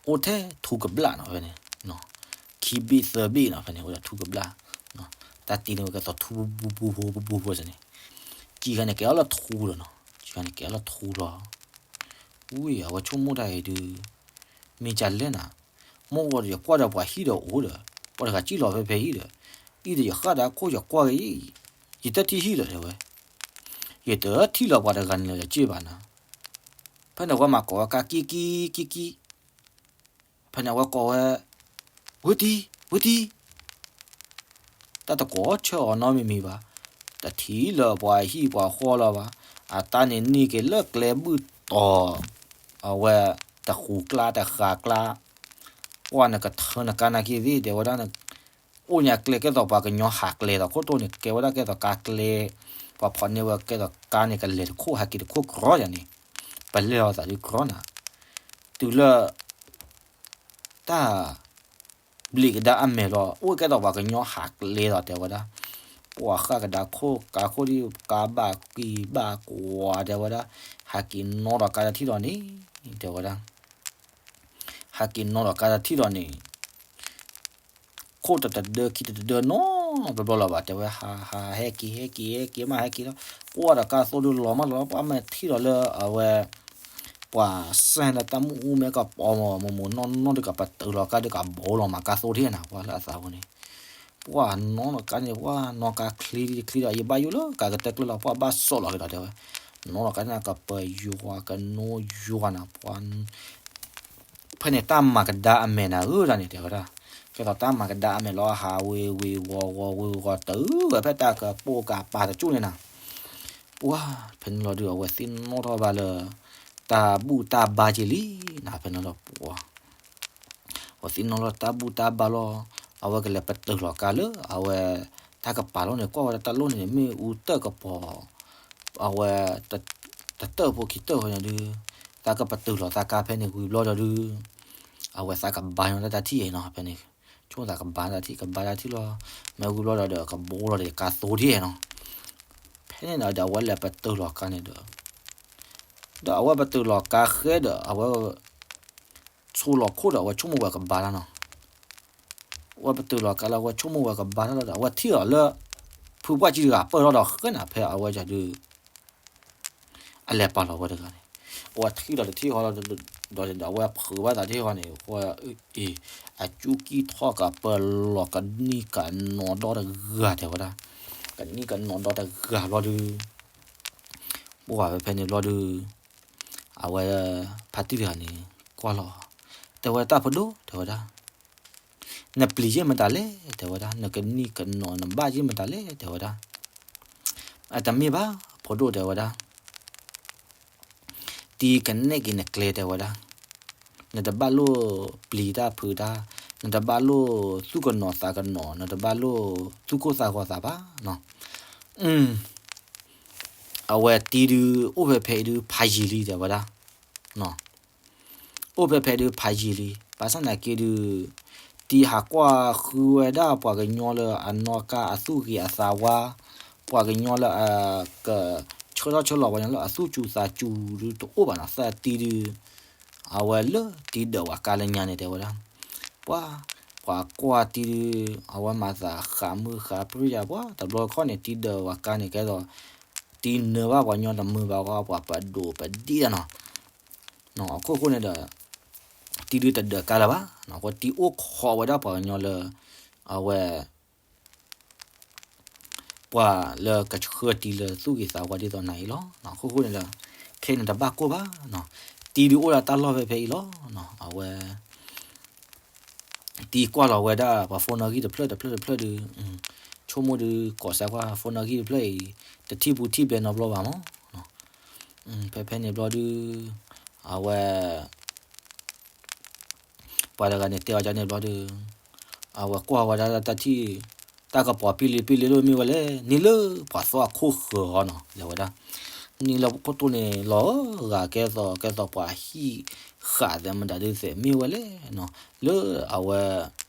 အိၣ်ထဲထူကဘျၣ်နီၤဖဲန့ၣ်, ခံဘ့ၣ်သၢဘ့ၣ်နီၤဖဲန့ၣ် အိၣ်ဒီးထူကဘျၣ်, တၢ်တ့န့ၢ်ဝဲကဲသိးထူပူပူဖိပူပူဖိန့ၣ်, စံးခါန့ၣ်ကဲအီၤလၢထူလီၤနီၤ, စံးခါန့ၣ်ကဲအီၤလၢထူလီၤ, ဝံၤ အဝဲဆိကမိၣ်တၢ်အံၤဒုး, မ့ၢ်ကလဲၣ်နၤ, မ့ၢ်ဂီၤဒီးယကွၢ်ဒီးပှၤဟံၣ်ဒီးအိၣ်ဒီး, ပှၤတဂၤစံၣ်လီၤဖဲဖဲဟံၣ်ဒီး, အံၤဒီးယဃၣ်ဒီးခိၣ်ယကွၢ်က့ၤ, ယတထံၣ်ဟံၣ်လၢၤတဲဝဲ, ယတထံၣ်လၢၤပှၤတဂၤန့ၣ်လၢၤစ့ၢ်ဘၣ်နၤ, ဖဲန့ၣ်ဝဲမၤကိးဝဲကါကံကံကံကံ ဖဲန့ၣ်အဝဲကိးဝဲ, ဝ့တံ, ဝ့တံ, တၢ်တကိးဆၢအီၤနီတမံၤမံၤဘၣ်, တထံၣ်လၢၤပှၤဟံၣ်ပှၤဃီလၢၤဘၣ်, အတၢ်န့ၣ်န့ၢ်က့ၤလၢကျဲဘုၣ်တီၤ, အဝဲတဃူကျါတဃာ်ကျါ, ကွၢ်နကထၢနကါနာ်က့သ့ၣ် တဲဝဲဒၣ်, အိၣ်ညါကျဲကဲသိးပှၤကညီဟးကျဲဒီးခိၣ်တိၢ်န့ၣ် ကဲဝဲဒၣ်ကဲသိးကါကျဲ, ပှၤဖီၣ်န့ၢ်ဝဲကဲသိးကါန့ၣ် ကလဲၤတခိၣ်ဟဲက့ၤတခိၣ်ကြီယၤန့ၣ်, ပလဲၤအီၤသးဒုးကြီနၤ, တုၤလၢ တၢ် ဘျံးကဒါအမဲာ်လီၤ အိၣ်ကဲသိးပှၤကညီဟးကျဲဒီးတဲဝဲဒၣ်, ပှၤဃၣ်ကဒါခိၣ်ကါခိၣ်ဒ်ကါဘၣ်ကံၢ်ဘၣ်ကွၢ်တဲဝဲဒၣ်, ဟးက့ၤနီဒီးကါတထံၣ်ဒီးန့ၣ်, တဲဝဲဒၣ်, ဟးက့ၤနီဒီးကါတထံၣ်ဒီးန့ၣ် ခိၣ်တတဒၢခံတတဒၢနီတဘျီဘျီလၢၤဘၣ် တဲဝဲ, ဟးဟးဟဲက့ၤ ဟဲက့ၤ ဟဲက့ၤ မးဟဲက့ၤလီၤ, ကွၢ်ဒီးကါသိဒုးလီၤမးလီၤလီၤ ပှၤမ့ၢ်ထံၣ်ဒီးလၢအဝဲ ပှၤစဲဒီးတၢ်မုၢ်အူမ့ၢ်ကပီၤမး မိၢ်မိၢ်နီၢ်နီၢ်ဒုးကပတုာ်လီၤကါဒုးကဘိလီၤမးကါသိထံၣ်နၤ ပှၤလၢအသးပူၤန့ၣ်, ပှၤနီၢ်လီၤကါန့ၣ် ပှၤနီၢ်ကါချ့ချ့ဒီး ယဘၣ်ယိၣ်လၢကါကတၢၢ်ကျၢၢ်လီၤ ပှၤဘၣ်စိာ်လီၤက့ၤဒီးတဲဝဲ, နီၢ်လီၤကါန့ၣ် ကပယွၤကနိယွၤနၤ ပှၤ ဖဲန့ၣ်တၢ်မၤကဒါအမဲာ်နၤဧၢဒၣ်န့ၣ် တဲဝဲဒၣ်, ကဲသိးတၢ်မၤကဒါအမဲာ်လီၤ ဟးဝ့ၤဝ့ၤဝီၤဝီၤဝ့ၤဝီၤတုၤဝဲဖဲတၢ်ကပိာ်ကးပၤတကၠိၣ်န့ၣ်နၤ, ပှၤ ဖဲန့ၣ်လီၤဒုး အဝဲသ့ၣ်နီၣ်ထီၣ်ဘၣ်လၢ တၢ်ဘူၣ်တၢ်ဘါက့ၤလံနီၤ ဖဲန့ၣ်လီၤပှၤ အဝဲသ့ၣ်နီၣ်လီၤတၢ်ဘူၣ်တၢ်ဘါလီၤ, အဝဲကလဲၤပတုာ်လီၤကါလၢ အဝဲ တၢ်ကပၤလီၢ်န့ၣ် ကွၢ်ဝဲဒၣ်တၢ်လီၢ်န့ၣ် မ့ၣ်အူတၢၣ်ကပီၤ အဝဲ တတၢၣ်ဖိခံတၢၣ်ဝဲန့ၣ်ဒုး သးကပတုာ်လီၤသးကါဖဲန့ၣ်ဝံၤဘျီဒီးဒုး အဝဲသးကဘါညီတၢ်ထံၣ်နီၤ ဖဲန့ၣ် ဆိသးကဘါတၢ်ထံၣ် ကဘါတၢ်ထံၣ်လီၤ, မ့ၢ်ဝံၤဘျီဒီး ကဘိလီၤဒီးကါသိဒ်နီၤ, ဖဲန့ၣ်ဒီး အဝဲလဲၤပတုာ်လီၤကါန့ၣ်ဒီး ဒီးအဝဲပတုာ်လီၤကါဃဲဒီး အဝဲ ဆိလီၤခိၣ်ဒီး အဝဲဆိကမိၣ်ဝဲကဘါတၢ်နီၤ, အဝဲပတုာ်လီၤကါလၢ အဝဲဆိကမိၣ်ဝဲကဘါတၢ်လီၤဒီး အဝဲထံၣ်လီၤလၢ ဖုပှၢ်ကံတဂၤပၢၢ်ထီၣ်ဒီးဃဲနၤ ဖဲအဝဲဒုး အလဲၤပာ်လီၤဝဲတဂၤန့ၣ်, အဝဲထံၣ်လီၤတထံၣ်ဃီလီၤ ဒီးန့ၣ်ဒီး အဝဲဖုးဘၣ်သးထံၣ်ဃီန့ၣ် အဃိ အ့ အကူကံၢ်ထီၣ်ကပၢၢ်လီၤ ကနံၣ်ကနီၤဒီတဂၤတဲဝဲဒၣ်, ကနံၣ်ကနီၤဒီတဂၤဘျီဒုး ပှၤဖဲဖဲန့ၣ်ဘျီဒုး အဝဲ ဖါတံၢ်တဂၤန့ၣ် ကွၢ်လီၤ တဲဝဲတၢ်ဖိဒိၣ် တဲဝဲဒၣ် နပျံၤယဲၢ်မတၤလဲၣ် တဲဝဲဒၣ်, နကနံၣ်ကနီၤနဘၣ်ယဲၢ်မတၤလဲၣ် တဲဝဲဒၣ်, အတမ့ၢ်ဘၣ် ဖိဒိၣ် တဲဝဲဒၣ် တံၤကနဲၣ်က့ၤနကျဲ တဲဝဲဒၣ်, နတဘၣ်လိၣ်ပျံၤတၢ်ဖုးတၢ်, နတဘၣ်လိၣ်သူၣ်ကနီၤသးကနီၤ, နတဘၣ်လိၣ်သူၣ်ကိၢ်သးဂီၤသးဘၣ်နီၤ, အဝဲတံၤဒုး အိၣ်ဖဲဖဲအံၤဒုး ဖးယံာ်လံ တဲဝဲဒၣ် အိၣ်ဖဲဖဲဒုးဖးယံာ်လံ, ဘၣ်ဆၣ်သနာ်က့ဒုး တံၤဟးကွၢ်ဃုဝဲဒၣ်ပှၤကညီလၢအနီၢ်ကါအသူၣ်ဂ့ၤအသးဝါ, ပှၤကညီလၢအကဆၢထီၣ်ဆၢလီၤပှၤကညီလၢအသူၣ်စူၤသးစူၤဒုးတအိၣ်ဘၣ်နီၤ, သးတံၤဒုး အဝဲလၢတံၤဒၢးဝဲကါလၢညါန့ၣ် တဲဝဲဒၣ်, ပှၤ ပှၤကွၢ်တံၤဒုး အဝဲမၤသးဃးမုၢ်ဃးပြံယၤ ပှၤတဘျီခီန့ၣ် တံၤဒၢးဝဲကါန့ၣ် ကဲသိး တံၤနၢၤဘၣ်ပှၤကညီတမုာ်ဘၣ်ဃီ ပှၤပဒိၣ်ပဒံးတၢ်နီၤ, အခိၣ်ဃိန့ၣ်ဒီး တံၤဒုးတဒၢးကါလၢၤဘၣ်, အဃိတံၤအိၣ်ခိးဝဲဒၣ်ပှၤကညီလၢ အဝဲ ပှၤလၢကဆှၢတံၤလၢသူၣ်ဂ့ၤသးဝါဒ်သိးနၤအံၤလီၤ. အခိၣ်ဃိန့ၣ်ဒီး ခဲအံၤန့ၣ်တဘၣ်ကိၢ်ဘၣ်, တံၤဒုးအိၣ်ဒၣ်တၢ်လီၢ်ဖဲဖဲအံၤလီၤ. အဝဲ တံၤကွၢ်လီၤဝဲဒၣ်ပှၤဖိနီၣ်ဂံၢ်တဖျၢၣ်တဖျၢၣ်တဖျၢၣ်ဒုး, ဆိကမိၣ်ဒုး ကိးစါကွၢ်ဖိနီၣ်ဂံၢ်တဖျၢၣ်အံၤ တထံၣ်ပူၤထံၣ်ဘဲနီတဘျီဘၣ်မး, ဖဲဖဲန့ၣ်ဘျီဒုး အဝဲ ပှၤတဂၤန့ၣ်တဲအီၤဒ်န့ၣ်ဘျီဒီး အဝဲကွၢ်ဝဲဒၣ်တၢ်ထံၣ် တၢ်ကပီၤပံလံပံလံလၢမ့ၢ်ဝဲလဲၣ်, န့ၢ်လၢပှၤသီအခိၣ်ဃၢၤအီၤနီၤ လဲၤဝဲဒၣ်, န့ၢ်လၢခိၣ်တိၢ်န့ၣ်လီၤဂာ်ကဲသိး ကဲသိးပှၤဟံၣ်ဃာ်သဲမတၤဒုးသဲးမ့ၢ်ဝဲလဲၣ်နီၤ, လၢအဝဲ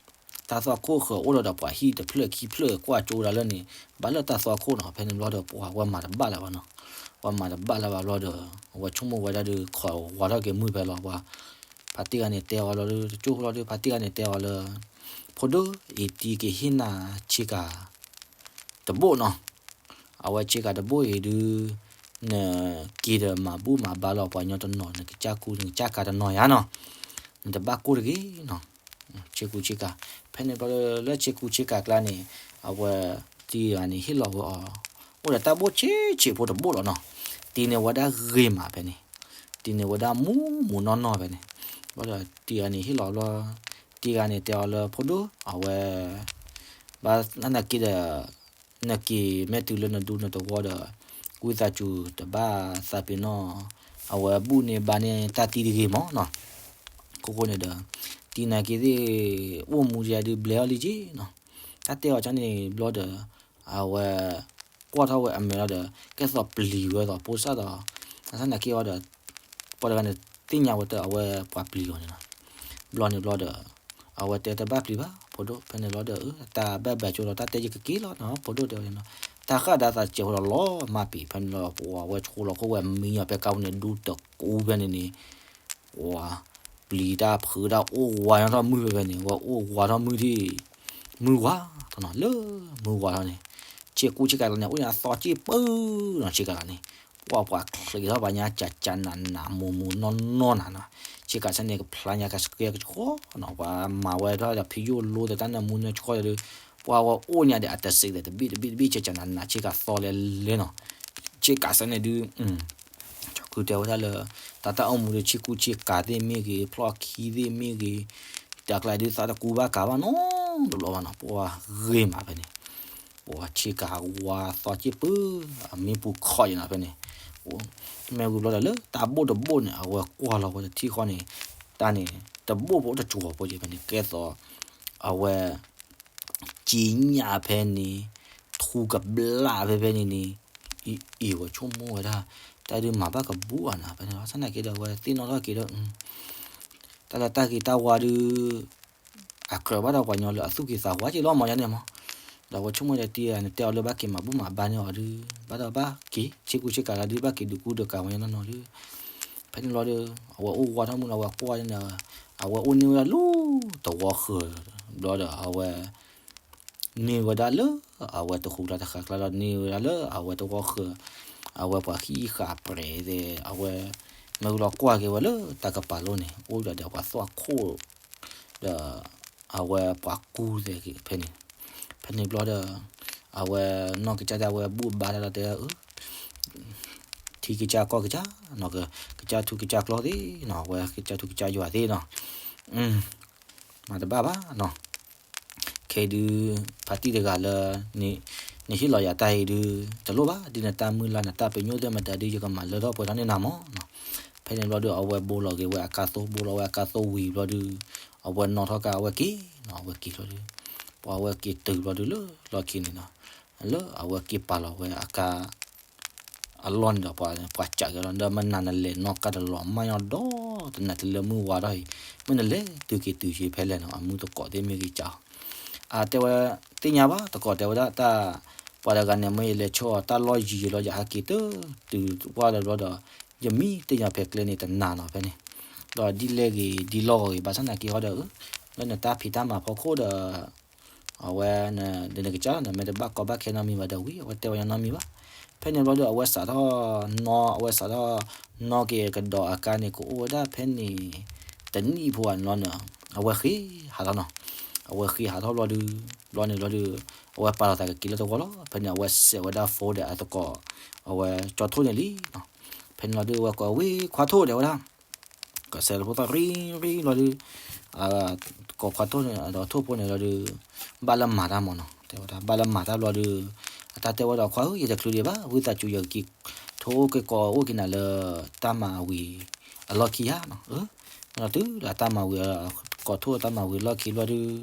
တၢ်သီအခိၣ်ဃၢၤအိၣ်ဒီးဒီးပှၤဟံၣ်တဖျၢၣ်ခံဖျၢၣ်ကွၢ်ကၠိဒၣ်လၢန့ၣ် ဘၣ်လၢတၢ်သီအခိၣ်နီၤ, ဖဲန့ၣ်ဘျီဒီး ပှၤဝဲမၤတဘၣ်လၢၤဘၣ်နီၤ, ပှၤမၤတဘၣ်လၢၤဘၣ်ဘျီဒီး အဝဲဆိကမိၣ်ဝဲဒၣ်ဒီး ခိးဝါထီၣ်က့ၤမုၢ်ဖဲလီၤ, ပှၤ ဖါတံၢ်ဂၤန့ၣ်တဲအီၤလီၤဒီး တကၠိဖိလီၤဒီး ဖါတံၢ်ဂၤန့ၣ်တဲအီၤလၢ ဖိဒိၣ်အံၤ တံၤကဟ့ၣ်နၤဆ့ကၤ တဘိနီၤ, အဝဲဆ့ကၤတဘိအံၤဒုး နက့ၤဒီးမၤဘူၣ်မၤဘါလီၤပှၤကညီတနီၤ နကစၢ်ကူ နကစၢ်ကၤတနီၤယါနီၤ, နတဘၣ်ကိၢ်တဂ့ၤနီၤ, ဆ့ကူဆ့ကၤ, ဖဲန့ၣ်ဘျီလၢဆ့ကူဆ့ကၤကျါန့ၣ် အဝဲတံၤဂၤန့ၣ်ဟ့ၣ်လီၤဝဲအီၤ အိၣ်ဒီးတၢ်ဘိဆံးဆံးဖိတဘိလီၤနီၤ, တံၤန့ၣ်ဝဲဒၣ်ဂ့ၤမးဖဲန့ၣ်, တံၤန့ၣ်ဝဲဒၣ်မူမူနီၢ်နီၢ်ဖဲန့ၣ်, ဘျီဒီးတံၤဂၤန့ၣ်ဟ့ၣ်လီၤဘျီ, တံၤဂၤန့ၣ်တဲအီၤလၢဖိဒိၣ် အဝဲ ဘၣ်သနာ်က့ဒီး နက့ၤမ့ၢ်တုၤလၢနဒူနတဝီဒီး ဝံသးစူၤတဘၣ်သးပ့ၤနီၣ် အဝဲဘူၣ်န့ၢ်ဘါန့ၢ်တၢ်တံၤတဂ့ၤမးနီၤ, ခိၣ်ဃိန့ၣ်ဒီး တံၤနာ်က့သ့ၣ် အိၣ်မူယါဒုးဘျဲအီၤလံက့နီၤ, တၢ်တဲအီၤကန့ၣ်ဘျီဒီး အဝဲ ကွၢ်ထီၣ်ဝဲအမဲာ်လီၤဒီး ကဲသိးပျံၤဝဲသိးဖိစၢ်ဒီး ဘၣ်သနာ်က့အီၤဒီး ပှၤတဂၤန့ၣ်သ့ၣ်ညါဝဲတၢ်အဝဲပှၤပျံၤအီၤန့ၣ်နီၤ, ဘျီန့ၣ်ဘျီဒီး အဝဲတဲတဘၣ်ပျံၤဘၣ် ဖိဒိၣ် ဖဲန့ၣ်ဘျီဒီး တၢ်ဘၣ်ဘၣ်ကၠိလီၤ တၢ်တဲယကက့ၤလီၤနီၤ ဖိဒိၣ်တဲဝဲန့ၣ်နီၤ, တၢ်ဃၣ်ဒါသးစဲးဖိဒီးလီၤမၢ်ပံၤ ဖဲန့ၣ်လီၤ ပှၤဝဲဆိလီၤခိၣ်ဝဲမံအီၤဖဲကါပူၤန့ၣ် ဒူတကူဖဲန့ၣ်န့ၣ် ပှၤ ပျံၤတၢ်ဖုးတၢ်အိၣ်ဝါထီၣ်မုၢ်ဖဲဖဲန့ၣ် ဝဲအိၣ်ဝါထီၣ်မုၢ်ထံၣ် မုၢ်ဝါထီၣ်နီၤ လၢမုၢ်ဝါထီၣ်န့ၣ် ဆ့ကူဆ့ကၤလီၤန့ၣ် အိၣ်န့ၣ်အသီက့ၣ်ပၢနီၤ ဆ့ကၤလီၤန့ၣ် ပှၤပှၤချံးထီၣ်ပှၤညါကၠးကၠးနးနးမူမူနီၢ်နီၢ်နၤနီၤ ဆ့ကၤဆၢန့ၣ် ကဖျါညါကဆှဲကဆှီနီၤ ပှၤမၤဝဲထီၣ်ဒီးဖံယိၣ်လိတတၢ်နၢမူနၢဆှီဒီး ပှၤဝဲအိၣ်ညါဒီးအတစံးဒီးတဘ့ၣ်တဘ့ၣ်တဘ့ၣ် ဆ့ကၤနးနး ဆ့ကၤသီလဲၤလဲၤနီၤ ဆ့ကၤဆၢန့ၣ်ဒုး ကၠီၤခုတဲဝဲဒၣ်လၢ တၢ်တၢ်အိၣ်မူဒီးဆ့ကူဆ့ကၤသ့ၣ်မ့ၢ်ဂ့ၤ ဖျီၣ်ခံသ့ၣ်မ့ၢ်ဂ့ၤ တၢ်ကျါဒုးသးတကူဘၣ်ကၤဘၣ်နီတဘျီဘၣ်နီၤ ပှၤဂ့ၤမးဖဲန့ၣ် ပှၤဆ့ကၤဝါသီက့ၢ်ပၢ, အမ့ၢ်ပူၤခီၣ်ယံၤနီၤဖဲန့ၣ်, မ့ၢ်ဝံၤဘျီဒီးလၢတၢ်ဘိၣ်တဘိၣ်န့ၣ် အဝဲကွၢ်လီၤဝဲတထံၣ်ဃီန့ၣ်, တၢ်န့ၣ် တဘိၣ်ဖိတစှီၤဖိက့ၤဖဲန့ၣ် ကဲသိး အဝဲ က့ညၣ်ဖဲန့ၣ်, ထူကဘျၣ်ဖဲဖဲန့ၣ်န့ၣ်, အံၤဝဲဆိကမိၣ်ဝဲဒၣ်, တၢ်ဒုးမၤဘၣ်ကဘူၣ်အီၤနၤဖဲန့ၣ်လီၤ. ဆၣ်သနာ်က့ဒီး အဝဲသ့ၣ်နီၣ်ထီၣ်က့ၤဒီး တၢ်လၢတၢ်ဂ့ၤတၢ်ဝါဒုး အကြၢးဘၣ်ဒီးပှၤကညီလၢအသူၣ်က့ၤသးဝါက့ၤလီၤမးယါန့ၣ်မး, ဒီးအဝဲဆိကမိၣ်ဒီးတံၤ နတဲအီၤလၢဘၣ်က့ၤမၤဘူၣ်မၤဘါန့ၢ်အီၤဒုး ဘၣ်ဒီးဘၣ်က့ၤ ဆ့ကူဆ့ကၤလၢဒုး ဘၣ်က့ၤဒုးကူဒုးကၤဝဲနီၢ်နီၢ်ဒုး, ဖဲန့ၣ်ဘျီဒီး အဝဲအိၣ်ဝါထီၣ်မုၢ်ဒီး အဝဲကွၢ်န့ၣ်ဒီး အဝဲအိၣ်န့ၢ်ဝဲဒၣ်လၢ တဝီဃၢၤဘျီဒီး အဝဲ န့ၢ်ဝဲဒၣ်လၢ အဝဲတဃူကျါတဃာ်ကျါဒီး န့ၢ်ဝဲဒၣ်လၢအဝဲတဝီဃၢၤ, အဝဲပှၤဟံၣ်ဃာ်ပြဲၤသဲး အဝဲ မ့ၢ်ဝံၤလီၤကွၢ်က့ၤဝဲလၢတၢ်ကပၤလိၤန့ၣ် အိၣ်ဒီးပှၤသွၣ်ခိၣ် ဒီး အဝဲပှၤကူသဲးက့ၤဖဲန့ၣ်, ဖဲန့ၣ်ဘျီဒီး အဝဲနီၢ်ကစၢ်ဒၣ်ဝဲဘူၣ်ဘါတၢ်ဒီးတဲ ထံကစၢ်ကီၢ်ကစၢ်နီၤ, ကစၢ်ထူကစၢ်ကျီသ့ၣ်နီၤ, အဝဲကစၢ်ထူကစၢ်ယွၤသ့ၣ်နီၤ, မၤတဘၣ်ဘၣ်နီၤ, ခဲအံၤဒုး ဖါတံၢ်တဂၤလၢ နဟ့ၣ်လီၤယၤတၢ်အံၤဒုး တလိၣ်ဘၣ်, ဒ်နတၢ်မုၢ်လၢ်နတၢ်ပညိၣ်သ့ၣ်မတၤဒုး ယကမၤလၢထီၣ်ပှဲၤထီၣ်န့ၢ်နၤမးနီၤ, ဖဲန့ၣ်ဘျီဒုး အဝဲဘိလီၤက့ၤဝဲအကါသိ ဘိလီၤဝဲအကါသိဝံၤဘျီဒုး အဝဲနီၣ်ထီၣ်ကါ အဝဲက့ၤနီၤ, အဝဲက့ၤဘျီဒုး ပှၤဝဲက့ၤတုၤဘျီဒုးလၢလီၢ်ခံန့ၣ်နီၤ, လၢအဝဲက့ၤပာ်လီၤဝဲအကါ အလီၢ်န့ၣ်ဒီး ပှၤကွၢ်က့ၤလီၤ, ဒီးမနုၤနလဲၤနီၣ်ကါတလီၤမၢ်ညီဒီး တနၤတလၢမုၢ်ဝါထီၣ်အံၤ, မ့ၢ်နလဲၤတုၤက့ၤတုၤက့ၤဖဲလဲၣ်နီၤ, အမုၢ်သကိးသ့ၣ်မ့ၢ်ဂ့ၤကၢ်အီၤ, အတဲဝဲ သ့ၣ်ညါဘၣ်, သကိးတဲဝဲဒၣ်တၢ်, ပှၤတဂၤန့ၣ် မ့ၢ်ယလဲၤဆိအီၤ တၢ်လီၢ်ယံၤယံၤလီၤ ယဟးက့ၤတ တုၤဝဲလၢဘျီဒီး ယမံတ့ၢ်ညါဖဲကျဲန့ၣ်တနၤနီၤဖဲန့ၣ်, ဒီးဒ်လဲၣ်ဂ့ၤဒ်လီၢ်ဂ့ၤ ဘၣ်ဆၣ်သနာ်က့ဟီဒီး လၢနတၢ်ဖံးတၢ်မၤဖီခိၣ်ဒီး အဝဲ ဒ်နကစၢ်လီၤန့ၣ် မ့ၢ်တဘၣ်ကီဘၣ်ခဲနီတမံၤဘၣ်ဒီးဝံၤ အဝဲတဲဝဲညီနီတမံၤဘၣ်. ဖဲန့ၣ်ဘျီဒီး အဝဲစးထီၣ်နီၣ် အဝဲစးထီၣ်နီၣ်က့ၤကဒီးအကါန့ၣ် ကအိၣ်ဝဲဒၣ်ဖဲန့ၣ် တနံၣ်ဖိဧါန့ၣ်လီၤန့ၣ် အဝဲဃ့ဟးထီၣ်နီၤ. အဝဲဃ့ဟးထီၣ်ဘျီဒုး ဘျီန့ၣ်ဘျီဒုး အဝဲပာ်လီၤသးကက့ၤလၢသဝီလီၤ. ဖဲန့ၣ် အဝဲစဲးဝဲဒၣ် phone ဒီးအသကိး အဝဲကၠီထိၣ်န့ၣ်လံနီၤ. ဖဲန့ၣ်လီၤဒုး အဝဲကိးဝံၤ ခွါထိၣ် တဲဝဲဒၣ် ကစဲးလၢဖိသၣ်ရံရံလီၤဒုး ကိးခွါထိၣ်န့ၣ် ဒီးထိၣ်ဖိန့ၣ်လီၤဒုး ဘၣ်လၢမၤတၢ်မးနီၤ တဲဝဲဒၣ် ဘၣ်လၢမၤတၢ်ဘျီဒုး အတၢ်တဲဝဲဒီး ခွါဧၢ ယတချုးဒံးဘၣ် ဝံသးစူၤ ယကက့ၤထိၣ်က့ၤကိးအိၣ်က့ၤနၤလၢတၢ်မၤဝံၤအလီၢ်ခံဧါနီၤ. လီၤတုၤဒီးတၢ်မၤဝံၤ ကိးထိၣ်တၢ်မၤဝံၤအလီၢ်ခံဘျီဒုး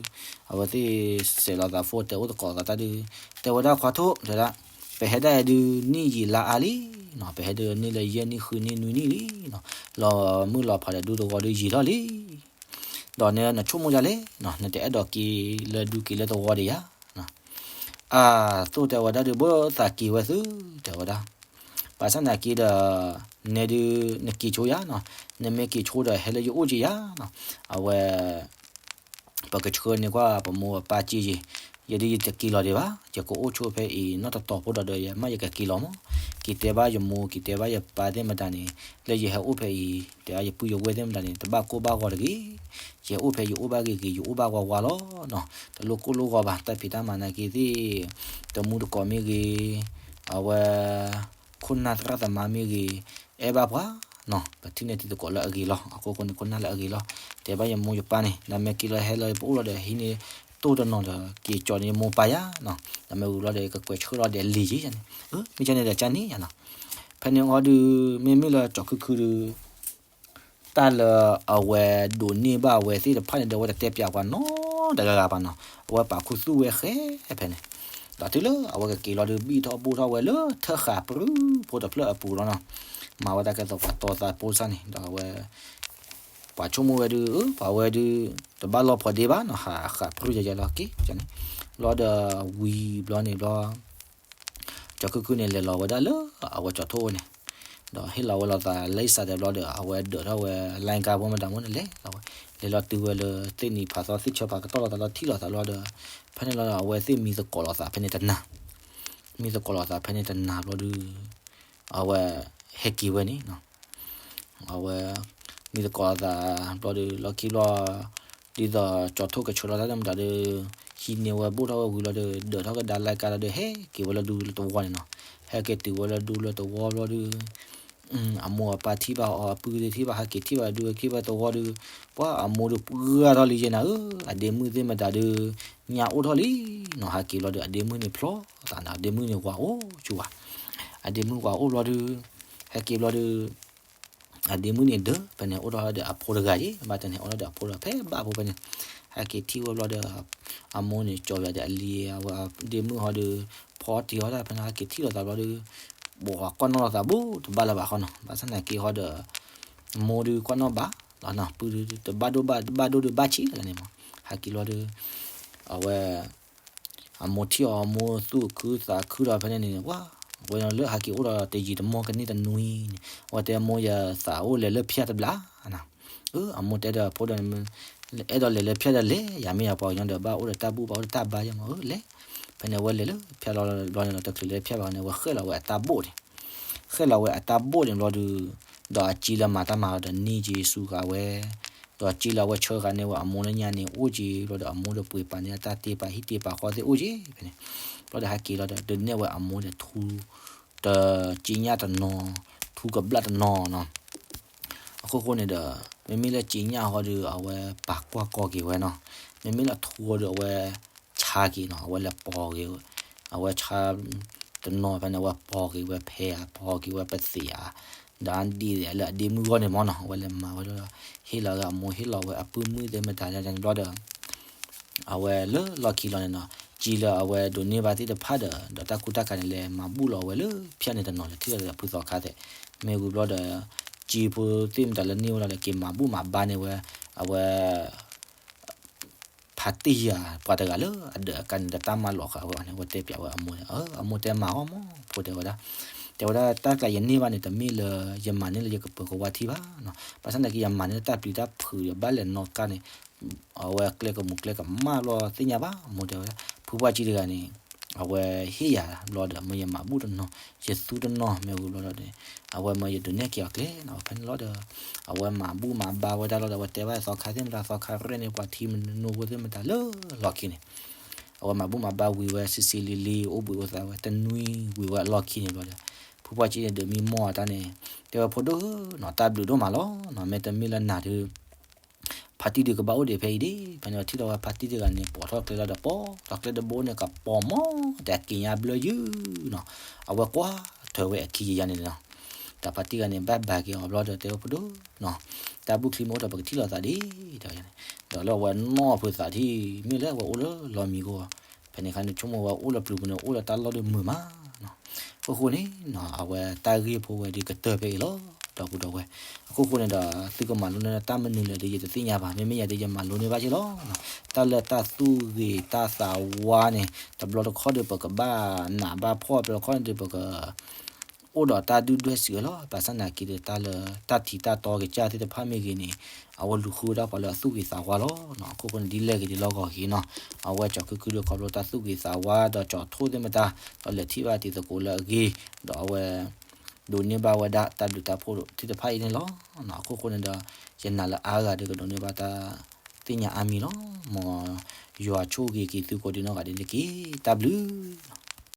အဝဲသ့ၣ်စဲးလီၤသး phone တဲအိၣ်သကိးသးတၢ်ဒုး တဲဝဲဒၣ်ခွါထိၣ် တဲဒၣ် ပဟဲဒၣ်အံၤဒုး နံၣ်ယံာ်လါအါလံနီၤ ပဟဲဒၣ်န့ၢ်လၢယဲၢ်နံၣ်ဃုနံၣ်နွံနံၣ်လံနီၤ လီၤမုၢ်လီၤဖးဒီးဒူသဝီဒုးယံာ်ထီၣ်လံ ဒီးန့ၣ်နဆိကမိၣ်ဒ်လဲၣ်နီၤ နတအဲၣ်ဒိးက့ၤလၢဒူက့ၤလၢသဝီဒံးဧါ. အသိၣ်တဲဝဲဒၣ်ဒုး ဘၣ်သးက့ၤဝဲသု တဲဝဲဒၣ် ဘၣ်ဆၣ်သနာ်က့ဒီး နဲဒုး နက့ၤဆိယၤနီၤ နမ့ၢ်က့ၤဆိဒီးဟဲလၢယအိၣ်က့ၤယၤနီၤ အဝဲ ပကဆှၢန့ၢ်ကွၢ်ပမိၢ်ပပၢ်က့ၤယၤ ယဲဒုးယတက့ၤလီၤဒံးဘၣ် ယကအိၣ်ဆိဖဲအံၤနီတတီၤဖိဒီးဒီးယမ့ၢ်ယကက့ၤလီၤမး က့ၤတဲဘၣ်ယမိၢ် က့ၤတဲဘၣ်ယပၢ်သ့ၣ်မတၤန့ၣ် လၢယဟဲအိၣ်ဖဲအံၤ တဲယပုၢ်ယဝဲၢ်သ့ၣ်မတၤန့ၣ် တဘၣ်ကိၢ်ဘၣ်ဂီၤတဂ့ၤ ယဟဲအိၣ်ဖဲယအိၣ်ဘၣ်ဂ့ၤဂ့ၤ ယအိၣ်ဘၣ်ဝါဝါလီၤနီၤ တလိၣ်ကိၢ်လိၣ်ဂီၤဘၣ် တၢ်ဖံးတၢ်မၤသနာ်က့သ့ၣ် တမူတကိးမ့ၢ်ဂ့ၤ အဝဲ ခိၣ်နၢ်သရၣ်သမါမ့ၢ်ဂ့ၤ အဲၣ်ဘၣ်ပှၤနီၤ ပထံၣ်န့ၢ်တံၤသကိးလၢအဂ့ၤလီၤ အခိၣ်ဃိန့ၣ်ခိၣ်နၢ်လၢအဂ့ၤလီၤ တဲဘၣ်ယမိၢ်ယပၢ်န့ၣ် နမ့ၢ်က့ၤလီၤဟဲလီၤပအိၣ်လီၤဒီးဟံးန့ၢ်တိၢ်တနီၤဒီး က့ၤကၠီန့ၢ်မိၢ်ပၢ်ယၤနီၤ နမ့ၢ်ဝံၤလီၤဒီးကကွဲးဆှၢလီၤဒီးလံာ်က့ၤယၤန့ၣ် မ့ၢ်ကန့ၣ်ဒီးကန့ၣ်ယၤနီၤ ဖဲန့ၣ်အီၤဒုး မ့မ့ၢ်လၢကၠီၤခုၣ်ခုၣ်ဒုး တၢ်လၢအဝဲဒိးန့ၢ်ဘၣ်အဝဲသ့ၣ်တဖၣ်န့ၣ်ဒီး အဝဲတတဲပျးပှၤနီတဂၤဂၤဘၣ်နီၤ အဝဲပာ်ခူသူၣ်ဝဲဃဲဖဲန့ၣ် ဒီးတုၤလၢအဝဲကက့ၤလီၤဒုး ဘံၣ်ထီၣ်ဘိၣ်ထီၣ်ဝဲလၢထၢၣ်ဃာ်ပြူဖိတဖျၢၣ်အပူၤလီၤနီၤ မၤဝဲတၢ်ကဲသိးပှၤတီသးဖိစၢ်န့ၣ် ဒီးအဝဲ ပှၤဆိကမိၣ်ဝဲဒုး ပှၤဝဲဒုး တဘၣ်လီၤဖီဒ့ဘၣ်နီၤ ဟးဃာ်ပြူယယလီၤက့ၤန့ၣ် ဘျီဒီးဝံၤဘျီန့ၣ်ဘျီ ကၠီၤခုၣ်ခုၣ်န့ၣ် လဲၤလီၤဝဲဒၣ်လၢအဝဲကၠီၤထိၣ်န့ၣ် ဒီးဟ့ၣ်လီၤဝဲလိာ်သးလၢအစးဒဲးဘျီဒီး အဝဲဒၢးထီၣ်ဝဲ လိုင်းကား ဖိမတၤမ့ၢ်န့ၣ် လဲၤလီၤဝဲ လဲၤလီၤတုၤဝဲလၢသ့ၣ်နံၤဖးသီသ့ၣ်ဆၢဖးကတီၢ်လိာ်သးလီၤထံၣ်လိာ်သးလီၤဒီး ဖဲန့ၣ်လီၤဒီး အဝဲသ့ၣ်မံသကိးလိာ်သးဖဲန့ၣ်တနၤ မံသကိးလိာ်သးဖဲန့ၣ်တနၤဘျီဒုး အဝဲဟဲက့ၤဝဲန့ၣ် အဝဲ မံသကိးလိာ်သးဘျီဒီး လီၢ်ခံဘျီ ဒ်သိးကၠီၤထိၣ်ကဆှၢလီၤတၢ်မတၤဒီး ဟံးန့ၢ်ဝဲဘိၣ်ထီၣ်ဝဲဝံၤလီၤဒီး ဒၢးထီၣ်ကဒါလိုင်းကားလီၤဒီး ဟဲက့ၤဝဲလၢဒူလၢသဝီန့ၣ်နီၤ. ဟဲက့ၤတုၤဝဲလၢဒူလၢသဝီဘျီဒီး အမိၢ်အပၢ်ထံၣ်ဘၣ်အီၤ အပုၢ်သ့ၣ်ထံၣ်ဘၣ် ဟဲက့ၤထံၣ်ဘၣ်ဒုး ဟဲက့ၤဘၣ်သဝီဒုး, ပှၤအမိၢ်ဒုးပှၢ်ထီၣ်လံယဲနၤဧၢ, အဒ့မုၣ်သ့ၣ်မတၤဒုး ညၣ်အိၣ်ထီၣ်လံနီၤ. ဟဲက့ၤဘျီဒုး အဒ့မုၣ်န့ၣ်ဖျီသးနီၤ, အဒ့မုၣ်န့ၣ်ဝၤအိၣ်ဆူဝဲ, အဒ့မုၣ်ဝၤအိၣ်ဘျီဒုး, ဟဲက့ၤဘျီဒုး အဒ့မုၣ်န့ၣ်ဒၢး ဖဲန့ၣ်အိၣ်ထီၣ်ဒီးအဖိတဂၤယဲ, ဘၣ်တနံၤ အိၣ်ထီၣ်ဒီးအဖိတဂၤ ဖဲဘၣ်ဖိဖဲန့ၣ်, ဟဲက့ၤထံၣ်ဝဲဘျီဒီး အမိၢ်န့ၣ် ကၠီၤယၤဒီးအလံၤ အဝဲအဒ့မုၣ်ဟီဒီး ဖီတ့ၢ်အီၤဒၣ် ဖဲန့ၣ် ဟဲက့ၤထံၣ်လိာ်သးဘျီဒီး ဘိးကွၢ်နီၣ်လိာ်သးဘူး တဘၣ်လၢၤဘၣ်ဃီနီၤ, ဘၣ်ဆၣ်သနာ်က့ဟီဒီး မိၢ်ဒုးကွၢ်နီၣ်ဘၣ်လီၤနီၤ, ပုၢ်ဒုးတဘၣ်ဒိဘၣ် တဘၣ်ဒိဒုးဘၣ်ဆံးလၢန့ၣ်မး, ဟဲက့ၤဘျီဒီး အဝဲ အမိၢ်ထံၣ်အီၤ အမိၢ်သူၣ်ခုသးခုဒီး ဖဲန့ၣ်န့ၣ် ပှၤ ဝဲလၢဟဲက့ၤအိၣ်ဒီးတယံာ်တမီၢ်ကန့ၢ်တနွံန့ၣ် အဝဲတဲ မိၢ် ယသးအိၣ်လဲၤလၢဖၠၣ်တဘျီနီၤ. အမိၢ်တဲဒီးဖိဒီး အဲၣ်ဒိးလဲၤလၢဖၠၣ်ဒီးလဲၤ, ယၤမ့ၢ်ယၤပှၤကညီဒီး ဘၣ်အိၣ်ဒီးတၢ်ဘူၣ် ဘၣ်အိၣ်ဒီးတၢ်ဘါယဲမး, အၢ လဲၤ. ဖဲန့ၣ် အဝဲလဲၤလၢဖၠၣ်လီၤဘျီန့ၣ်ဒီး တချုးလဲၤလၢဖၠၣ်ဘၣ်န့ၣ် အဝဲဃဲၣ်လီၤဝဲအတၢ်ဘိၣ်န့ၣ်, ဃဲၣ်လီၤဝဲအတၢ်ဘိၣ်န့ၣ်ဘျီဒီး ဒီးအစ့လၢမၤတၢ်မၤဒီးန့ၢ်က့ၤဆူဃာ်ဝဲ, ဒီးစ့လၢအဝဲဆှၢဃာ်န့ၢ်ဝဲအမိၢ်လၢညါန့ၣ် အိၣ်က့ၤဘျီဒီး အမိၢ်ဒီးပှ့ၤပာ်န့ၢ်အတၢ်တ့ပာ်ဟံၣ်တ့ပာ်ဃီသ့ၣ်အိၣ်က့ၤ ဖဲန့ၣ်, ဘျီဒီးဟဲက့ၤလီၤဒီး ဒုးနဲၣ်ဝဲအမိၢ်ဒီးထူ တ စ့ညၣ်တနီၤ, ထူကဘျၣ်တနီၤနီၤ. အခိၣ်ဃိန့ၣ်ဒီး မ့မ့ၢ်လၢစ့ညၣ်ဟီဒီး အဝဲပာ်ကွၢ်ကီက့ၤဝဲနီၤ, မ့မ့ၢ်လၢထူဟီဒီး အဝဲဆါက့ၤနီၤ, အဝဲလဲၤပိာ်က့ၤ, အဝဲဆါတနီၤဖဲန့ၣ် အဝဲပိာ်က့ၤဝဲဖဲဧါ, ပိာ်က့ၤဝဲပသ့ၣ်ဧါ, ဒီးဒ်သိးလၢအဒ့မုၣ်ဂီၢ်န့ၣ်မးနီၤ, အဝဲလဲၤမၤဝဲဒီး ဟ့ၣ်လီၤဝဲအမိၢ် ဟ့ၣ်လီၤဝဲအပုၢ်မုၣ်သ့ၣ်မတၤန့ၣ်ဘျီဒီး အဝဲလၢလီၢ်ခံလီၤန့ၣ်နီၤ, စ့လၢအဝဲဒိးန့ၢ်ဘၣ်သ့ၣ်တဖၣ်ဒီး ဒီးတၢ်ကူတၢ်ကၤန့ၣ် လဲၤမၤဘူၣ်လီၤဝဲလၢဖၠၣ်န့ၣ်တနီၤ လဲၤထံၣ်လီၤဒီးဖုသီခါသ့ၣ်, မ့ၢ်ဝံၤဘျီဒီး စ့ဖိသ့ၣ်မတၤလၢန့ၢ်ဝဲလီၤဒီး က့ၤမၤဘူၣ်မၤဘါန့ၢ်ဝဲ, အဝဲ ဖါတံၢ်ယၤပှၤတဂၤလၢအဒၢးအကါန့ၣ် ဒီးတၢ်မၤလီၤဃာ်ဝဲအီၤန့ၣ် အဝဲတဲပျးဝဲအမိၢ်န့ၣ်, အမိၢ်တဲမၤအီၤမး ဖိတဲဝဲဒၣ်, တဲဝဲဒၣ် တၢ်ကျးယန့ၢ်ဘၣ်န့ၣ် တမ့ၢ်လၢယမၤန့ၢ်လၢယကပၢၤကဝါထံဘၣ်နီၤ, ဘၣ်ဆၣ်သနာ်က့ ယမၤန့ၢ်လၢတၢ်ပျံၤတၢ်ဖုးဒီး ဘၣ်လဲၤနီၣ်ကါန့ၣ် အဝဲကျဲကမူၤကျဲကမၣ်ဘျီသ့ၣ်ညါဘၣ် အမိၢ်တဲဝဲဒၣ်, ဖုပှၢ်ကံတဂၤန့ၣ် အဝဲဟ့ၣ်ယၤဘျီဒီး မ့ၢ်ယမၤဘူၣ်တနီၤ ယသူတနီၤ မ့ၢ်ဝံၤဘျီဒီး အဝဲမ့ၢ်ယဒုးနဲၣ်က့ၤအီၤကျဲနီၤ ဖဲန့ၣ်လီၤဒီး အဝဲမၤဘူၣ်မၤဘါဝဲဒၣ်လီၤဒီး အဝဲတဲဘၣ်သီခါသ့ၣ်မတၤ သီခါရဲၣ်န့ၣ် ပှၤထံမနုၤဖိသ့ၣ်မတၤလၢလီၢ်ခံန့ၣ် အဝဲမၤဘူၣ်မၤဘါဝံၤဝဲဆံးဆံးလံလံ အိၣ်ဘှံးအိၣ်သါဝဲ တနွံဝံၤဝဲအလီၢ်ခံန့ၣ်ဘျီဒီး ဖုပှၢ်ကံန့ၣ်ဒုးမံမီၢ်အတၢ်န့ၣ် တဲဝဲဖိဒိၣ်ဧၢနီၤ တၢ်ဘျုးဒိၣ်မးလီၤနီၤ မ့တမ့ၢ်လၢနၤဒုး ဖါတံၢ်ဒုးကဘၣ်အိၣ်ဒံးဖဲအံၤဒံး ဖဲန့ၣ်ထံၣ်လီၤဝဲဖါတံၢ်တဂၤန့ၣ် ပိာ်ထီၣ်ကျဲလီၤဒီး ပိာ်ထီၣ်ကျဲတဘိန့ၣ် ကပိာ်မီၢ် တဲက့ၤညါဘျၢယုၢ်နီၤ အဝဲကွၢ်ထွဲဝဲအခံယယါန့ၣ်နီၤ တၢ်ဖါတံၢ်တဂၤန့ၣ် ဘၣ်ဘၣ်က့ၤအီၤဘျီဒီး တဲဝဲဖိဒိၣ်နီၤ တၢ်ဘူၣ်ချံမ့ၢ်အိၣ်ဒီး ပကထံၣ်လိာ်သးဒံး တဲဝဲန့ၣ် ဒီးလၢအဝဲနီၢ်ဖုးသးထံၣ် မ့ၢ်လၢအဝဲအိၣ်လၢလီၢ်မံၤအဃိ ဖဲန့ၣ်အခါန့ၣ် ဆိကမိၣ်ဝဲအိၣ်လၢပျုၤပူၤန့ၣ် အိၣ်လၢတၢ်လီၢ်ဒုးမုာ်မးနီၤ အဃိန့ၣ်နီၤ အဝဲတၢ်ဂ့ၢ်ဖိဝဲဒုးကတၢၢ်ဖဲအံၤလီၤ ဒီပုၢ်ဒီဝဲၢ် အခိၣ်ဃိန့ၣ်ဒီး သုကမၤလိန့ၢ်တၢ်မနုၤလဲၣ်ဒီး ယတသ့ၣ်ညါဘၣ် မ့မ့ၢ်ယၤဒီး ယမၤလိန့ၢ်ဘၣ်က့ၤလီၤ တၢ်လၢတၢ်သူၣ်ဂ့ၤတၢ်သးဝါန့ၣ် တဘျီတခီၣ်ဒီး ပကဘၣ်နးဘၣ်ဖှီၣ် တဘျီတခီၣ်န့ၣ်ဒီး ပက အိၣ်ဒီးတၢ်ဒုၣ်ဒွဲၣ်စံးဝဲလီၤ ဘၣ်ဆၣ်သနာ်က့ဒီး တၢ်လၢတၢ်ထံးတၢ်တီကစၢ်သ့ၣ်တဖၣ်မ့ၢ်ဂ့ၤန့ၣ် အဝဲလူၤဃုဝဲဒၣ်ပှၤလၢအသူၣ်ဂ့ၤသးဝါလီၤ အခိၣ်ဃိန့ၣ် ဒ်လဲၣ်ဂ့ၤဒ်လီၢ်ဂီၤဂ့ၤနီၤ အဝဲကၠီၤခုခုဒီးခီဖျိတၢ်သူၣ်ဂ့ၤသးဝါ ဒီးကၠီၤထိၣ်သ့ၣ်မတၤ ဒီးလဲၤထံၣ်ဘၣ်တံၤသကိးလၢအဂ့ၤ ဒီးအဝဲ ဒိးန့ၢ်ဘၣ်ဝဲဒၣ်တၢ်ဘျုးတၢ်ဖှိၣ်သ့ၣ်တဖၣ်အံၤန့ၣ်လီၤ အခိၣ်ဃိန့ၣ်ဒီး ယနာ်လၢအါဂၤဒီးကဒိးန့ၢ်ဘၣ်တၢ်သ့ၣ်ညါအါမံၤလီၤ မ်ယွၤဆိၣ်ဂ့ၤက့ၤသုကိးဒံနီၢ်ဂၤဒဲးန့ၣ်တက့ၢ် တၢ်ဘျုး